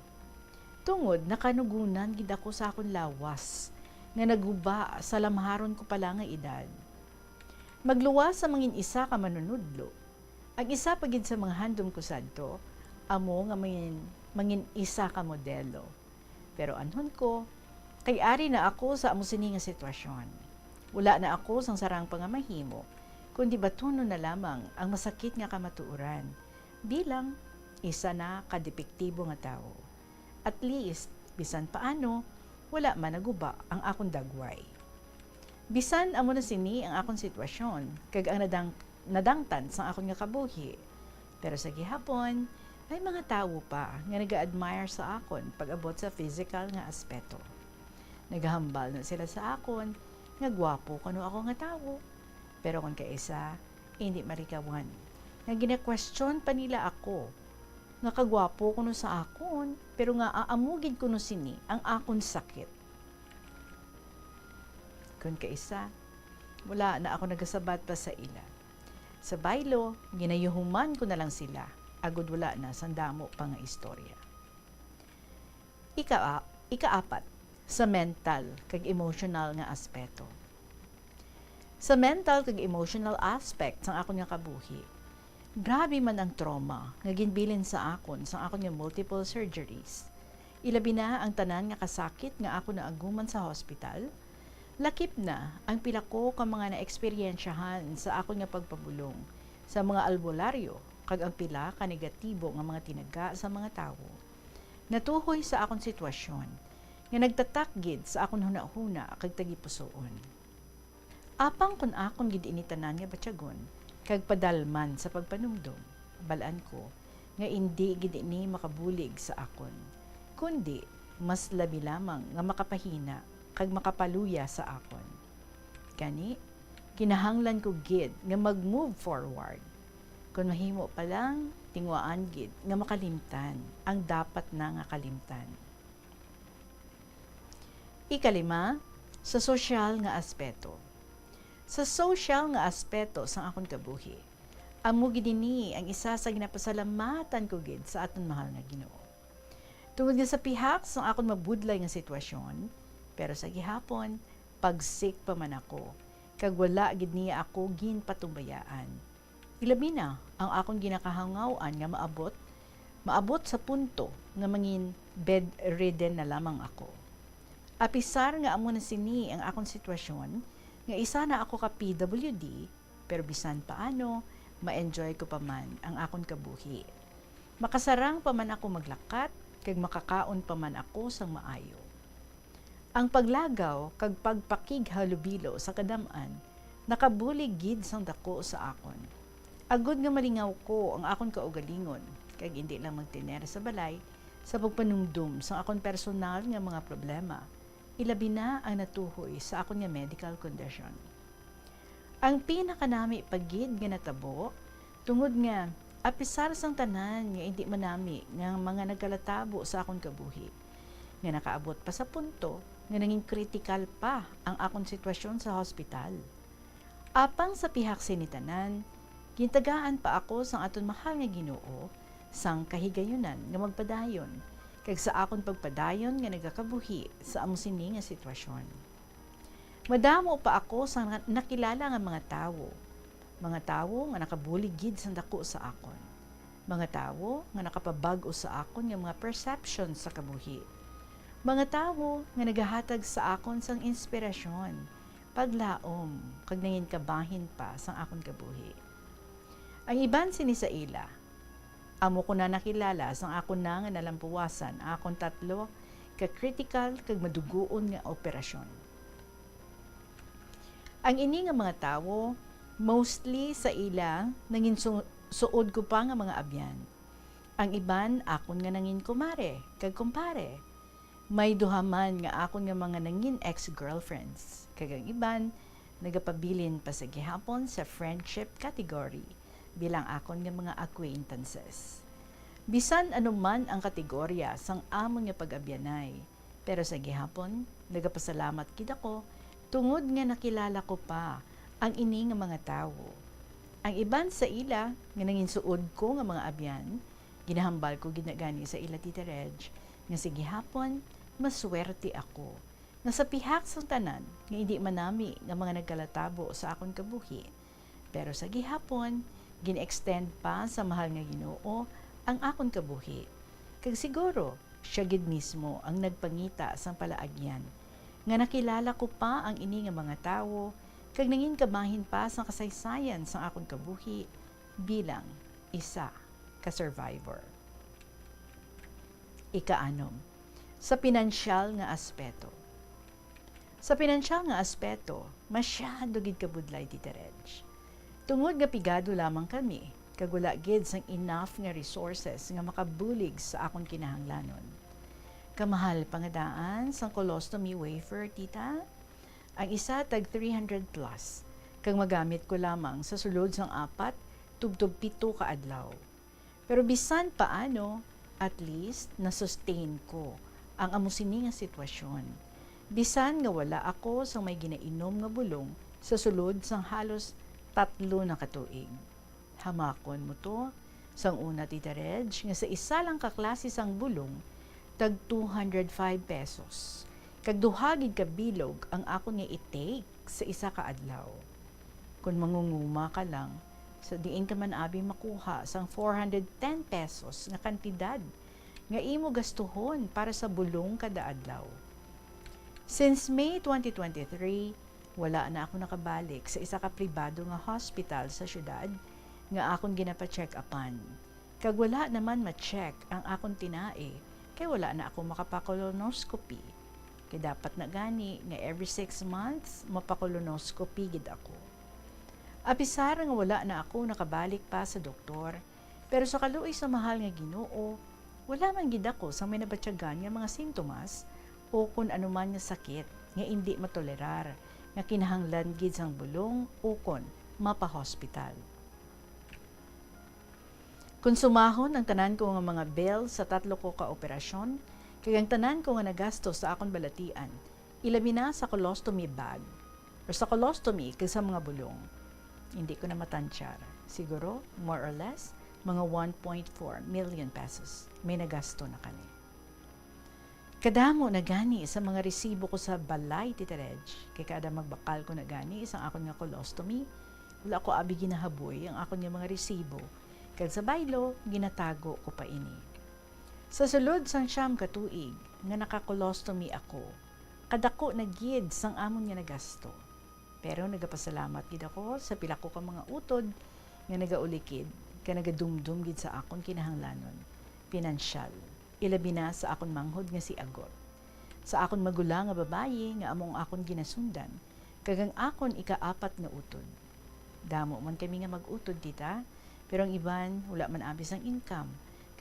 Tungod nakanugunan gid ako sa akon lawas nga naguba sa lamharon ko pa lang nga edad. Magluwas sa mangin isa ka manunudlo, ang isa pa gid sa mga handom ko sadto amo nga mangin, mangin isa ka modelo. Pero anhon ko, kay ari na ako sa amo sini nga sitwasyon. Wala na ako sang sarang pa nga mahimo, kundi batunon na lamang ang masakit nga kamatuoran bilang isa na ka depektibo nga tawo. At least, bisan paano, wala man naguba ang akon dagway. Bisan amo na sini ang akon sitwasyon kag ang nadang-, nadangtan sang akon nga kabuhi, pero sa gihapon, may mga tawo pa nga naga-admire sa akon pag-abot sa physical nga aspeto. Nagahambal na sila sa akon nga gwapo kuno ako nga tawo, pero kon kaisa, indi malikawan nga gina-question pa nila ako nga kagwapo kuno sa akon, pero nga aamo gid kuno sini ang akon sakit. Kon kaisa, wala na ako nagasabat pa sa ila. Sa baylo, ginayuhuman ko na lang sila, agod wala na sang damo pa nga istorya. Ika-, ikaapat, sa mental kag emotional nga aspeto. Sa mental kag emotional aspect sang akon nga kabuhi, grabe man ang trauma nga ginbilin sa akon sang akon nga multiple surgeries. Ilabi na ang tanan nga kasakit nga akon naaguman sa hospital, lakip na ang pila ko ka mga naeksperyensyahan sa akon nga pagpabulong sa mga albularyo kag ang pila ka negatibo nga mga tinaga sa mga tawo. Natuhoy sa akon sitwasyon nga nagtatak gid sa akon hunahuna kag tagipusoon. Apang kon akon gid ini tanan nga batyagon kag padalman sa pagpanumdom, bal-an ko nga indi gid ini makabulig sa akon, kundi mas labi lamang nga makapahina kag makapaluya sa akon. Gani, kinahanglan ko gid nga mag-move forward. Kon mahimo pa lang, tinguhaan gid nga makalimtan ang dapat na nga kalimtan. Ikalima, sa sosyal nga aspeto. Sa sosyal nga aspeto sang akon kabuhi, amo gid ini ang isa sa ginapasalamatan ko gid sa aton mahal nga Ginoo. Tungod nga sa pihak sang akon mabudlay nga sitwasyon, pero sa gihapon, pagsik pa man ako, kag wala gid niya ako ginpatumbayaan. Ilabi na ang akon ginakahangaw-an nga maabot, maabot sa punto nga mangin bedridden na lamang ako. Apisar nga amo na sini ang akon sitwasyon, nga isa na ako ka P W D, pero bisan paano, ma-enjoy ko pa man ang akon kabuhi. Makasarang pa man ako maglakat, kag makakaon pa man ako sang maayo. Ang paglagaw kag pagpakighalubilo sa kadam-an nakabulig gid sang daku sa akon. Agod nga malingaw ko ang akon kaugalingon, kag indi lang magtener sa balay sa pagpanumdom sang akon personal nga mga problema, ilabi na ang natuhoy sa akon nga medical condition. Ang pinakanami pa gid nga natabo, tungod nga, apisar sang tanan nga indi manami nga mga nagkalatabo sa akon kabuhi, nga nakaabot pa sa punto nga nangin kritikal pa ang akon sitwasyon sa hospital. Apang sa pihak sini tanan, gintagaan pa ako sang aton mahal nga Ginoo sang kahigayunan nga magpadayon, kag sa akon pagpadayon nga nagakabuhi sa amo sini nga sitwasyon. Madamo pa ako sang na-, nakilala nga mga tawo, mga tawo nga nakabulig gid sang daku sa akon, mga tawo nga nakapabag-o sa akon nga mga perception sa kabuhi, mga tawo nga nagahatag sa akon sang inspirasyon, paglaom, kag nangin kabahin pa sang akon kabuhi. Ang iban sini sa ila, amo ko na nakilala sang akon na nga nalampuwasan ang akon tatlo ka kritikal kag madugoon nga operasyon. Ang ini nga mga tawo, Mostly sa ila, nangin su-, suod ko pa nga mga abyan. Ang iban, akon nga nangin kumare kag kumpare. May duha man nga akon nga mga nangin ex-girlfriends, kag ang iban nagapabilin pa sa gihapon sa friendship category bilang akon nga mga acquaintances. Bisan ano man ang kategorya sang amon nga pag-abyanay, pero sa gihapon, nagapasalamat gid ako tungod nga nakilala ko pa ang ini nga mga tawo. Ang iban sa ila nga nanginsuod ko nga mga abyan, ginahambal ko gid na gani sa ila, Tita Reg, nga sa gihapon, maswerte ako nga sa pihak sang tanan nga indi manami nga mga nagkalatabo sa akon kabuhi, pero sa gihapon, gin-extend pa sa mahal nga Ginoo ang akon kabuhi. Kag siguro, sia gid mismo ang nagpangita sang palaagyan nga nakilala ko pa ang ini nga mga tawo kag nangin kabahin pa sang kasaysayan sang akon kabuhi bilang isa ka survivor. Ikaanom, sa pinansyal nga aspeto. Sa pinansyal nga aspeto, masyado gid kabudlay, Tita Reg. Tungod nga pigado lamang kami, kag wala gid sang enough nga resources nga makabulig sa akon kinahanglanon. Kamahal pa nga daan sang colostomy wafer, tita? Ang isa tag three hundred plus, kag magamit ko lamang sa sulod sang apat tubtob pito ka adlaw. Pero bisan paano, at least na-sustain ko ang amo sini nga sitwasyon, bisan nga wala ako sang may ginainom nga bulong sa sulod sang halos tatlo na ka tuig. Hamakon mo to, sang una, Tita Reg, nga sa isa lang ka klase sang bulong, tag two hundred five pesos, kag duha gid ka bilog ang akon nga i-take sa isa ka adlaw. Kon mangunguma ka lang, sa diin ka man abi makuha sang four hundred ten pesos nga kantidad nga imo gastuhon para sa bulong kada adlaw? Since May twenty twenty-three, wala na ako nakabalik sa isa ka pribado nga hospital sa siyudad nga akon ginapa-check-upan. Kag wala naman ma-check ang akon tinae, kay wala na ako makapa-colonoscopy. Kay dapat na gani nga every six months mapa-colonoscopy gid ako. Apisar nga wala na ako nakabalik pa sa doktor, pero sa kaluoy sa mahal nga Ginoo, wala man gid ako sa may nabatyagan nga mga sintomas o kon ano man nga sakit nga indi matolerar nga kinahanglan gid sang bulong ukon mapa-hospital. Konsumahon ang tanan ko nga mga bill sa tatlo ko ka operasyon, kag ang tanan ko nga nagasto sa akon balatian, ilabi na sa colostomy bag, o sa colostomy kag sa mga bulong. Hindi ko na matansyar. Siguro, more or less, mga one point four million pesos may nagasto na kami. Kadamo na gani sa mga resibo ko sa balay, Tita Reg, kay kada magbakal ko na gani sang akon nga colostomy, wala ko abi ginahaboy ang akon nga mga resibo, kag sa baylo, ginatago ko pa ini. Sa sulod sang siyam ka tuig nga naka-colostomy ako, kadako na gid sang amon nga nagasto. Pero nagapasalamat gid ako sa pila ko ka mga utod nga nagaulikid kag nagadumdom gid sa akon kinahanglanon pinansyal, ilabi na sa akon manghod nga si Agot, sa akon magulang nga babayi nga amo ang akon ginasundan, kag ang akon ikaapat nga utod. Damo man kami nga mag-utod, tita, pero ang iban wala man abi sang income,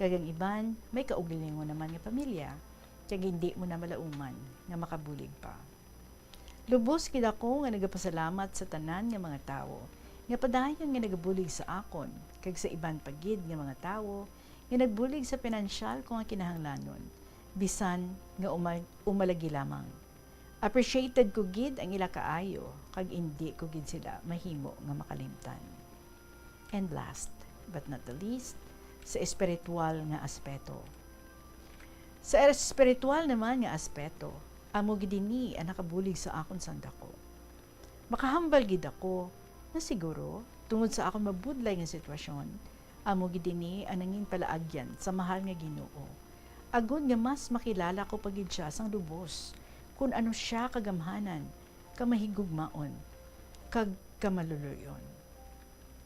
kag ang iban may kaugalingon naman nga pamilya, kag hindi mo na malauman nga makabulig pa. Lubos gid ako nga nagapasalamat sa tanan nga mga tawo nga padayon nga nagabulig sa akon, kag sa iban pa gid nga mga tawo nga nagbulig sa pinansyal ko nga kinahanglanon, bisan nga uma-, umalagi lamang. Appreciated ko gid ang ila kaayo, kag indi ko gid sila mahimo nga makalimtan. And last but not the least, sa espiritual nga aspeto. Sa espiritual naman nga aspeto, amo gid ini ang nakabulig sa akon sang dako. Makahambal gid ako nga siguro, tungod sa akon mabudlay nga sitwasyon, amo gid ini ang nangin palaagyan sa mahal nga Ginoo, agod nga mas makilala ko pa gid sia sang lubos, kon ano sia kagamhanan, kamahigugmaon, kag kamaluluy-on.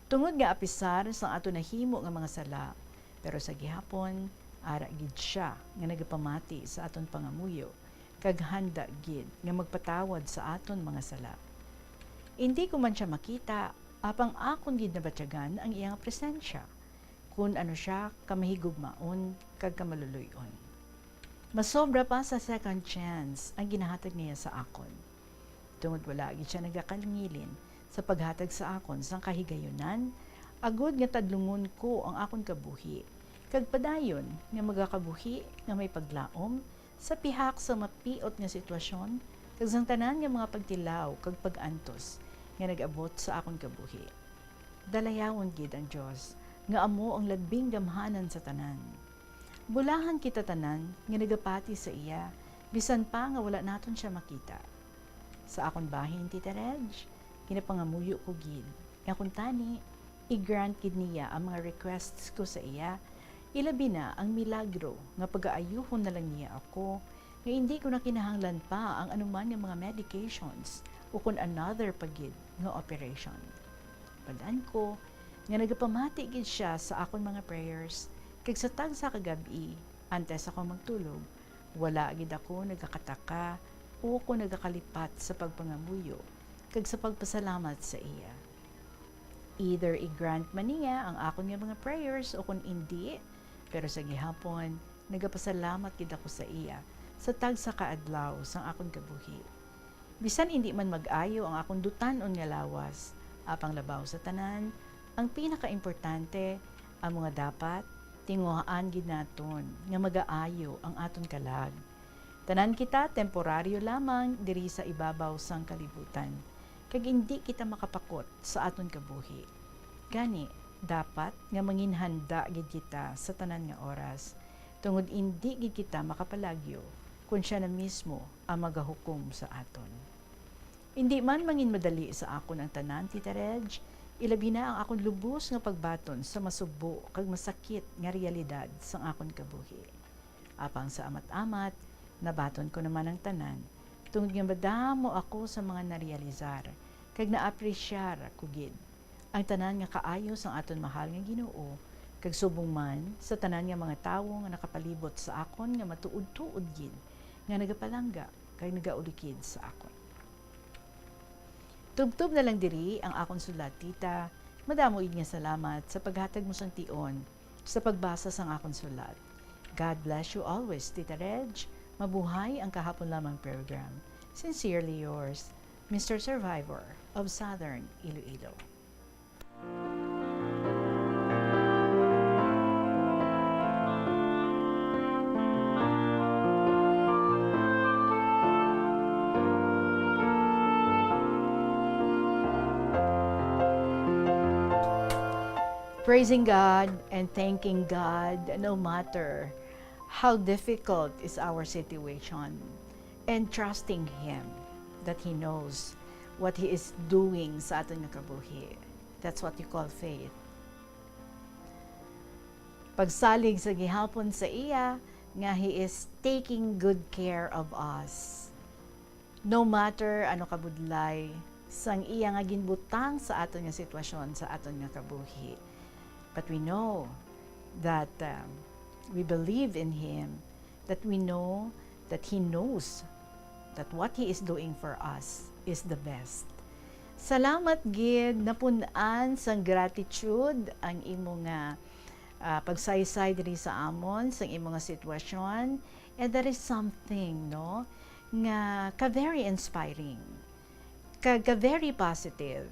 Tungod nga apisar sang aton nahimo nga mga sala, pero sa gihapon, ara gid sia nga nagapamati sa aton pangamuyo, kag handa gid nga magpatawad sa aton mga sala. Indi ko man sia makita, Apang akon gid nabatyagan ang iya nga presensya, kun ano sia kamahigugmaon kag kamaluloy-on. Masobra pa sa second chance ang ginahatag niya sa akon, tungod wala gid sia nagakalingilin sa paghatag sa akon sang kahigayunan, agod nga tadlungon ko ang akon kabuhi, kag padayon nga magakabuhi nga may paglaom sa pihak sa mapiot nga sitwasyon kag sang tanan nga mga pagtilaw kag pag-antos nga nag-abot sa akon kabuhi. Dalayawon gid ang Dios, nga amo ang labing gamhanan sa tanan. Bulahan kita tanan nga nagapati sa iya, bisan pa nga wala naton sia makita. Sa akon bahin, Tita Reg, ginapangamuyo ko gid nga kuntani i-grant gid niya ang mga requests ko sa iya, ilabi na ang milagro nga pagaayuhon na lang niya ako, nga indi ko na kinahanglan pa ang anuman nga mga medications ukon another pa gid nga operation. Balaan ko nga nagapamati gid sia sa akon mga prayers, kag sa tagsa ka gab-i, antes ako magtulog, wala gid ako nagakataka ukon nagakalipat sa pagpangamuyo kag sa pagpasalamat sa iya. Either i-grant man niya ang akon nga mga prayers ukon indi, pero sa gihapon, nagapasalamat gid ako sa iya sa tagsa ka adlaw sang akon kabuhi. Bisan indi man mag-ayo ang akon dutan-on nga lawas, apang labaw sa tanan, ang pinakaimportante, amo nga dapat tinguhaan gid naton nga magaayo ang aton kalag. Tanan kita temporaryo lamang diri sa ibabaw sang kalibutan, kag indi kita makapakot sa aton kabuhi. Gani, dapat nga manginhanda gid kita sa tanan nga oras, tungod indi gid kita makapalagyo kon sia na mismo ang magahukom sa aton. Indi man manginmadali sa akon ang tanan, Tita Reg, ilabi na ang akon lubos nga pagbaton sa masubo kag masakit nga realidad sang akon kabuhi. Apang sa amat-amat, nabaton ko naman ang tanan, tungod nga madamo ako sa mga narealisar, kag naapresyar ko gid ang tanan nga kaayo sang aton mahal nga Ginoo, kag subong man sa tanan nga mga tawo nga nakapalibot sa akon nga matuod-tuod gid nga nagapalangga kag nagaulikid sa akon. Tubtob na lang diri ang akon sulat, tita. Madamo gid nga salamat sa paghatag mo sang tion sa pagbasa sang akon sulat. God bless you always, Tita Reg. Mabuhay ang Kahapon Lamang program. Sincerely yours, Mister Survivor of Southern Iloilo. Praising God and thanking God no matter how difficult is our situation, and trusting Him that He knows what He is doing sa aton nga kabuhi. That's what you call faith. Pagsalig sa gihapon sa iya nga He is taking good care of us. No matter ano kabudlay sang iya nga ginbutang sa aton nga sitwasyon, sa aton nga kabuhi. But we know that, um, we believe in Him, that we know that He knows that what He is doing for us is the best. Salamat gid, napun-an sang gratitude ang imo nga, ah, pagsaysay diri sa amon, sang imo nga sitwasyon. And that is something, no, nga ka very inspiring, ka, ka very positive.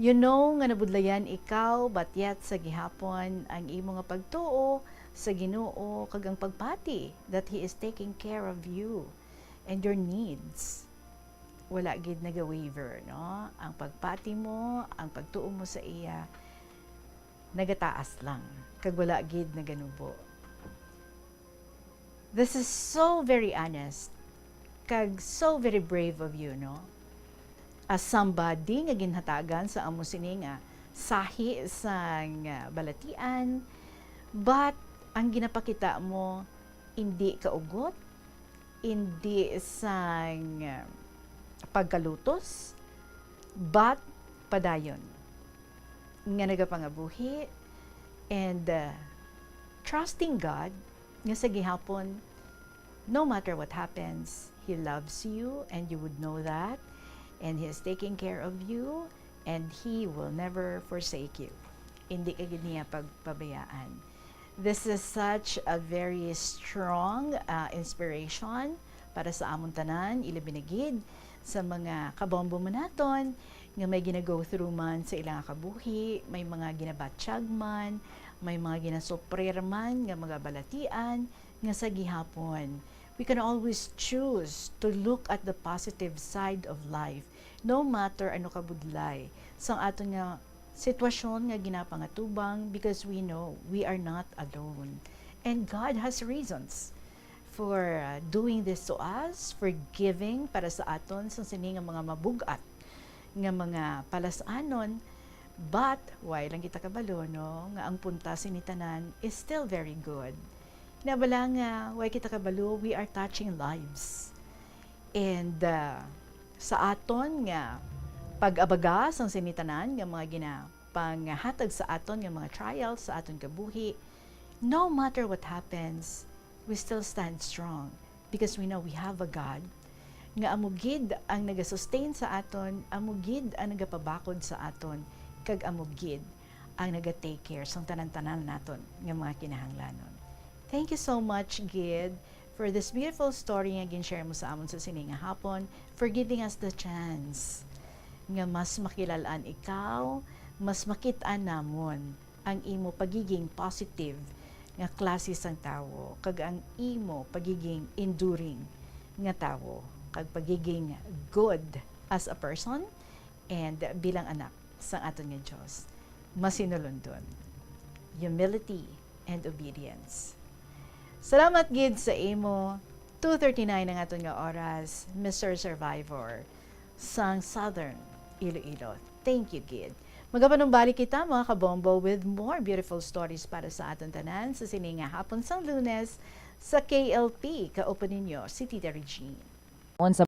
You know nga nabudlayan ikaw, but yet sa gihapon ang imo nga pagtuo sa Ginoo kag ang pagpati that He is taking care of you and your needs. Wala gid naga-waver, no? Ang pagpati mo, ang pagtuo mo sa iya, nagataas lang, kag wala gid naganubo. This is so very honest, kag so very brave of you, no? As somebody nga ginhatagan sa amo sini nga sahi sang, ah, balatian, but ang ginapakita mo, indi kaugot, indi sang, ah, pagkalutos, but padayon nga nagapangabuhi, and, ah, trusting God nga sa gihapon, no matter what happens, He loves you and you would know that, and He is taking care of you, And He will never forsake you. Hindi ka gid niya pagpabayaan. This is such a very strong, uh, inspiration para sa amon tanan, ilabi na gid sa mga kabombo man naton nga may gina-go through man sa ilang kabuhi, may mga ginabatyag man, may mga ginasuprir man nga mga balatian, nga sa gihapon, we can always choose to look at the positive side of life, no matter ano kabudlay sang aton nga sitwasyon nga ginapangatubang, because we know we are not alone. And God has reasons for, uh, doing this to us, for giving para sa aton sa sini nga mga mabug-at nga mga palas-anon. But why lang kita kabalo, no, nga ang punta sini tanan is still very good. Nabala nga why kita kabalo, we are touching lives. And, uh, sa aton nga pag-abaga sang sini tanan nga mga ginapanghatag sa aton nga mga trials sa aton kabuhi, no matter what happens, we still stand strong because we know we have a God nga amo gid ang nagasustain sa aton, amo gid ang nagapabakod sa aton, kag amo gid ang naga-take care sang tanan-tanan naton nga mga kinahanglanon. Thank you so much, Gid, for this beautiful story nga gin-share mo sa amon sa sini nga hapon, for giving us the chance nga mas makilal-an ikaw, mas makit-an namon ang imo pagiging positive nga klase sang tawo, kag ang imo pagiging enduring nga tawo, kag pagiging good as a person and bilang anak sang aton nga Dios. Masinulondon. Humility and obedience. Salamat gid sa imo. Two thirty-nine ang aton nga oras, Mister Survivor sang Southern Iloilo. Thank you gid. Magapanumbalik kita, mga kabombo, with more beautiful stories para sa aton tanan sa sini nga hapon sang Lunes sa K L P. Kauban ninyo si Tita Regine. Sa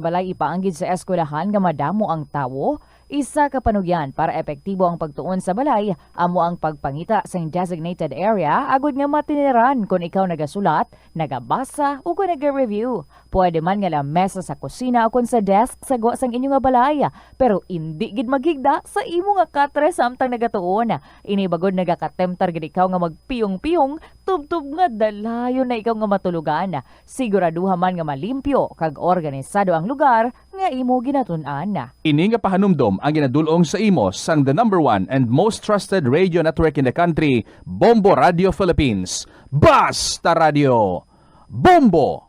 balay ipaanggid sa eskwelahan nga madamo ang tawo, isa ka panugyan para epektibo ang pagtuon sa balay amo ang pagpangita sing designated area agud nga matiniran kon ikaw nagasulat, nagabasa, o kon naga-review. Pwede man nga lamesa sa kusina o kon sa desk sa gwa sang inyo nga balay, pero indi gid maghigda sa imo nga katre samtang nagatuon. Ini bagod nagakatemptar gid ikaw nga magpiyong-piyong tubtob nga dalayon na ikaw nga matulogan. Siguraduha man nga malimpyo kag organisado ang lugar nga imo ginatun-an. Ini nga pahanumdom ang ginadul-ong sa imo sang the number one and most trusted radio network in the country, Bombo Radio Philippines. Basta Radio, Bombo!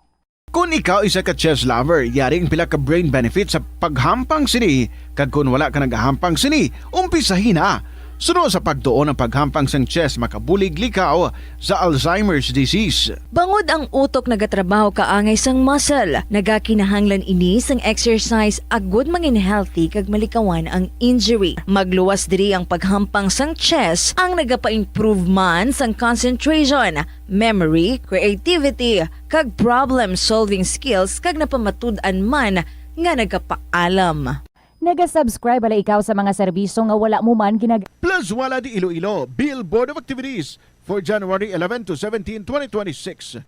Kon ikaw isa ka chess lover, yari ang pila ka brain benefits sa paghampang sini, kag kon wala ka nagahampang sini, umpisahi na. Suno sa pagtuon, ang paghampang sang chess makabulig likaw sa Alzheimer's disease. Bangod ang utok nagatrabaho kaangay sang muscle, nagakinahanglan ini sang exercise agud mangin healthy kag malikawan ang injury. Magluwas diri ang paghampang sang chess ang nagapa-improve man sang concentration, memory, creativity, kag problem-solving skills, kag napamatud-an man nga nagapaalam. Naga-subscribe bala ikaw sa mga serbisyo nga wala mo man ginag- Plazuela de Iloilo, Bill Board of Activities for January eleven to seventeen, twenty twenty-six.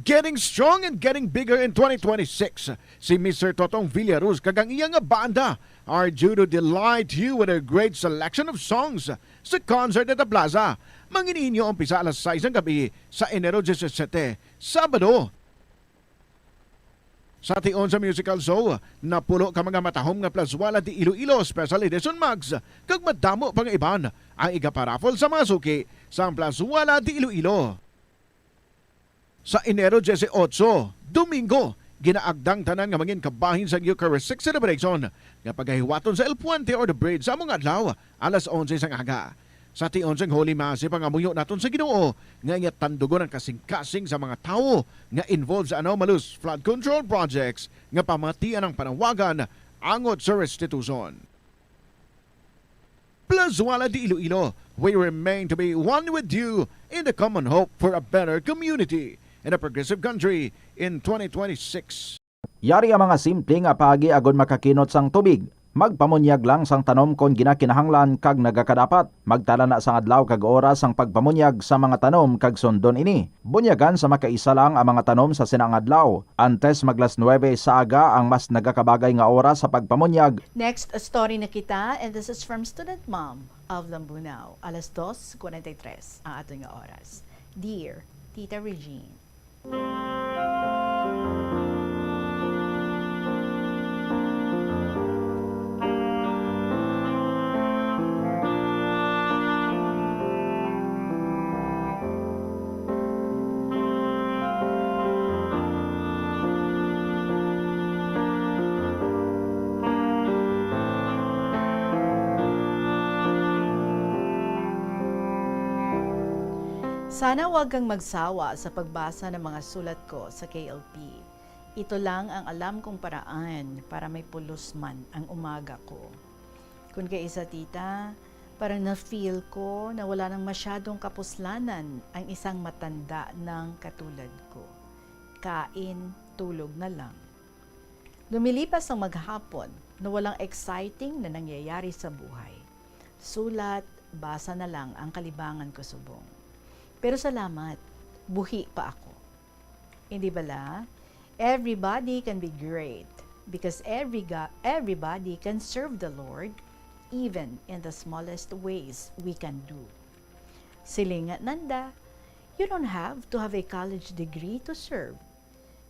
Getting strong and getting bigger in twenty twenty-six. Si Mister Totong Villaruz kag ang iya nga banda are due to delight you with a great selection of songs sa concert at the plaza. Mangin-inyo umpisa alas sais ng gabi sa Enero disisiete, Sabado. Sa tion sa musical show, napulo ka mga matahom nga Plazuela de Iloilo Special Edition mugs kag madamo pa nga iban ang igaparaffle sa mga suki sang Plazuela de Iloilo. Sa Enero dieciocho, Domingo, ginaagdang tanan nga mangin kabahin sa Eucharistic celebration nga pagahiwaton sa El Puente or the Bridge sa among adlaw, alas onse sang aga. Sa tion sang Holy Mass, ipangamuyo naton sa Ginoo nga iya tandugon ang kasing-kasing sa mga tawo nga involved sa anomalous flood control projects nga pamatian ang panawagan angot sa restitution. Plazuela de Iloilo, we remain to be one with you in the common hope for a better community and a progressive country in twenty twenty-six. Yari ang mga simple nga paagi agod makakinot sang tubig. Magpamunyag lang sang tanom kon ginakinahanglan kag nagakadapat. Magtala na sang adlaw kag oras sang pagpamunyag sa mga tanom kag sundon ini. Bunyagan sa makaisa lang ang mga tanom sa sina nga adlaw. Antes mag las nuebe sa aga ang mas nagakabagay nga oras sa pagpamunyag. Next story na kita, and this is from Student Mom of Lambunao. Alas dos kwarenta y tres ang aton nga oras. Dear Tita Regine. Sana wag kang magsawa sa pagbasa ng mga sulat ko sa K L P. Ito lang ang alam kong paraan para may pulos man ang umaga ko. Kung kaisa, tita, parang na-feel ko na wala nang masyadong kapuslanan ang isang matanda ng katulad ko. Kain, tulog na lang. Lumilipas ang maghapon na walang exciting na nangyayari sa buhay. Sulat, basa na lang ang kalibangan ko subong. Pero salamat, buhi pa ako. Hindi bala? Everybody can be great because every ga- everybody can serve the Lord even in the smallest ways we can do. Siling nga Nanda, you don't have to have a college degree to serve.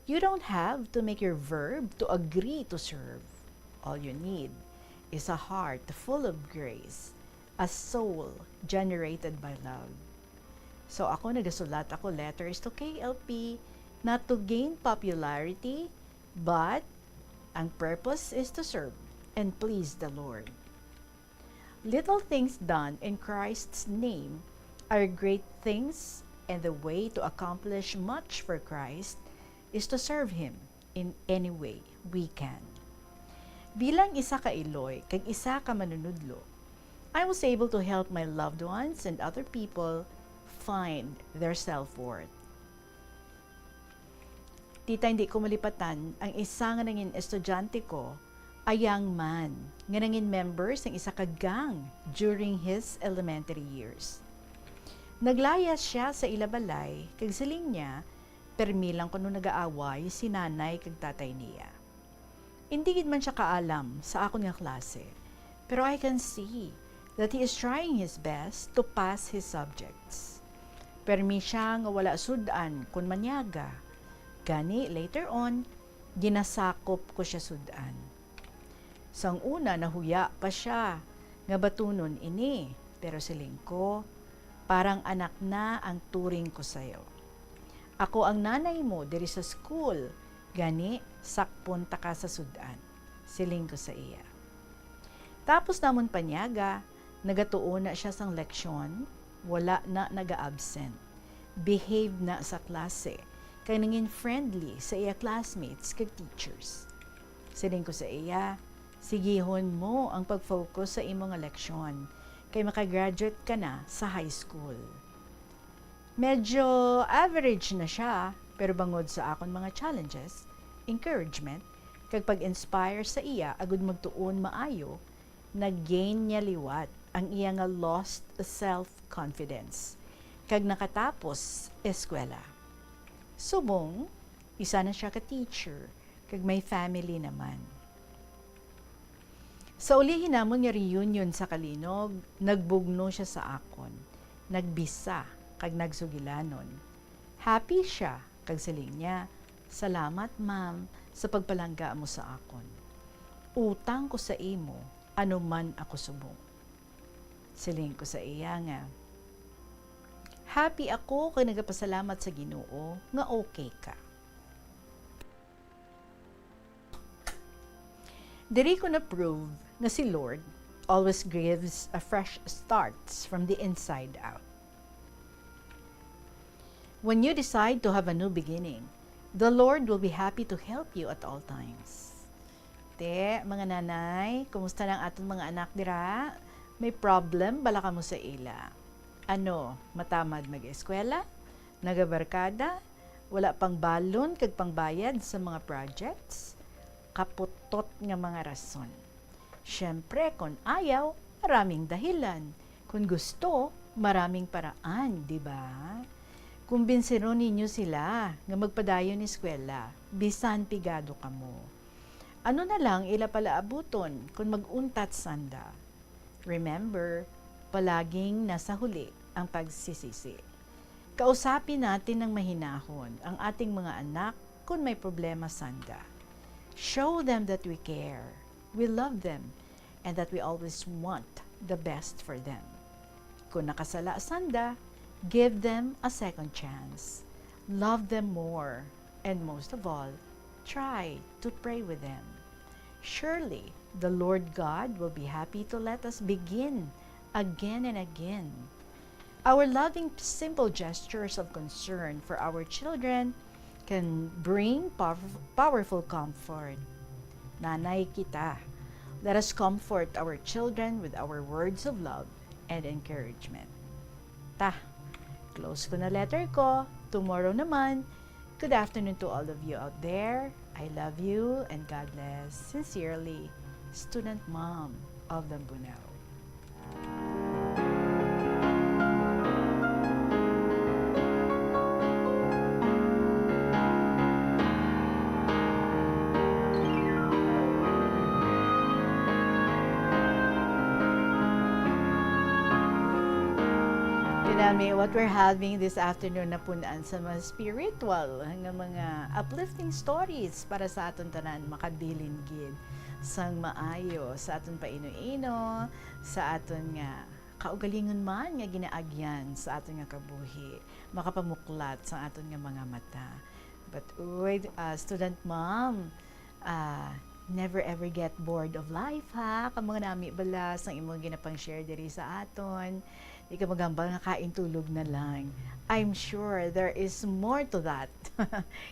You don't have to make your verb to agree to serve. All you need is a heart full of grace, a soul generated by love. So ako nagasulat ako letters to K L P, not to gain popularity, but ang purpose is to serve and please the Lord. Little things done in Christ's name are great things, and the way to accomplish much for Christ is to serve Him in any way we can. Bilang isa ka iloy kag isa ka manunudlo, I was able to help my loved ones and other people find their self-worth. Tita, hindi ko malipatan ang isa nga nangin estudyante ko, a young man, nga nangin member sang isa ka gang during his elementary years. Naglayas sia sa ila balay, kag siling niya, permi lang kuno nagaaway si nanay kag tatay niya. Indi gid man sia kaalam sa akon nga klase, pero I can see that he is trying his best to pass his subjects. Permi sia nga wala sud-an kon manyaga. Gani, later on, ginasakop ko sia sud-an. Sang una, nahuya pa sia nga batunon ini, pero siling ko, "Parang anak na ang turing ko sayo. Ako ang nanay mo diri sa school, gani sakpon ta ka sa sud-an," siling ko sa iya. Tapos namon panyaga, nagatuon na sia sang leksyon, wala na naga-absent. Behave na sa klase, kay nangin friendly sa iya classmates kag teachers. Siling ko sa iya, "Sigihon mo ang pag-focus sa imo nga leksyon, kay makagraduate ka na sa high school." Medyo average na sia, pero bangod sa akon mga challenges, encouragement, kag pag-inspire sa iya agud magtuon maayo, nag-gain niya liwat ang iya nga lost self-confidence, kag nakatapos eskwela. Subong, isa na sia ka teacher, kag may family naman. Sa ulihi namon nga reunion sa Calinog, nagbugno sia sa akon, nagbisa, kag nagsugilanon. Happy sia, kag siling niya, "Salamat, ma'am, sa pagpalangga mo sa akon. Utang ko sa imo, ano man ako subong." Siling ko sa iya nga, "Happy ako kag nagapasalamat sa Ginoo nga okay ka." Diri ko na-prove nga si Lord always gives a fresh starts from the inside out. When you decide to have a new beginning, the Lord will be happy to help you at all times. Te, mga nanay, kumusta na ang aton mga anak dira? May problem bala kamo sa ila? Ano, matamad mag-eskwela? Nagabarkada? Wala pang balon kag pangbayad sa mga projects? Kaputot nga mga rason. Siyempre, kon ayaw, maraming dahilan. Kon gusto, maraming paraan, di ba? Kumbinsiron ninyo sila nga magpadayon eskwela, bisan pigado kamo. Ano na lang ila palaabuton kon mag-untat sanda? Remember, palaging nasa huli ang pagsisisi. Kausapin natin ng mahinahon ang ating mga anak kung may problema sanda. Show them that we care, we love them, and that we always want the best for them. Kung nakasala sanda, give them a second chance. Love them more, and most of all, try to pray with them. Surely, the Lord God will be happy to let us begin again and again. Our loving, simple gestures of concern for our children can bring pow-, powerful comfort. Nanay kita. Let us comfort our children with our words of love and encouragement. Ta, close ko na letter ko. Tomorrow naman, good afternoon to all of you out there. I love you and God bless. Sincerely, Student Mom of Lambunao. Kanami, what we're having this afternoon, napun-an sa mga spiritual nga mga uplifting stories para sa aton tanan, makabilin gid sang maayo sa aton paino-ino, sa aton nga kaugalingon man nga ginaagyan sa aton nga kabuhi, makapamuklat sa aton nga mga mata. But, uy, ah, student mom, ah, never ever get bored of life, ha? Kamo nga nami bala sang imong ginapang-share diri sa aton. Di ka maghambal nga kain tulog na lang. I'm sure there is more to that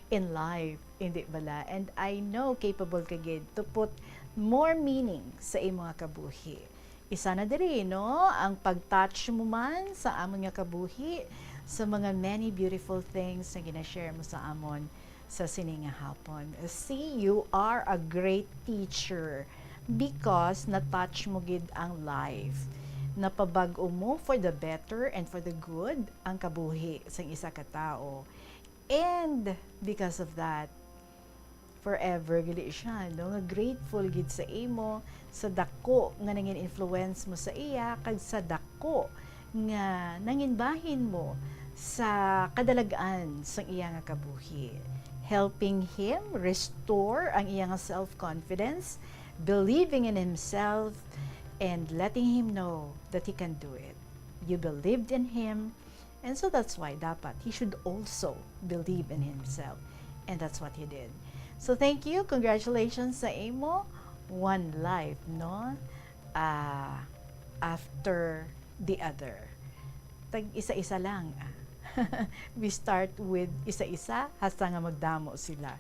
in life, hindi bala? And I know capable ka gid to put more meaning sa imo nga kabuhi. Isa na diri, no, ang pag-touch mo man sa amon nga kabuhi, sa mga many beautiful things nga gina-share mo sa amon sa sini nga hapon. See, you are a great teacher because na-touch mo gid ang life. Napabag-o mo for the better and for the good ang kabuhi sang isa ka tawo. And because of that, forever gali siya, no, nga grateful gid sa imo, sa dako nga nangin-influence mo sa iya, kag sa dako nga nanginbahin mo sa kadalag-an sang iya nga kabuhi, helping him restore ang iya nga self-confidence, believing in himself, and letting him know that he can do it. You believed in him, and so that's why dapat he should also believe in himself. And that's what he did. So thank you, congratulations sa imo. One life, no? Ah, after the other. Tag isa-isa lang, ah. We start with isa-isa hasta nga magdamo sila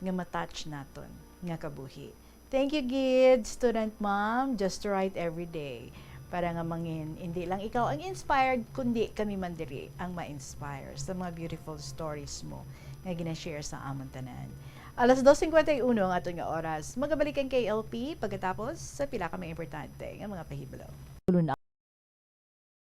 nga ma-touch naton nga kabuhi. Thank you gid, student mom. Just write every day para nga mangin hindi lang ikaw ang inspired, kundi kami man diri ang ma-inspire sa mga beautiful stories mo nga gina-share sa amon tanan. Alas dos cincuenta y uno ang aton nga oras. Magabalik ang K L P pagkatapos sa pila ka mga importante nga mga pahibalo.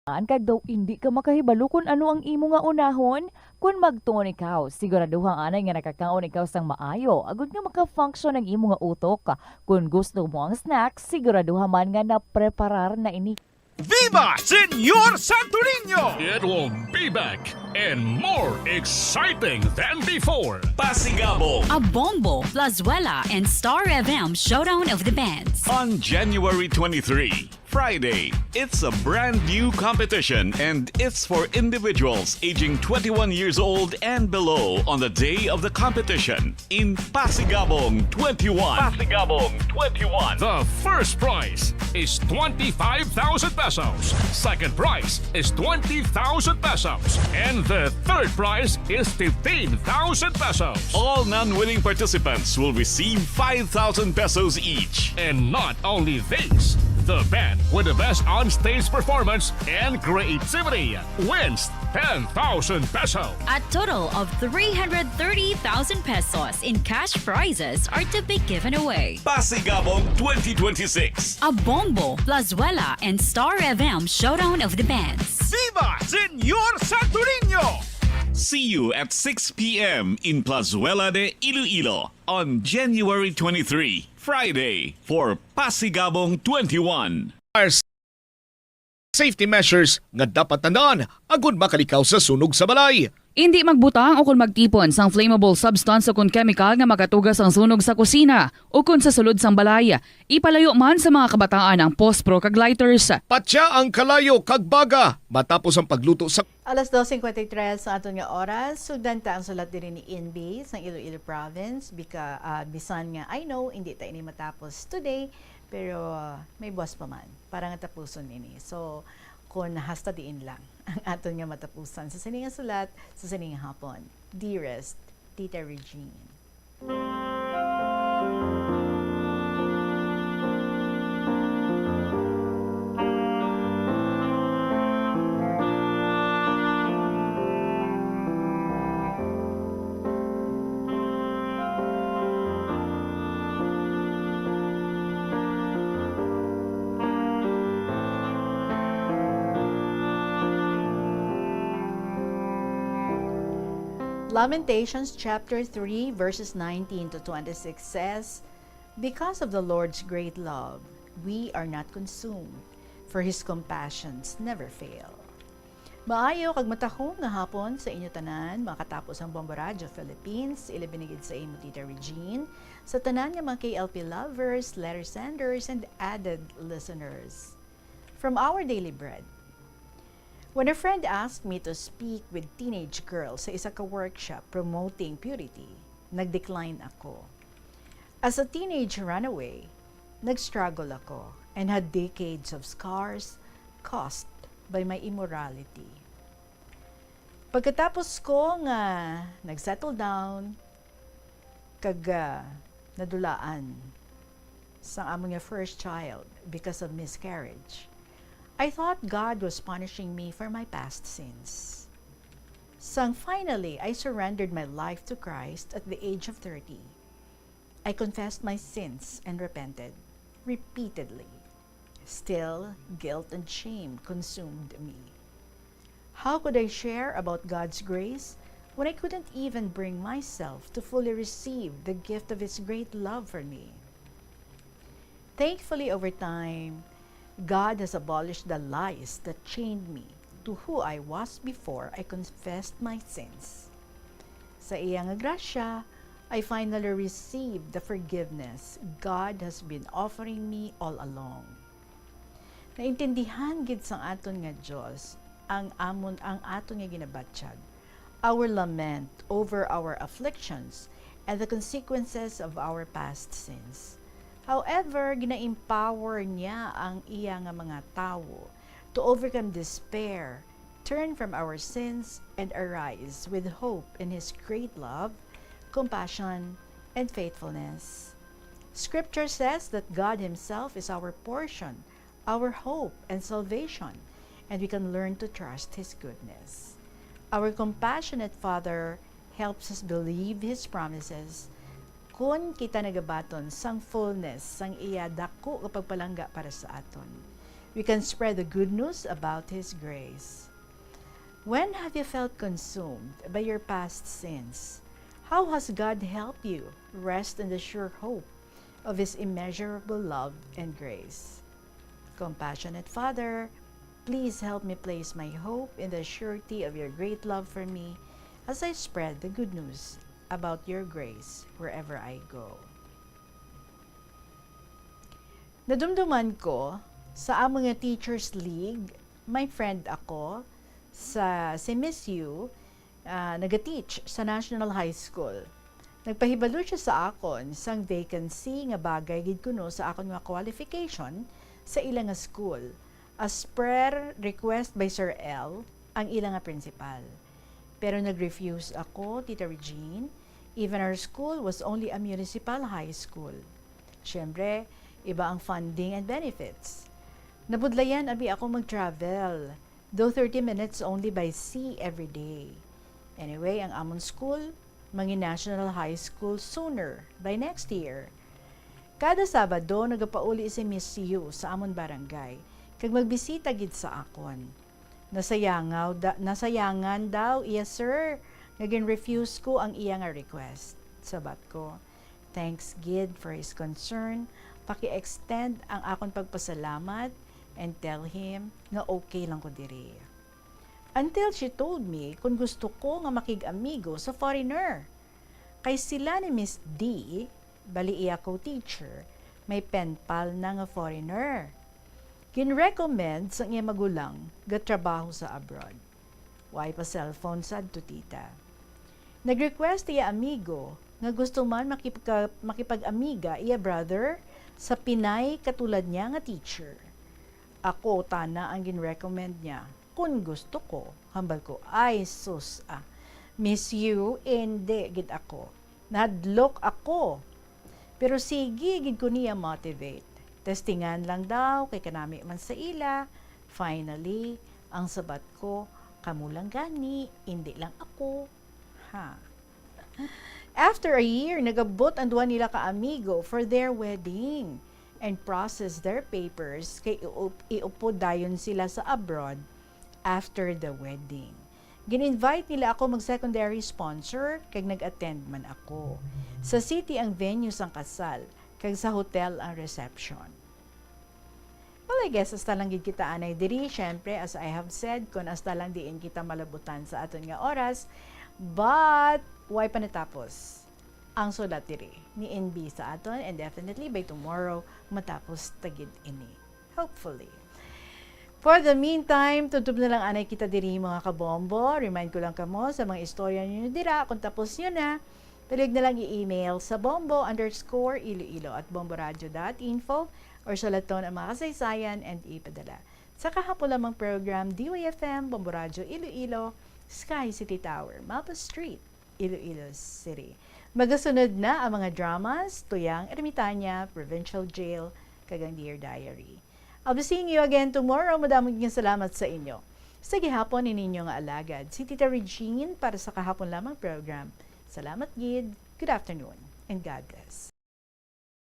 An kag daw indi ka makahibalo kon ano ang imo nga unahon? Kon magtuon ikaw, siguraduha anay nga nakakaon ikaw sang maayo agod nga maka-function ang imo nga utok. Kon gusto mo ang snack, siguraduha man nga napreparar na ini. Viva Señor Santo Niño! It will be back and more exciting than before. Pasigabong. Abombo, Plazuela, and Star F M Showdown of the Bands. On January twenty-three, Friday, it's a brand new competition and it's for individuals aging twenty-one years old and below on the day of the competition in Pasigabong twenty-one. Pasigabong twenty-one. The first prize is twenty-five thousand pesos. Second prize is twenty thousand pesos. And the third prize is fifteen thousand pesos. All non-winning participants will receive five thousand pesos each. And not only this, the band with the best on-stage performance and creativity wins ten thousand peso. A total of three hundred thirty thousand pesos in cash prizes are to be given away. Pasigabong twenty twenty-six. A Bombo, Plazuela, and Star F M Showdown of the Bands. Viva Señor Santo Niño! See you at six p.m. in Plazuela de Iloilo on January twenty-three, Friday, for Pasigabong twenty-one. Safety measures nga dapat tandaan agud makalikaw sa sunog sa balay. Indi magbutang o kon magtipon sang flammable substance o kon kemikal nga makatuga sang sunog sa kusina o kon sa sulod sang balay. Ipalayo man sa mga kabataan ang pospro kag lighters. Patya ang kalayo kag baga matapos ang pagluto sa Alas dos cincuenta y tres ang aton nga oras. Sugdan ta ang sulat diri ni Inbi sang Iloilo Province. Bika, ah, bisan nga I know hindi ta ini matapos today, pero, ah, may buwas pa man para nga tapuson ini. So, kung hasta diin lang ang aton nga matapusan sa sini nga sulat, sa sini nga hapon. Dearest Tita Regine. Lamentations chapter three, verses nineteen to twenty-six says, "Because of the Lord's great love, we are not consumed, for his compassions never fail." Maayo kag matahom nga hapon sa inyo tanan, makatapos ang Bombo Radyo Philippines, ilabi na gid sa imo Tita Regine, sa tanan nga mga K L P lovers, letter senders, and added listeners. From Our Daily Bread. When a friend asked me to speak with teenage girls sa isa ka workshop promoting purity, nag-decline ako. As a teenage runaway, nag-struggle ako and had decades of scars caused by my immorality. Pagkatapos ko nga nag-settle down, kag, ah, nadulaan sang amon nga first child because of miscarriage, I thought God was punishing me for my past sins. Sang finally I surrendered my life to Christ at the age of thirty, I confessed my sins and repented repeatedly. Still, guilt and shame consumed me. How could I share about God's grace when I couldn't even bring myself to fully receive the gift of His great love for me? Thankfully, over time, God has abolished the lies that chained me to who I was before I confessed my sins. Sa iya nga grasya, I finally received the forgiveness God has been offering me all along. Naintindihan gid sang aton nga Dios ang amon, ang aton nga ginabatyag, our lament over our afflictions and the consequences of our past sins. However, gina-empower niya ang iya nga mga tawo to overcome despair, turn from our sins, and arise with hope in His great love, compassion, and faithfulness. Scripture says that God Himself is our portion, our hope, and salvation, and we can learn to trust His goodness. Our compassionate Father helps us believe His promises. Kun kita nagabaton sang fullness sang iya dako nga pagpalangga para sa aton, we can spread the good news about His grace. When have you felt consumed by your past sins? How has God helped you rest in the sure hope of His immeasurable love and grace? Compassionate Father, please help me place my hope in the surety of your great love for me as I spread the good news about your grace wherever I go. Nadumduman ko sa among nga Teachers League, may friend ako sa C M S U, ah, naga-teach sa National High School. Nagpahibalo siya sa akon sang vacancy nga bagay gid kuno sa akon nga qualification sa ila nga school, as per request by Sir L, ang ila nga principal. Pero nag-refuse ako, Tita Regine. Even our school was only a municipal high school. Siyempre, iba ang funding and benefits. Nabudlayan abi ako mag-travel. Though thirty minutes only by sea every day. Anyway, ang amon school, mangi-National High School sooner, by next year. Kada Sabado, nagapauli si Miss Yu sa amon barangay, kag magbisita gid sa akon. Nasayangaw da-, nasayangan daw iya, sir, nga gin-refuse ko ang iya nga request. Sabat ko, "Thanks gid for his concern. Paki-extend ang akon pagpasalamat and tell him nga okay lang ko diri." Until she told me kung gusto ko nga makig-amigo sa foreigner. Kay sila ni Miss D, bali iya ko teacher, may pen pal na nga foreigner. Gin-recommend sang iya magulang gatrabaho sa abroad. Way pa cellphone sad to tita. Nag-request iya amigo nga gusto man makipka-, makipag-amiga iya brother sa Pinay katulad niya nga teacher. Ako tana ang gin-recommend niya. Kun gusto ko, hambal ko, "Ay, sus, ah. Miss Yu, indi gid ako. Nahadlok ako." Pero sige gid ko niya motivate. Testingan lang daw, kay kanami man sa ila. Finally, ang sabat ko, "Kamo lang gani, indi lang ako." Ha. After a year, nagabot ang duha nila ka amigo for their wedding and process their papers kay iup-, iupod dayon sila sa abroad after the wedding. Gin-invite nila ako mag-secondary sponsor kag nag-attend man ako. Sa city ang venue sang kasal kag sa hotel ang reception. Well, I guess hasta lang gid kita anay diri. Syempre, as I have said, kung hasta lang diin kita malabutan sa aton nga oras, but way pa natapos ang sulat diri ni N B sa aton, and definitely by tomorrow matapos ta gid ini. Hopefully. For the meantime, tubtob na lang anay kita diri, mga kabombo. Remind ko lang kamo sa mga istorya ninyo dira. Kung tapos nyo na, palihog na lang i-email sa bombo underscore iloilo at bomboradio dot info or sulaton ang mga kasaysayan and ipadala. Sa kahapon lamang program, D Y F M, Bombo Radyo Iloilo, Sky City Tower, Mapa Street, Iloilo City. Magasunod na ang mga dramas, Tuyang Ermitaña, Provincial Jail, kag ang Dear Diary. I'll be seeing you again tomorrow. Madamo nga salamat sa inyo. Sa gihapon, ini inyo nga alagad, si Tita Regine para sa kahapon lamang program. Salamat gid. Good afternoon and God bless.